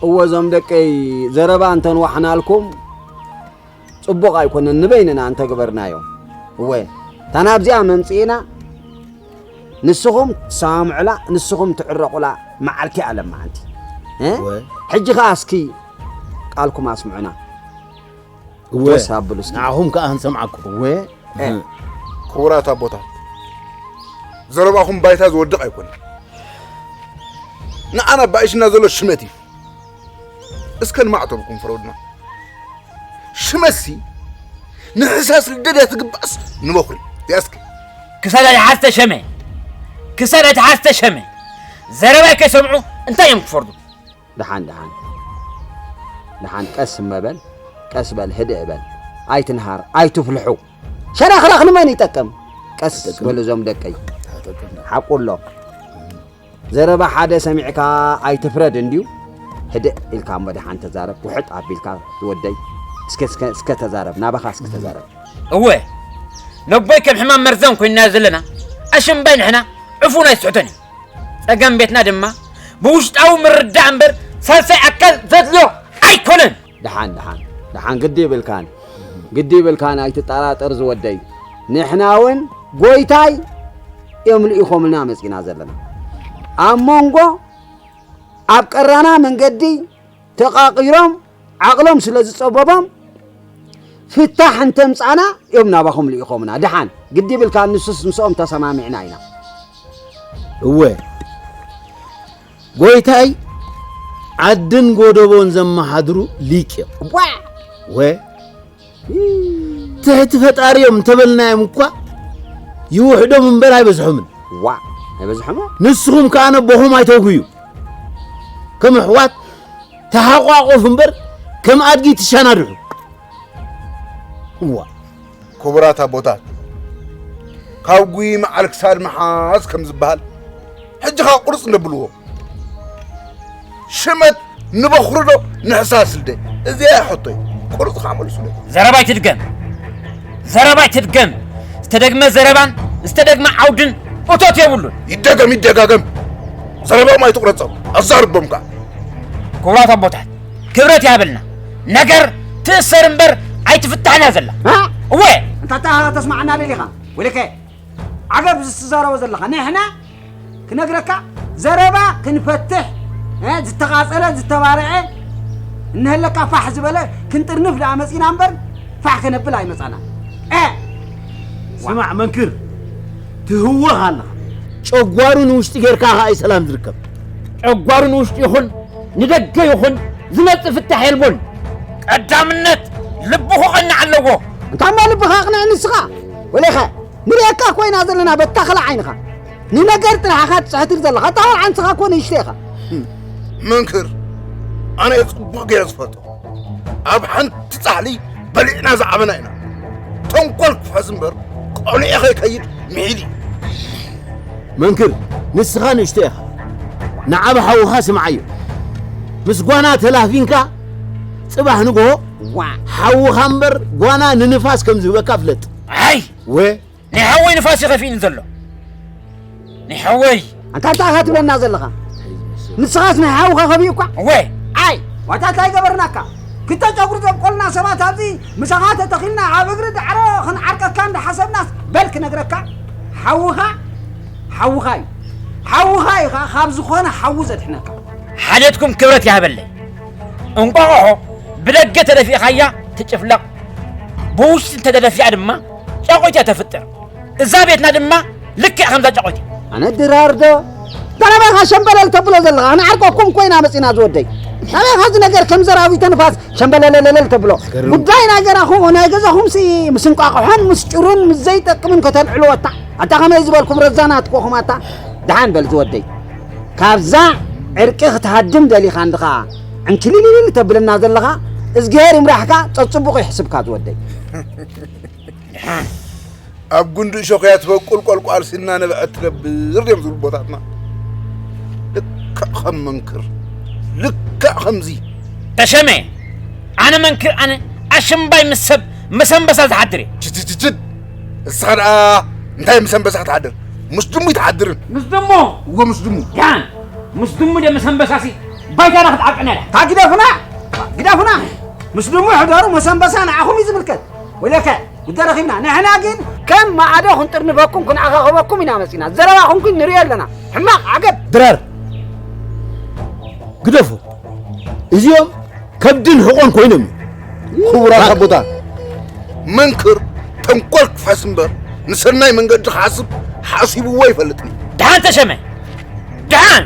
እወ እዞም ደቀይ ዘረባ እንተንዋሕናልኩም ጽቡቕ ኣይኮነን፣ ንበይንና እንተግበርናዮ። እወ፣ እታ ናብዚኣ መምጽእና ንስኹም ትሰማምዑላ፣ ንስኹም ትዕረቑላ መዓልቲ እያ ለማዓንቲ። እ? እወ። ሕጂ ኸኣ እስኪ ቃልኩም ኣስምዑና። እወ፣ ወስ ኣብሉ እስኪ። ንዓኹም ከኣ ክንሰምዓኩም። እወ። እ። ክቡራት ኣቦታት፣ ዘረባኹም ባይታ ዝወድቕ ኣይኮነን። ንዓና ባእሽና ዘሎ ሽመት እዩ። እስከ ንማዕተብኩም ፍረዱና። ሽመሲ ንሕሳስ ልደት እያ ትግባእስ ንበኹሪ? ያስኪ። ክሳዳ ይሓዝ ተሸመ። ክሳዳ ይሓዝ ተሸመ። ዘረባይ ከይሰምዑ እንታይ እዮም ክፈርዱ? ደሓን፣ ደሓን። ደሓን ቀስ እመበል፣ ቀስ በል፣ ህድእ በል። ኣይትንሃር፣ ኣይትፍልሑ። ሸራኽራኽ ንመን ይጠቅም? ቀስ ኣይጠቅምን። በሉ እዞም ደቀይ። ኣይጠቅምን። ሓቁ ኣሎ። ዘረባ ሓደ ሰሚዕካ ኣይትፍረድ እንድዩ። ህድእ ኢልካ እሞ ደሓን ተዛረብ፣ ውሕጥ ኣቢልካ ዝወደይ። እስከ፣ እስከ፣ እስከ ተዛረብ፣ ናባኻ እስከ ተዛረብ። እወ፣ ነቦይ ከም ሕማም መርዘን ኮይንና ዘለና፣ ኣሽምባይ ንሕና ዕፉን ኣይስሕቶን እዩ። ጸገም ቤትና ድማ ብውሽጣዊ ምርዳእ እምበር ሳልሳይ ኣካል ዘድልዮ ኣይኮነን። ደሓን፣ ደሓን፣ ደሓን፣ ግዲ ይብልካን፣ ግዲ ይብልካን፣ ኣይትጠራጠር ዝወደይ። ንሕና እውን ጎይታይ እዮም ልኢኾምልና መጺና ዘለና። ኣብ መንጎ ኣብ ቀራና መንገዲ ተቓቒሮም ዓቕሎም ስለ ዝጸበቦም ፍታሕ እንተምጻና እዮም ናባኹም ልኢኾምና። ደሓን፣ ግዲ ይብልካን ንሱስ ምስኦም ተሰማሚዕና ኢና። እወ፣ ጎይታይ ዓድን ጎደቦን ዘመሓድሩ ሊቅ እዮም። ዋ! ወ-፣ ትሕቲ ፈጣሪ እዮም እንተበልናዮም እኳ ይውሕዶም እምበር ኣይበዝሖምን። ዋ! ኣይበዝሖም? ንስኹም ከኣ ነቦኹም ኣይተውግዩ። ከም ኣሕዋት ተሓቋቆፉ እምበር ከም ኣድጊ ትሸናድሑ። እዋ። ክቡራት ኣቦታት፣ ካብ ጉይ መዓል ክሳድ መሓዝ ከም ዝበሃል፣ ሕጂ ኸኣ ቁርጽ ነብልዎ። ሽመት ንበኹሪ ዶ ንሕሳስ ልደ? እዚኣ ሕቶይ። ቁርጽ ኸኣ መልሱለይ። ዘረባ ኣይትድገም። ዘረባ ኣይትድገም። ዝተደግመ ዘረባን ዝተደግመ ዓውድን እቶት የብሉን። ይደገም ይደጋገም። ዘረባኦም ኣይትቑረጾም። ኣዛርቦም ከኣ። ክቡራት ኣቦታት፣ ክብረት ይሃበልና። ነገር ትእሰር እምበር ኣይትፍታሕን እያ ዘላ። እ? እወ። እንታ ተስማዓና ደሊኻ? ወለከ፣ ዓገብ ዝትዛረቦ ዘለኻ። ንሕና ክነግረካ፣ ዘረባ ክንፈትሕ፣ እ፣ ዝተቓጸለ፣ ዝተባርዐ፣ እንሀለካ ፋሕ ዝበለ ክንጥርንፍ ደኣ መጺና እምበር፣ ፋሕ ከነብል ኣይመጻና። እ! ስማዕ መንክር፣ ትህወኽ ኣለኻ። ጨጓሩ ንውሽጢ ጌርካ ኸኣ እዩ ሰላም ዝርከብ። ጨጓሩ ንውሽጢ ይኹን ንደገ ይኹን ዝመጽእ ፍታሕ የልቦን። ቀዳምነት ልቡ ክቐንዕ ኣለዎ። እንታ እሞ ልብኻ ኣቕንዕ ንስኻ። ወለኸ፣ ንርእየካ ኮይና ዘለና በታ ኸልእ ዓይንኻ። ንነገር ጥራሕ ኢኻ ትጽሕትር ዘለኻ። እታ ኸልእ ዓንስኻ እኮ ንእሽቶ ኢኻ። መንክር፣ ኣነ ጽቡቕ ገይረ ዝፈልጦ። ኣብ ሓንቲ ጻሕሊ በሊዕና ዝዓበና ኢና። ተንኮል ክፍሕስ እምበር፣ ቀኒዑ ከይከይድ ምሒድ እዩ። መንክር፣ ንስኻ ንእሽቶ ኢኻ። ንዓቢ ሓውኻ ስምዓዮ። ምስ ጓና ተላፊንካ፣ ጽባሕ ንግሆ ዋ። ሓውኻ እምበር ጓና ንንፋስ ከም ዝህበካ ፍለጥ። ኣይ! ወ ናይ ሓወይ ንፋስ እዩ ከፊእኒ ዘሎ። ናይ ሓወይ። ኣንታ እንታይ ኢኻ ትብለና ዘለኻ? ንስኻስ ናይ ሓውኻ ከፊኡኳ? እወ። ኣይ፣ ዋታ እንታይ ገበርናካ? ክልተ ጨጉሪ ዘብቆልና ሰባት ኣብዚ ምሳኻ ተተኺልና ኣብ እግሪ ዳዕሮ ክንዓርቀካ እንዳሓሰብናስ በል ክነግረካ። ሓውኻ፣ ሓውኻ እዩ። ሓውኻ ኢኻ ካብ ዝኾነ ሓዊ ዘድሕነካ። ሓልዮትኩም ክብረት ይሃበለይ። እንቋቑሖ ብደገ ተደፊእኻያ ትጭፍለቕ፣ ብውሽጢ እንተተደፊኣ ድማ ጫቑት እያ ተፍጥር። እዛ ቤትና ድማ ልክዕ ከምዛ ጫቑት እያ። ኣነ ድራር ዶ? እንታይ ናበይ ኢኻ ሸምበለል ተብሎ ዘለኻ? ኣነ ዓርቀኩም ኮይና መጺና ዝወደይ። ናበይ ኢኻ እዚ ነገር ከም ዘራዊተ ንፋስ ሸምበለለለለል ተብሎ? ኣስገርም። ጉዳይ ናይ ገራኹም፣ ናይ ገዛኹምሲ ምስ እንቋቑሖን ምስ ጭሩን ምስ ዘይጠቅምን ከተልዕልዎ ኣታ። ኣታ ከመይ ዝበልኩም ረዛናት ኮኹም ኣታ። ደሓን በል ዝወደይ። ካብዛ ዕርቂ ክትሃድም ደሊኻ እንድኻ ዕንክሊልል ተብልና ዘለኻ፣ እዝግሄር ይምራሕካ፣ ጸጽቡቑ ይሕስብካ ዝወደይ። ኣብ ጉንዲ እሾኽ እያ ትበቁል ቆልቋል ሲና ነብዐት ትነብር እዮም ዝብሉ ኣቦታትና። ልክዕ ከም መንክር፣ ልክዕ ከምዚ። ተሸመ፣ ኣነ መንክር ኣነ ኣሽምባይ ምስ ሰብ መሰንበሳ ዝሓድር እየ። ችችችችድ! እስኻ ደኣ እንታይ ምስ ኣንበሳ ክትሓድር? ምስ ድሙ ኣይትሓድርን። ምስ ድሙ? እወ፣ ምስ ድሙ። ዳን፣ ምስ ድሙ ደ ምስ ኣንበሳሲ ባይታና ክትዓቅና እያ። እታ ግደፉና! ግደፉና! ምስ ድሙ ሕደሩ፣ ምስ ኣንበሳ ንዓኹም እዩ ዝምልከት። ወይለከ፣ ጉዳይ ረኺብና። ንሕና ግን ከም ማዕዶ ክንጥርንፈኩም፣ ክንዓኻኽበኩም ኢና መጺና። ዘረባኹም ግን ንርእዮ ኣለና። ሕማቕ፣ ዓገብ! ድራር! ግደፉ። እዚኦም ከብድን ሕቖን ኮይኖም እዩ። ክቡራት ባ- ኣቦታት፣ መንክር ተንኮል ክፍሕስ እምበር ንሰናይ መንገዲ ክሓስብ ሓሲብዎ ኣይፈልጥን እዩ። ደሓን ተሸመ፣ ደሓን!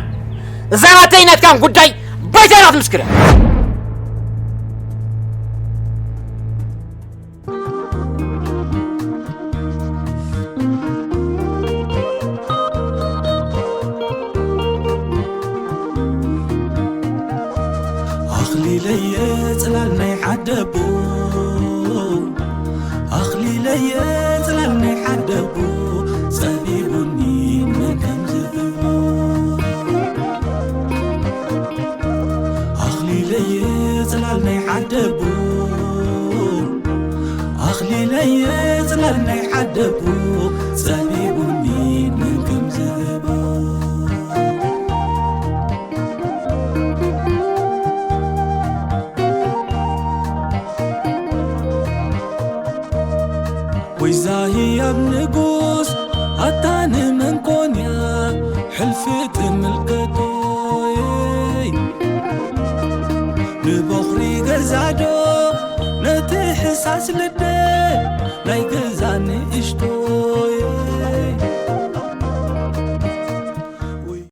እዛ ናተይ ናትካን ጉዳይ ባይታ ኢኻ ትምስክር። ኣኽሊለየ ጽላል ናይ ዓደቦ፣ ኣኽሊለየ ጽላል ናይ ዓደቦ፣ ጸቢቡኒ መን ከም ዝህቦ። ኣኽሊለየ ጽላል ናይ ዓደቦ፣ ኣኽሊለየ ጽላል ናይ ዓደቦ፣ ጸቢቡኒ መን ከም ዝህቦ። ወይዛ ህያብ ንጉስ ኣታ ንመን ኮንያ ሕልፊ ትምልከቶይ? ንበኹሪ ገዛ ዶ ነቲ ሕሳስ ልደ ናይ ገዛ ንእሽቶ?